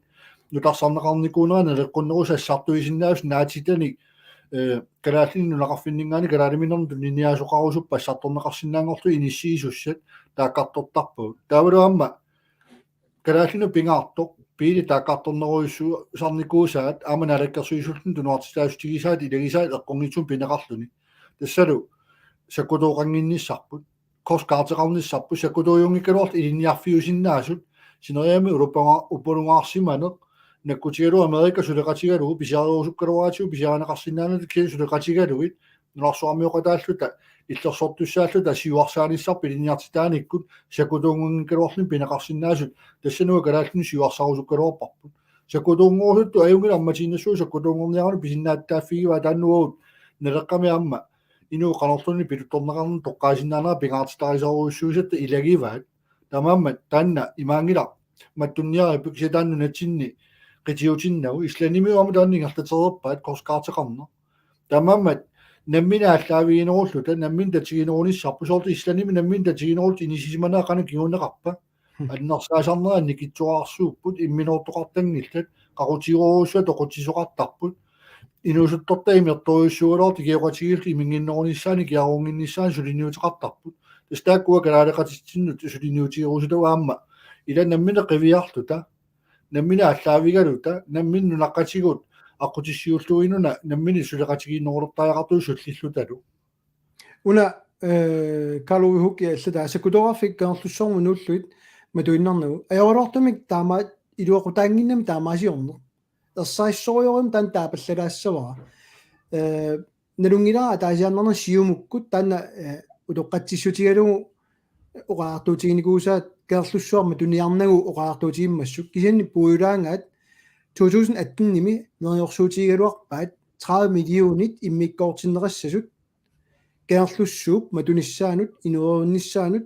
nutarsarneqarnikuunera naleqqunnerusoq assartuisinnaasut naatitanik, eh, kalaallinik nunaqarfinninngaanniit kalaaliminernik tuniniaasoqarusuppat assartorneqarsinnaanngorlugit inissiisussat taakkartortarpagut. Taavalu aamma kalaallinut pingaartoq piilit taakkartornerujussuusarnikuusaat aamma naalakkersuisullutik tunuartitaassutigissagaat ilagisaat eqqunngitsumik pineqarluni. Tassalu sakkutooqannginnissarput, korskaarteqarnissarput, sakkutuujunngikkaluarlutik ilinniarfiusinnaasut, sineriammi uluppunga-, upalungaarsimaneq, nakkutigalugu Amerika suleqatigalugu pisiarerusukkaluaratsigu pisiarineqarsinnaanatik kisianni suleqatigalugit nunarsuarmioqataalluta illersortussaalluta siuarsaanissarput ilinniartitaanikkut sakkutuunnginngikkaluarluni pineqarsinnaasut tassanua kalaallinut siuarsarusukkaluarparput. Sakkutuunngorusuttut ajunngilaq ammatiinnassuugut sakkutuunngorniarlugit pisinnaatitaaffigivaat taanna uagut Naleqqami aamma inuup qanorluunniit piluttorneqarnermut toqqaasinnaanera pingaartitarisorujussuusatta ilagivaat. Taamaammat taanna imaanngilaq mattunniarippoq kisianni taanna nunatsinni qitiutinnagu. Islandimi aamma taanna ingerlatereerpaat korskaarteqarneq. Taamaammat nammineq aallaaviginerulluta, nammineq tatiginerunissarput, soorlu Islandimi nammineq tatiginerulluta inissisimanera qanoq kinguneqarpa? Hmm. Annersaasarnerat nikitsuararsuupput, imminortoqartanngillat, qaqutigoorujussuaq toqutsisoqartarput. Inuusuttortaq imertorujussuugaluartut ikioqatigiillutik iminnginnerunissaanik ikiaruunnginnissaannik suliniuteqartarput. Tassa taakkua kalaaleqatitsinnut suliniutigerusutagut aamma. Ila nammineq qiviarluta, nammineq aallaavigaluta, nammineq nunaqqatigut aqqutissiuulluinnarnuna, nammineq suleqatigiinnerulertariaqartutut sullillutalu. Una, eh, Karl Ove Huki allataa sakkutoorarfik Kangerlussuarmut nuullugit matuinnarnagu. Ajoraluartumik taama iluaqutaannginnami taamaasiorneq. Ersarissorujussuarmik taanna taapallalaassavara. Eh, nalunngilara ataasiaannarnera Siumukkut taanna, eh, utoqqatsissutigalugu oqariartuutiginikuusaat Kangerlussuarmi tuniarnagu oqariartuutigimmassuk. Kisianni puigulaagaat to tusind atten-imi neriorsuutigigaluarpaat tredive millionit immikkoortinneqassasut Kangerlussuup matunissaanut, inuuninnissaanut,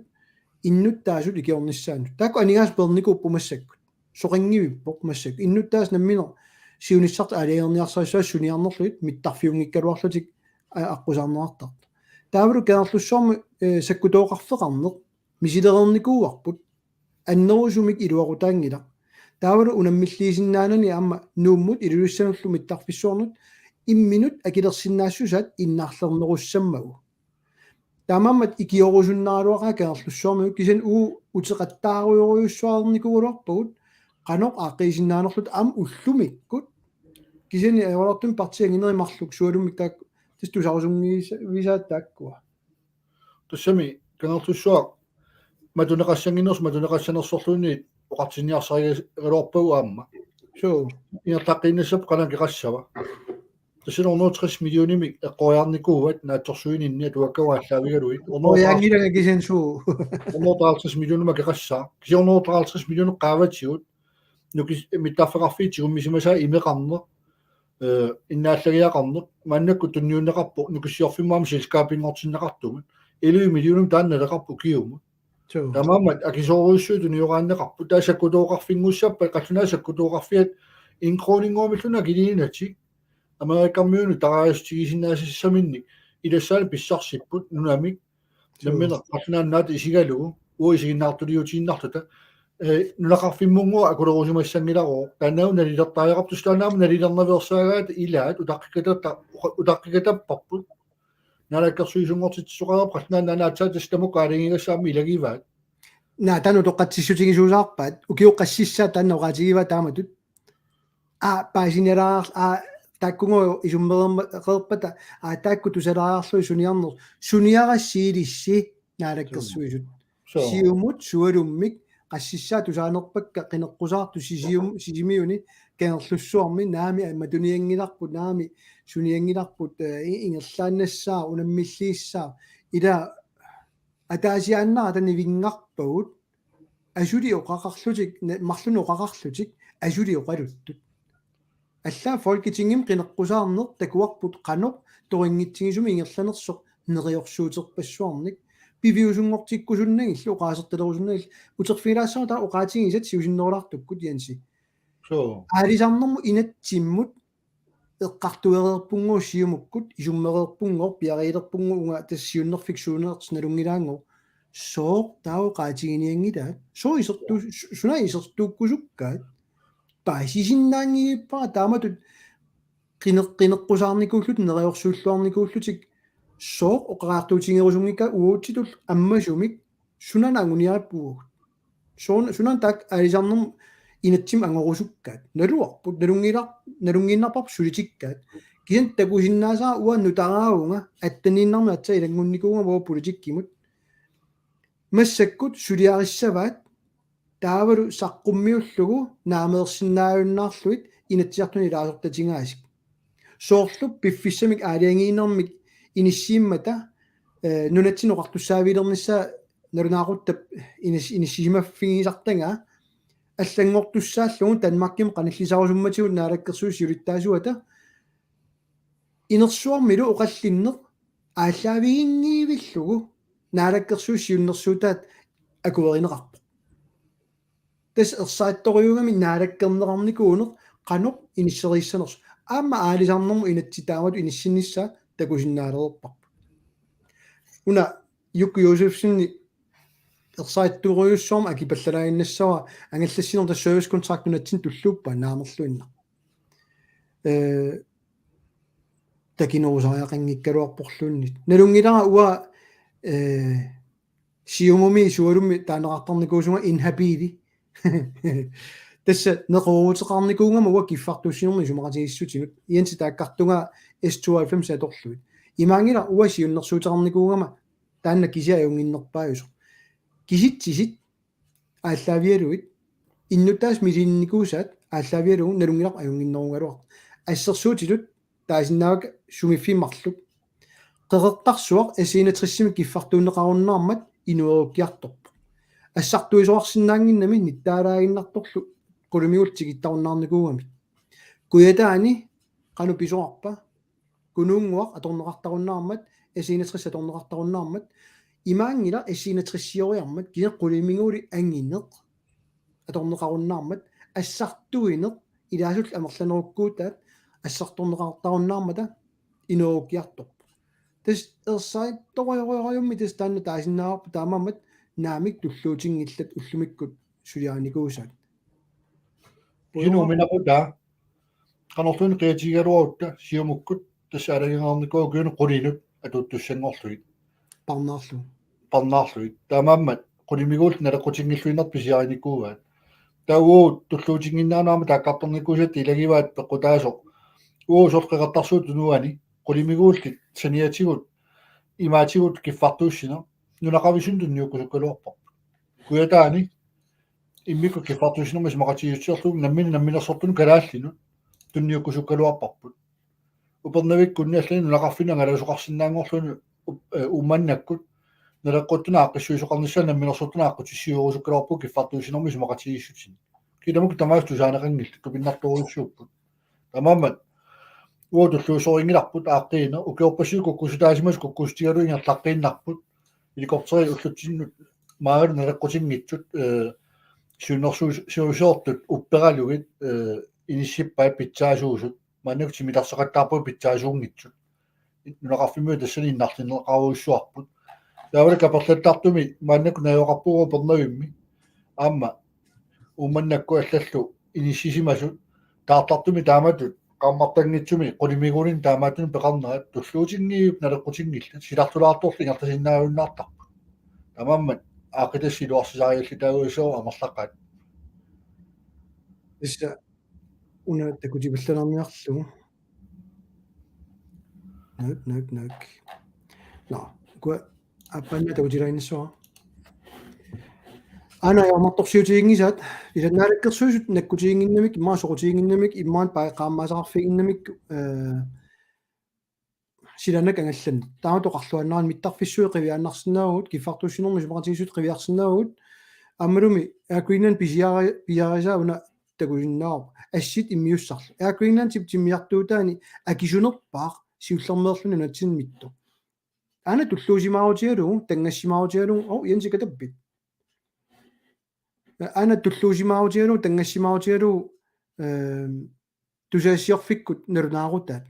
innuttaasut ikiornissaannut. Taakku aningaasat peernikuupput massakkut. Soqanngivippoq massakkut. Innuttaasut nammineq siunissartik aalajangerniarsarissaat suniarnerlugit mittarfiunngikkaluarlutik a-, aqqusaarneqartartut. Taavalu Kangerlussuarmi, eh, sakkutooqarfeqarneq misilereernikuuarput, annerusumik iluaqutaanngilaq. Taavalu unammilliisinnaanani aamma Nuummut Ilulissanullu mittarfissuarnut imminut akilersinnaassusaat innarlernerussammagu. Taamaammat ikiorusunnaraluaqaat Kangerlussuarmiut, kisianni uagut uteqattaarujorujussuarnikuugaluarpagut qanoq aaqqiisinnaanerluta aamma ullumikkut. Kisianni ajoraluartumik partiit anginerit marluk sualummik taakku tassa tusarusunngisaat taakkua. Tassami Kangerlussuaq matuneqassannginnersoq matuneqassanersorluunniit oqartinniarsarigaluarpagut aamma. Suu. Ingerlaqqinnissaat qanoq akeqassava. Tassani hundrede tres millionimik eqqoriarnikuuat naatsorsuininni atuakkagut aallaavigalugit. Hundrede Ojaanngilanga kisianni suu. Hundrede halvtreds millionimik akeqassaaq. Kisianni hundrede halvtreds millionit qaavatigut. Nukis-, mittarfeqarfiit tigummisimasaat imeqarneq, eh, innaallagiaqarneq, maannakkut tunniunneqarpoq, Nukissiorfimmut aamma selskabinngortinneqartumut. Elleve millionimik taanna naleqarpoq ukiumut. Suu. Taamaammat akisoorujussuit tunioraanneqarput. Taava sakkutooqarfinngussappat, qallunaat sakkutooqarfiat en kroninnguamilluunniit akiliinatik. Amerikamiunut taraasutigisinnaasassaminnik ilassaannik pissarsipput nunamik. Suu. Nammineq qallunaat nunaata isigalugu, uagut isiginnaartuliutiinnarluta. Eh, nunaqarfimmunnguaq akulerusimassanngilarooq. Taannaavoq nalilertariaqartoq, taannaavoq nalilernaveersaagaat ilaat utaqqikatatta-, utaqqikatapparput. Naalakkersuisunngortitsisoqareerpoq, qallunaat nunaat aatsaat tassa tamakku aalajangigassat aamma ilagivaat. Naa, taanna utoqqatsissutigisuusaarpaat, ukiut qassissaat taanna oqaatigivaat taamatut. Aa, paasinialaar-, aa, taakkununnga isummereerma-, -reerpata, aa, taakku tusalaariarlugit suniarneq, suniarassi ilissi Naalakkersuisut. Suu. Siumut sualummik qassissaat tusaanerpakka qineqqusaartut Sisium-, Sisimiuni Kangerlussuarmi naamik matunianngilarput, naamik sunianngilarput, eh, i-, ingerlaannassaaq, unammilliissaaq, ila ataasiaannarata nivinngarpagut, asuli oqaqarlutik, ne-, marlunnik oqaqarlutik, asuli oqaluttut. Allaat Folketingimi qineqqusaarneq takuarput qanoq toringitsigisumik ingerlanersoq neriorsuuterpassuarnik. Piviusunngortikkusunnagillu oqaasertalerusunnagillu uterfigilaassavat taava oqaatigisat siusinnerulaartukkut, Jensi. Suu. Aalisarnermut inatsimmut eqqartuereerpunngooq Siumukkut, isummereerpunngooq, piareerpunngooq, uunga tassa siunnerfik suunersut nalunngilaanngooq. Sooq taava oqaatiginianngilaat? Sooq isertu-, su-, suna isertuukkusukkaat? Paasisinnaanngivippara taamatut qine-, qineqqusaarnikuullutik, neriorsuilluarnikuullutik, sooq oqariartuutigerusunngikkaat uagutsitut ammasumik, sunana anguniarippugut? Suun-, sunana taakku aalisarnermut inatsimmut angorusukkaat? Naluarput, nalunngilar-, nalunngiinnarparput sulitikkaat. Kisianni takusinnaasara uanga nutaraavunga atteniinnarmi aatsaat ilanngunnikuugama uanga politikkimut. Massakkut suliarissavaat taavalu saqqummiullugu naameersinnaajunnaarlugit Inatsisartuni ilaasortatigaasik. Soorlu piffissamik aalajangiinermik inissiimmata, eh, nunatsinni oqartussaavigilernissaa nalunaaquttap inis-, inissisimaffigisartagaa allanngortussaallugu Danmarkimut qanillisarusummatigut naalakkersuisut siulittaasuata inersuarmilu oqallinneq aallaaviginngivillugu naalakkersuisut siunnersuutaat akuerineqarpoq. Tassa ersarittorujuugami naalakkerneqarnikuuneq qanoq inisseriissanersoq. Aamma aalisarnermut inatsit taamatut inissinnissaa takusinnaalereerparput. Una Jukka Josefsen ersarittorujussuarmik akipallalaaginnassavara angallassinermi tassa servicekontrakt nunatsinni tulluuppaat naamerluinnaq. Eh, takinerusariaqanngikkaluarporluunniit. Nalunngilara uanga, eh, Siumumi sualummi taaneqartarnikuusunga inhabili. Tassa neqerooruteqarnikuugama uanga kiffartuussinermi isumaqatigiissutigut. Jensi taakkartunga S tooghalvfems atorlugit. Imaanngilaq uanga siunnersuuteqarnikuugama taanna kisiat ajunnginnerpaajusoq. Kisitsisit aallaavigalugit, innuttaasut misilinnikuusaat aallaavigalugu nalunngilarput ajunnginnerugaluartoq. Assersuutitut taasinnaavakka sumiiffiit marluk. Qeqertarsuaq S enogtresimik kiffartuunneqarunnaarmat inuerukkiartorpoq. Assartuisoqarsinnaannginnami nittaalaaginnartorlu qulimiguullu tikittarunnaarnikuugamik. Kujataani qanoq pisoqarpa? Kunuunnguaq atorneqartarunnaarmat, S enogtres atorneqartarunnaarmat, imaanngilaq S enogtresioriarmat, kisianni qulimiguuli angineq atorneqarunnaarmat, assartuineq ilaasullu amerlanerukkuutaat assartorneqartarunnaarmata inuerukkiartorpoq. Tassa ersarittorujorujorujummi tassa taanna taasinnaavarput, taamaammat naamik tulluutinngillat ullumikkut suliarinikuusaat. Kisianni uuminaqutaa qanorluunniit qiatigigaluarutta Siumukkut tassa aalajangereernikuuakka ukiunut qulinut atuuttussanngorlugit. Parnaarlugu. Parnaarlugit. Taamaammat qulimiguullit naleqqutinngilluinnartut pisiarinikuuaat. Taava uagut tulluutinnginnaanera aamma taakkartornikuusatta ilagivaat peqqutaasoq. Uagut soorlu Qeqertarsuup Tunuani qulimiguullit saniatigut imaatigut kiffartuussineq nunaqavissunut tunniukkusukkaluarparput. Kujataani immikkut kiffartuussinermut isumaqatigiissutigalugu nammineq namminersortunut kalaallinut tunniukkusukkaluarparput. Upernavikkunni allani nunaqarfinni angalaasoqarsinnaanngorluni Uummannaakkut naleqquttunut aaqqissuisoqarnissaanut namminersortunut aaqqissuisorusukkaluarpugut kiffartuussinermut isumaqatigiissutinik. Kisianni tamaasa tusaaneqanngillat, tupinnartorujussuupput. Taamaammat uagut tulluussorinngilarput aaqqiineq, ukiorpassuit kukkussutaasimasut kukkussutigalugu ingerlaqqiinnarput. Helikopteri ullutsinnut maani naleqqutinngitsut, eh, siunnersuus-, siunnersuusiortut upperalugit, eh, inissippaat pitsaasuusut. Maannakkut timitarsaqattaarput pitsaasuunngitsut. Nunaqarfimmiut tassani innarlineqarujussuarput. Taavalu kaperlattartumi maannakkut najugaqarpugut Upernavimmi. Aamma Uummannaakkut allallu inissisimasut taartartumi taamatut qaammartanngitsumi qulimiguulinnut taamaattunut peqarnerat tulluutinngivipput naleqqutinngillat, silartulaartorlu ingerlasinnaajunnaartarput. Taamaammat aaqqitassat iluarsisariallit taava uagut amerlaqaat. Tassa una takutipallaarniarlugu. Naak, naak, naak. Nå, ukua aappaanna takutilaaginnassuara. Aana ajornartorsiutiginngisaat, ila Naalakkersuisut nakkutiginnginnamik, immaqa soqutiginnginnamik, immaqa pa-, qaammaasaqarfiginnginnamik, eh, silaannakkut angallanneq. Taama oqarluaannarami mittarfissuit qiviaannarsinnaavugut, kiffartuussinermut isumaqatigiissut qiviarsinnaavugut, aammalumi Air Greenland pisiari-, pisiarisaa una takusinnaavoq. Assit immiussarlu. Air Greenlandip timmisartuutaani akisunerpaaq siullermeerluni nunatsinni mittoq. Aana tulluusimaarutigalugu, tanngassimaarutigalugu, ov, Jensi katappit. Aana tulluusimaarutigalugu, tanngassimaarutigalugu, ehm, tusagassiorfikkut nalunaarutaat.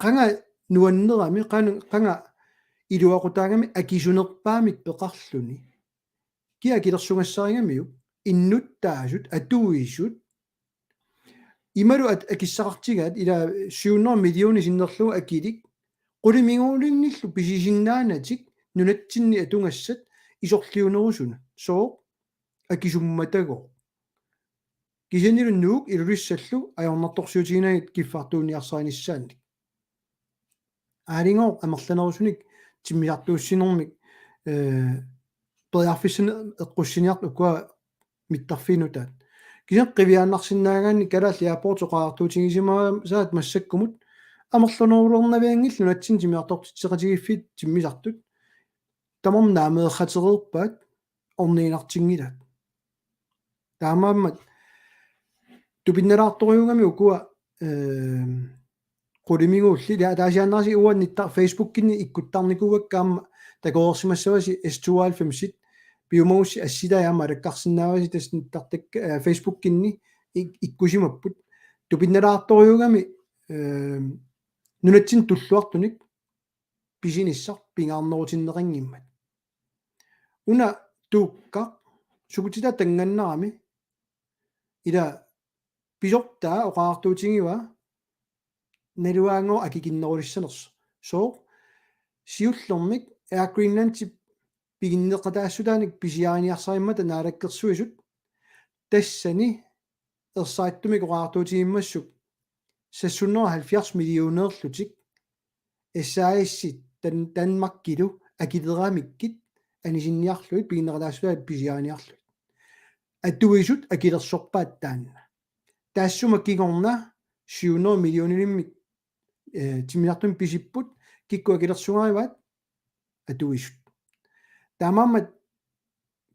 Qanga nuannerami, qanga, qanga iluaqutaagami akisunerpaamik peqarluni. Kia akilersugassaarigamiuk, innuttaasut, atuisut, imalu at-, akissaqartigaat ila syv hundrede millioner sinnerlugu akilik, qulimiguulinnillu pisisinnaanatik nunatsinni atugassat isorliunerusunut, sooq akisummatagooq. Kisiannilu Nuuk Ilulissallu ajornartorsiutiginagit kiffartuunniarsarinissaannik. Aaligooq amerlanerusunik timmisartuussinermik, eh, periarfissanik eqqussiniartut ukua mittarfiit nutaat. Kisianni qiviaannarsinnaagaanni Kalaallit Airports oqariartuutigisimasaat massakkumut amerlanerulernavianngillat nunatsinni timmisartortitseqatigiiffiit timmisartut. Tamarmik naameersatereerpaat orniginartinngilaat. Taamaammat tupinnalaartorujuugami ukua, ehm, qulimiguullit, ila ataasiaannarasi uannittar Facebookinni ikkuttarnikuuakka aamma takoreersimassavasi S tooghalvfemsit piumagussi assilai aamma alakkarsinnaavasi tassa nittartakka, eh, Facebookinni ik-, ikkusimapput. Tupinnalaartorujuugami, ehm, nunatsinni tulluartunik pisinissaq pingaarnerutinneqanngimmat. Una Tuukkaq, sukutitaa tanngannarami, ila pisortaa oqariartuutigivaa, naluaanngooq akikinnerulissanersoq. Sooq, siullermik Air Greenlandip piginneqataassutaanik pisiariniarsarimmata Naalakkersuisut, tassani ersarittumik oqariartuutigimmassuk seks hundrede og halvfjerds millionerlutik S A S-it Dan-, Danmarkilu akileramikkit anisinniarlugit piginneqataassutaanik pisiariniarlugit. Atuisut akilersorpaat taanna. Taassuma kingorna syv hundrede millionilimmik, eh, timmisartumik pisipput, kikkut akilersugarivaat? Atuisut. Taamaammat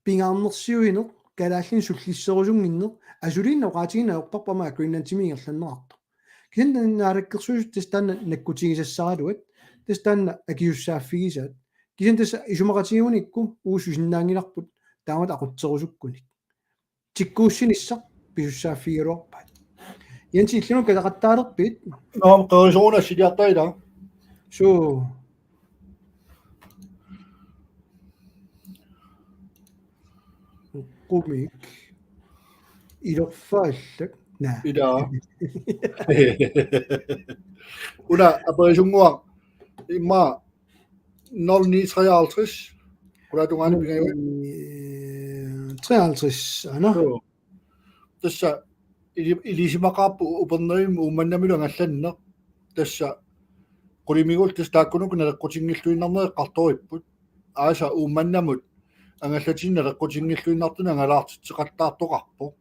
pingaarnersiuineq, kalaallinik sullisserusunnginneq, asuliinnaq oqaatigineq ajorparput aamma Air Greenlandimik ingerlanneqartoq. Kisianni Naalakkersuisut tassa taanna nakkutigisassaraluat, tassa taanna akisussaaffigisaat. Kisianni tassa isumaqatigigunikku uagut susinnaanngilarput taamatut aqutserusukkunik. Tikkuussinissaq pisussaaffigigaluarpaat. Jensi, illimmi kataqattaalerpit? Naamik, qerisoruna assiliartaat ila. Suu. Umik. Ilorfaallak. Naa. Ila. Una aperisunnguaq immaqa nul ni treoghalvtreds. Qulaatungaani pingajuat. Treoghalvtreds, aana. Joo. Tassa ili-, ilisimaqaarput Upernavimmi Uummannamilu angallanneq. Tassa qulimiguullit tassa taakkununnga naleqqutinngilluinnarneq eqqartoripput. Aasa Uummannamut angallatinik naleqqutinngilluinnartunik angalaartitseqattaartoqarpoq.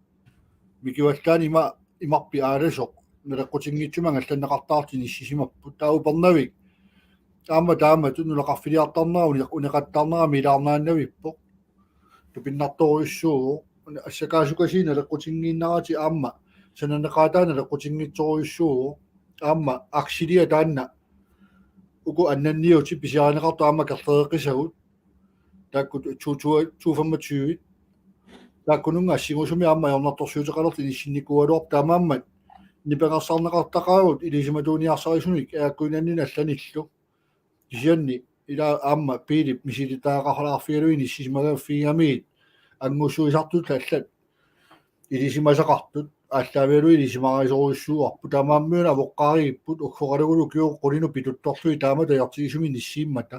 Mikivallaani ima imarpit aalasoq naleqqutinngitsumik angallanneqartartut inissisimapput. Taava Upernavik aamma taamatut nunaqarfiliartarnera uni-, uneqattaarnerami ilaarnaannavippoq. Tupinnartorujussuuvoq. Assakaasukasiit naleqqutinngiinnaratik aamma sananeqaataat naleqqutinngitsorujussuuvoq. Aamma aksiliat taanna uku annanniutit pisiarineqartut aamma akerlereqisagut. Taakku to, to, to femogtyve. Taakkununnga assingusumik aamma ajornartorsiuteqalerlutik inissinnikuugaluarput, taamaammat nipangersarneqartaqaagut ilisimatuuniarsarisunik aakkuinanni allanillu. Kisianni ila aamma biilip misilittagaqarfigalugit inissisimagaffigigamiuk angussuisartut allat ilisimasaqartut aallaavigalugit ilisimarisorujussuuarput, taamaammat avoqqaarigipput uggoqalugulu ukiut qulinut pituttorlugit taamatut ajortigisumik inissiimmata.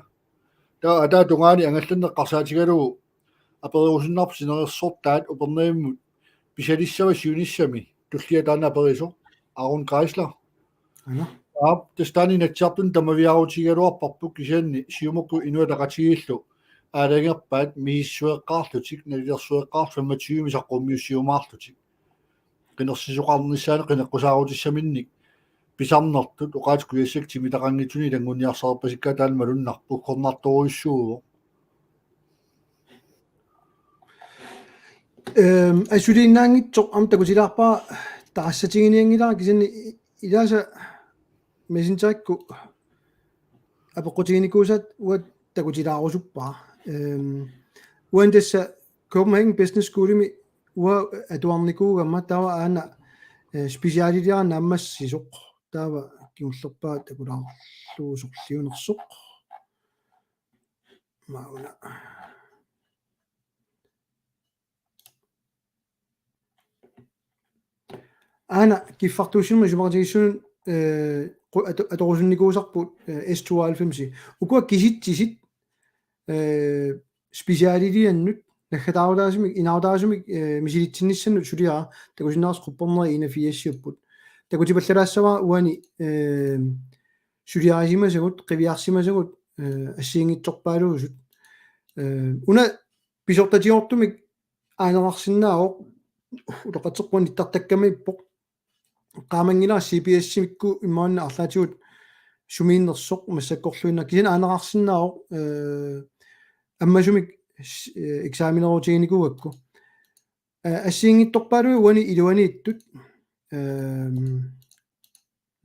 Taava ataatungaani angallanneq eqqarsaatigalugu apererusunnarpoq sinerissartaat Upernavimmut pisalissava siunissami, tullia taanna aperisoq, Aaron Geisler. Aana. Aap, tassa taanna Inatsisartuni tamaviaarutigigaluarparput, kisianni Siumukkut Inuit Ataqatigiillu aalajangerpaat misissueqqaarlutik, nalilersueqqaarlutik femogtyve saqqummiussiumaarlutik. Qinersisoqarnissaanut qineqqusaarutissaminnit pisarnertut oqaatsit kujassakka timitaqanngitsunik ilanngunniarsareerpasikkaat taanna malunnarpoq, uggornartorujussuuvoq. Ehm, asuliinnaanngitsoq aamma takutilaarpara, taqassatiginianngilara, kisianni i-, ilaasa Messengerikkut apeqqutiginikuusaat uanga takutilaarusuppara. Ehm, uani tassa Copenhagen Business Schoolimi uanga atuarnikuugama, taava aana, eh, specialiliara naammassisoq. Taava kingullerpaaq takulaarlugu sorliunersoq. Mauna. Aana kiffartuussinermi isumaqatigiissutit, eh, qu-, ato-, atorusunnikuusarput, eh, S tooghalvfems. Ukua kisitsisit, eh, specialiliannut naggataarutaasumik, inaarutaasumik, eh, misilitsinnissaannut suliara, takusinnaavarsi quppernerit enogfirsiupput. Takutipallalaassavara uani, eh, suliarisimasagut, qiviarsimasagut, eh, assigiinngitsorpaaluusut. Eh, una pisortatigoortumik aaneqarsinnaavoq, utoqqatserpunga nittartakkamiippoq. Qaamanngilara C B S-imikkut imaanna arlaatigut sumiinnersoq massakkorluinnaq, kisianni aaneqarsinnaavoq, eh, ammasumik s-, eh, eksaminerutiginikuugakku. Eh, assigiinngitsorpaaluit uani iluaniittut. Ehm,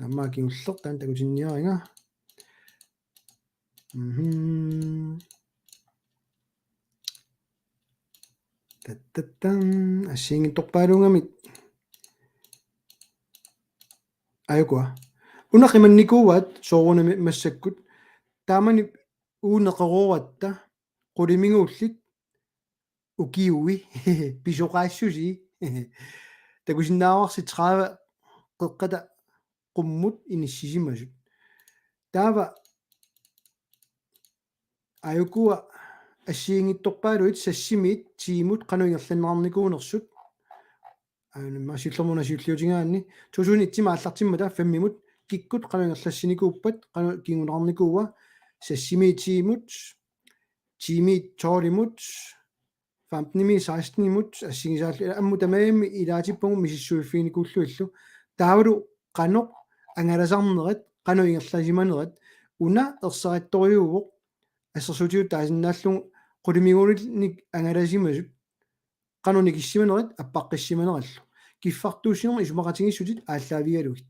aamma kingulleq taanna takutinniariga. Mhm. Tattattan, assigiinngitsorpaaluungamik. Ajukua. Una qimannikuuaat soorunami massakkut. Taamani uunneqerooratta qulimiguullit ukiui pisoqaassusi. Takusinnaavarsi tredive qeqqata qummut inissisimasut. Taava ajukua assigiinngitsorpaaluit sassimiit tiimut qanoq ingerlanneqarnikuunersut. Aana siullermik una siulliutigaanni. To tusind et-imi aallartimmata femmimut kikkut qanoq ingerlassinikuuppat, qanoq kinguneqarnikuua, sassimiit tiimut, tiimiit tolvimut, femtenimiit sekstenimut assigisaallu, ammut tamarmik ilaatippagu misissuiffiginikuullutillu. Taavalu qanoq angalasarnerat, qanoq ingerlasimanerat, una ersarittorujuuvoq, assersuutigalugu taasinnaallugu qulimiguulinik angalasimasut qanoq nikissimanerat appaqqissimanerallu. Kiffartuussinermi isumaqatigiissutit aallaavigalugit.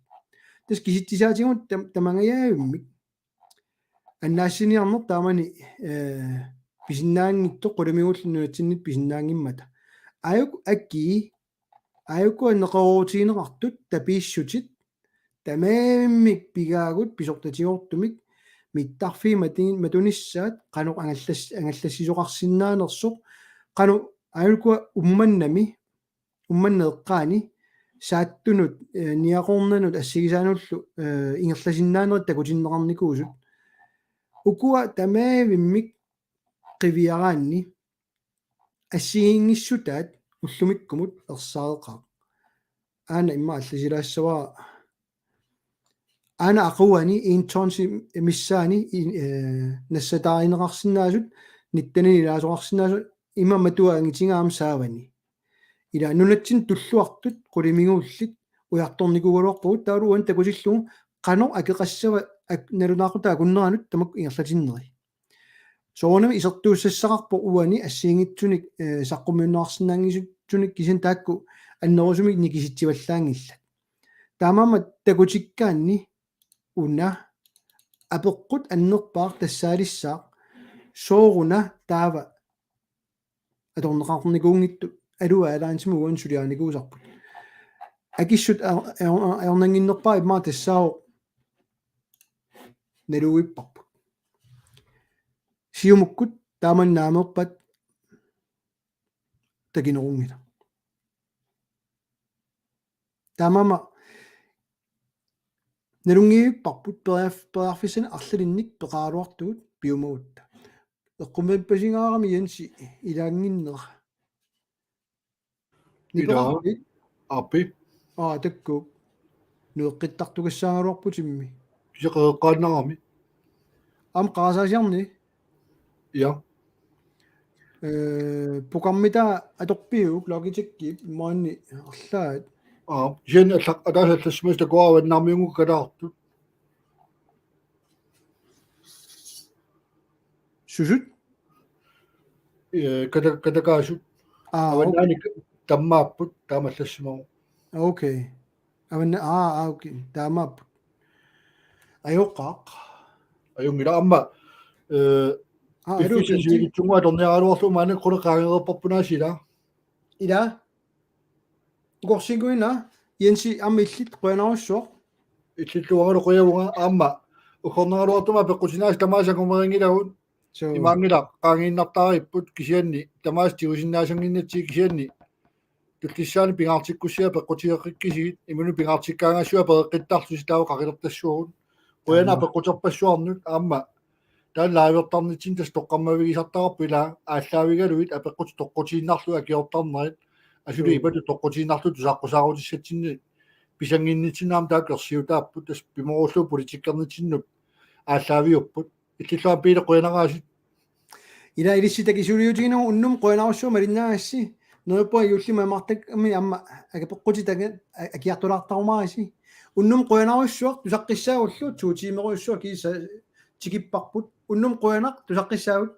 Tassa kisitsisaatigut tam-, tamangajavimmik. Annaassiniarneq taamani, eh, pisinnaanngitsoq qulimiguullit nunatsinnit pisinnaanngimmata. Ajuk-, aki, ajuku anneqaruutigineqartut tapiissutit tamarmik pigaagut pisortatigoortumik mittarfiit mati-, matunissaat qanoq angallas-, angallassisoqarsinnaanersoq, qanoq Aajukua Uummannami, Uummannap eqqaani, saattunut, eh, niaqornanut assigisaanullu, eh, ingerlasinnaanerit takutinneqarnikuusut. Ukua tamaavimmik qiviaraanni assigiinngissutaat ullumikkumut ersaareqaaq. Aana immaqa allasilaassavara. Aana aquani en tonsi missaani i-, eh, nassataarineqarsinnaasut, nittenini ilaasoqarsinnaasut, ima matua angitigaama saavani. Ila nunatsinni tulluartut qulimiguullit ujartornikuugaluarpagut, taavalu uani takutillugu qanoq akeqassava ak-, nalunaaquttap akunneranut tamakku ingerlatinneri. Soorunami isertuussassaqarpoq uani assigiinngitsunik, eh, saqqummiunneqarsinnaanngisuttunik, kisianni taakku annerusumik nikisitsivallaanngillat. Taamaammat takutikkaanni una apeqqut annerpaaq tassaalissaaq: sooruna taava atorneqarnikuunngitsoq Aluaat Airlinesimi uani suliarinikuusarput? Akissut a-, a-, a-, ajornannginnerpaaq immaqa tassaavoq naluipparput. Siumukkut taamani naameerpat takinerunngilaq. Taamaammat nalunngilluinnarparput periarf-, periarfissanik arlalinnik peqaraluartugut piumagutta. Eqqumiippasingaarami Jensi ilaannginnera. Ilaa. Nipeqarpit? Aappi. Aa, takuuk. Nueqqittartukassaagaluarputimmi. Kisianni qeqqaannarami. Aamma qarasaasiarni? Ja. Eh, programmita atorpiuk Logitechip maani arlaat? Aa, kisianni allaq-, ataaseq allassimasut takuara avannarmiunngukkaluartut. Susut? Eh, kata-, katakaasut. Aa, okay. Avannaanik tammaapput taama allassimavoq. Okay. Avanna-, aa, aa, okay. Taamaapput. Ajoqaaq. Ajunngilaq aamma, eh, aa, piffissaq alu-, sivikitsunnguaq atorniaraluarlugu maannakkut quleqaangereerparput aasiit ilaa. Ilaa? Ukorsiiguina, Jensi, aamma illit qujanarsuaq. Illillu uangalu qujavunga, aamma uggornaraluartumik apeqqutinik tamaasa angumerinngilagut. Suu. Imaanngilaq qaangiinnartariipput kisianni tamaasa tigusinnaasannginnatsigit kisianni tullissaani pingaartikkussiaq apeqqutigeqqikkisigit, imaluunniit pingaartikkaangassuaq apereqqittarlusi taava qaqilertassuagut. Qujanaq. Taama. Apeqquterpassuarnut aamma taanna livertarnitsinni tassa toqqammavigisartagarput ilaa aallaavigalugit apeqqutit toqqutiinnarlugit akiortarnerit. Asuli. Suu. Ipatut toqqutiinnarlugu tusaqqusaarutissatsinnik pisannginnitsinnut aamma taakku ersiutaapput, tassa pimoorullugu politikkernitsinnut aallaaviupput. Illillu aamma Piili qujanaraasit. Ilaa ilissi takisuuliutigineq unnuk qujanarsuaq malinnaagassi. Neriuppunga juullimi amartakkamik aamma apeqqutit taga a-, akiartulaartarumaarisi. Unnuk qujanarsuaq tusaqqissaagullu to tiimerujussuaq kiisa tikipparput. Unnuk qujanaq tusaqqissaagut.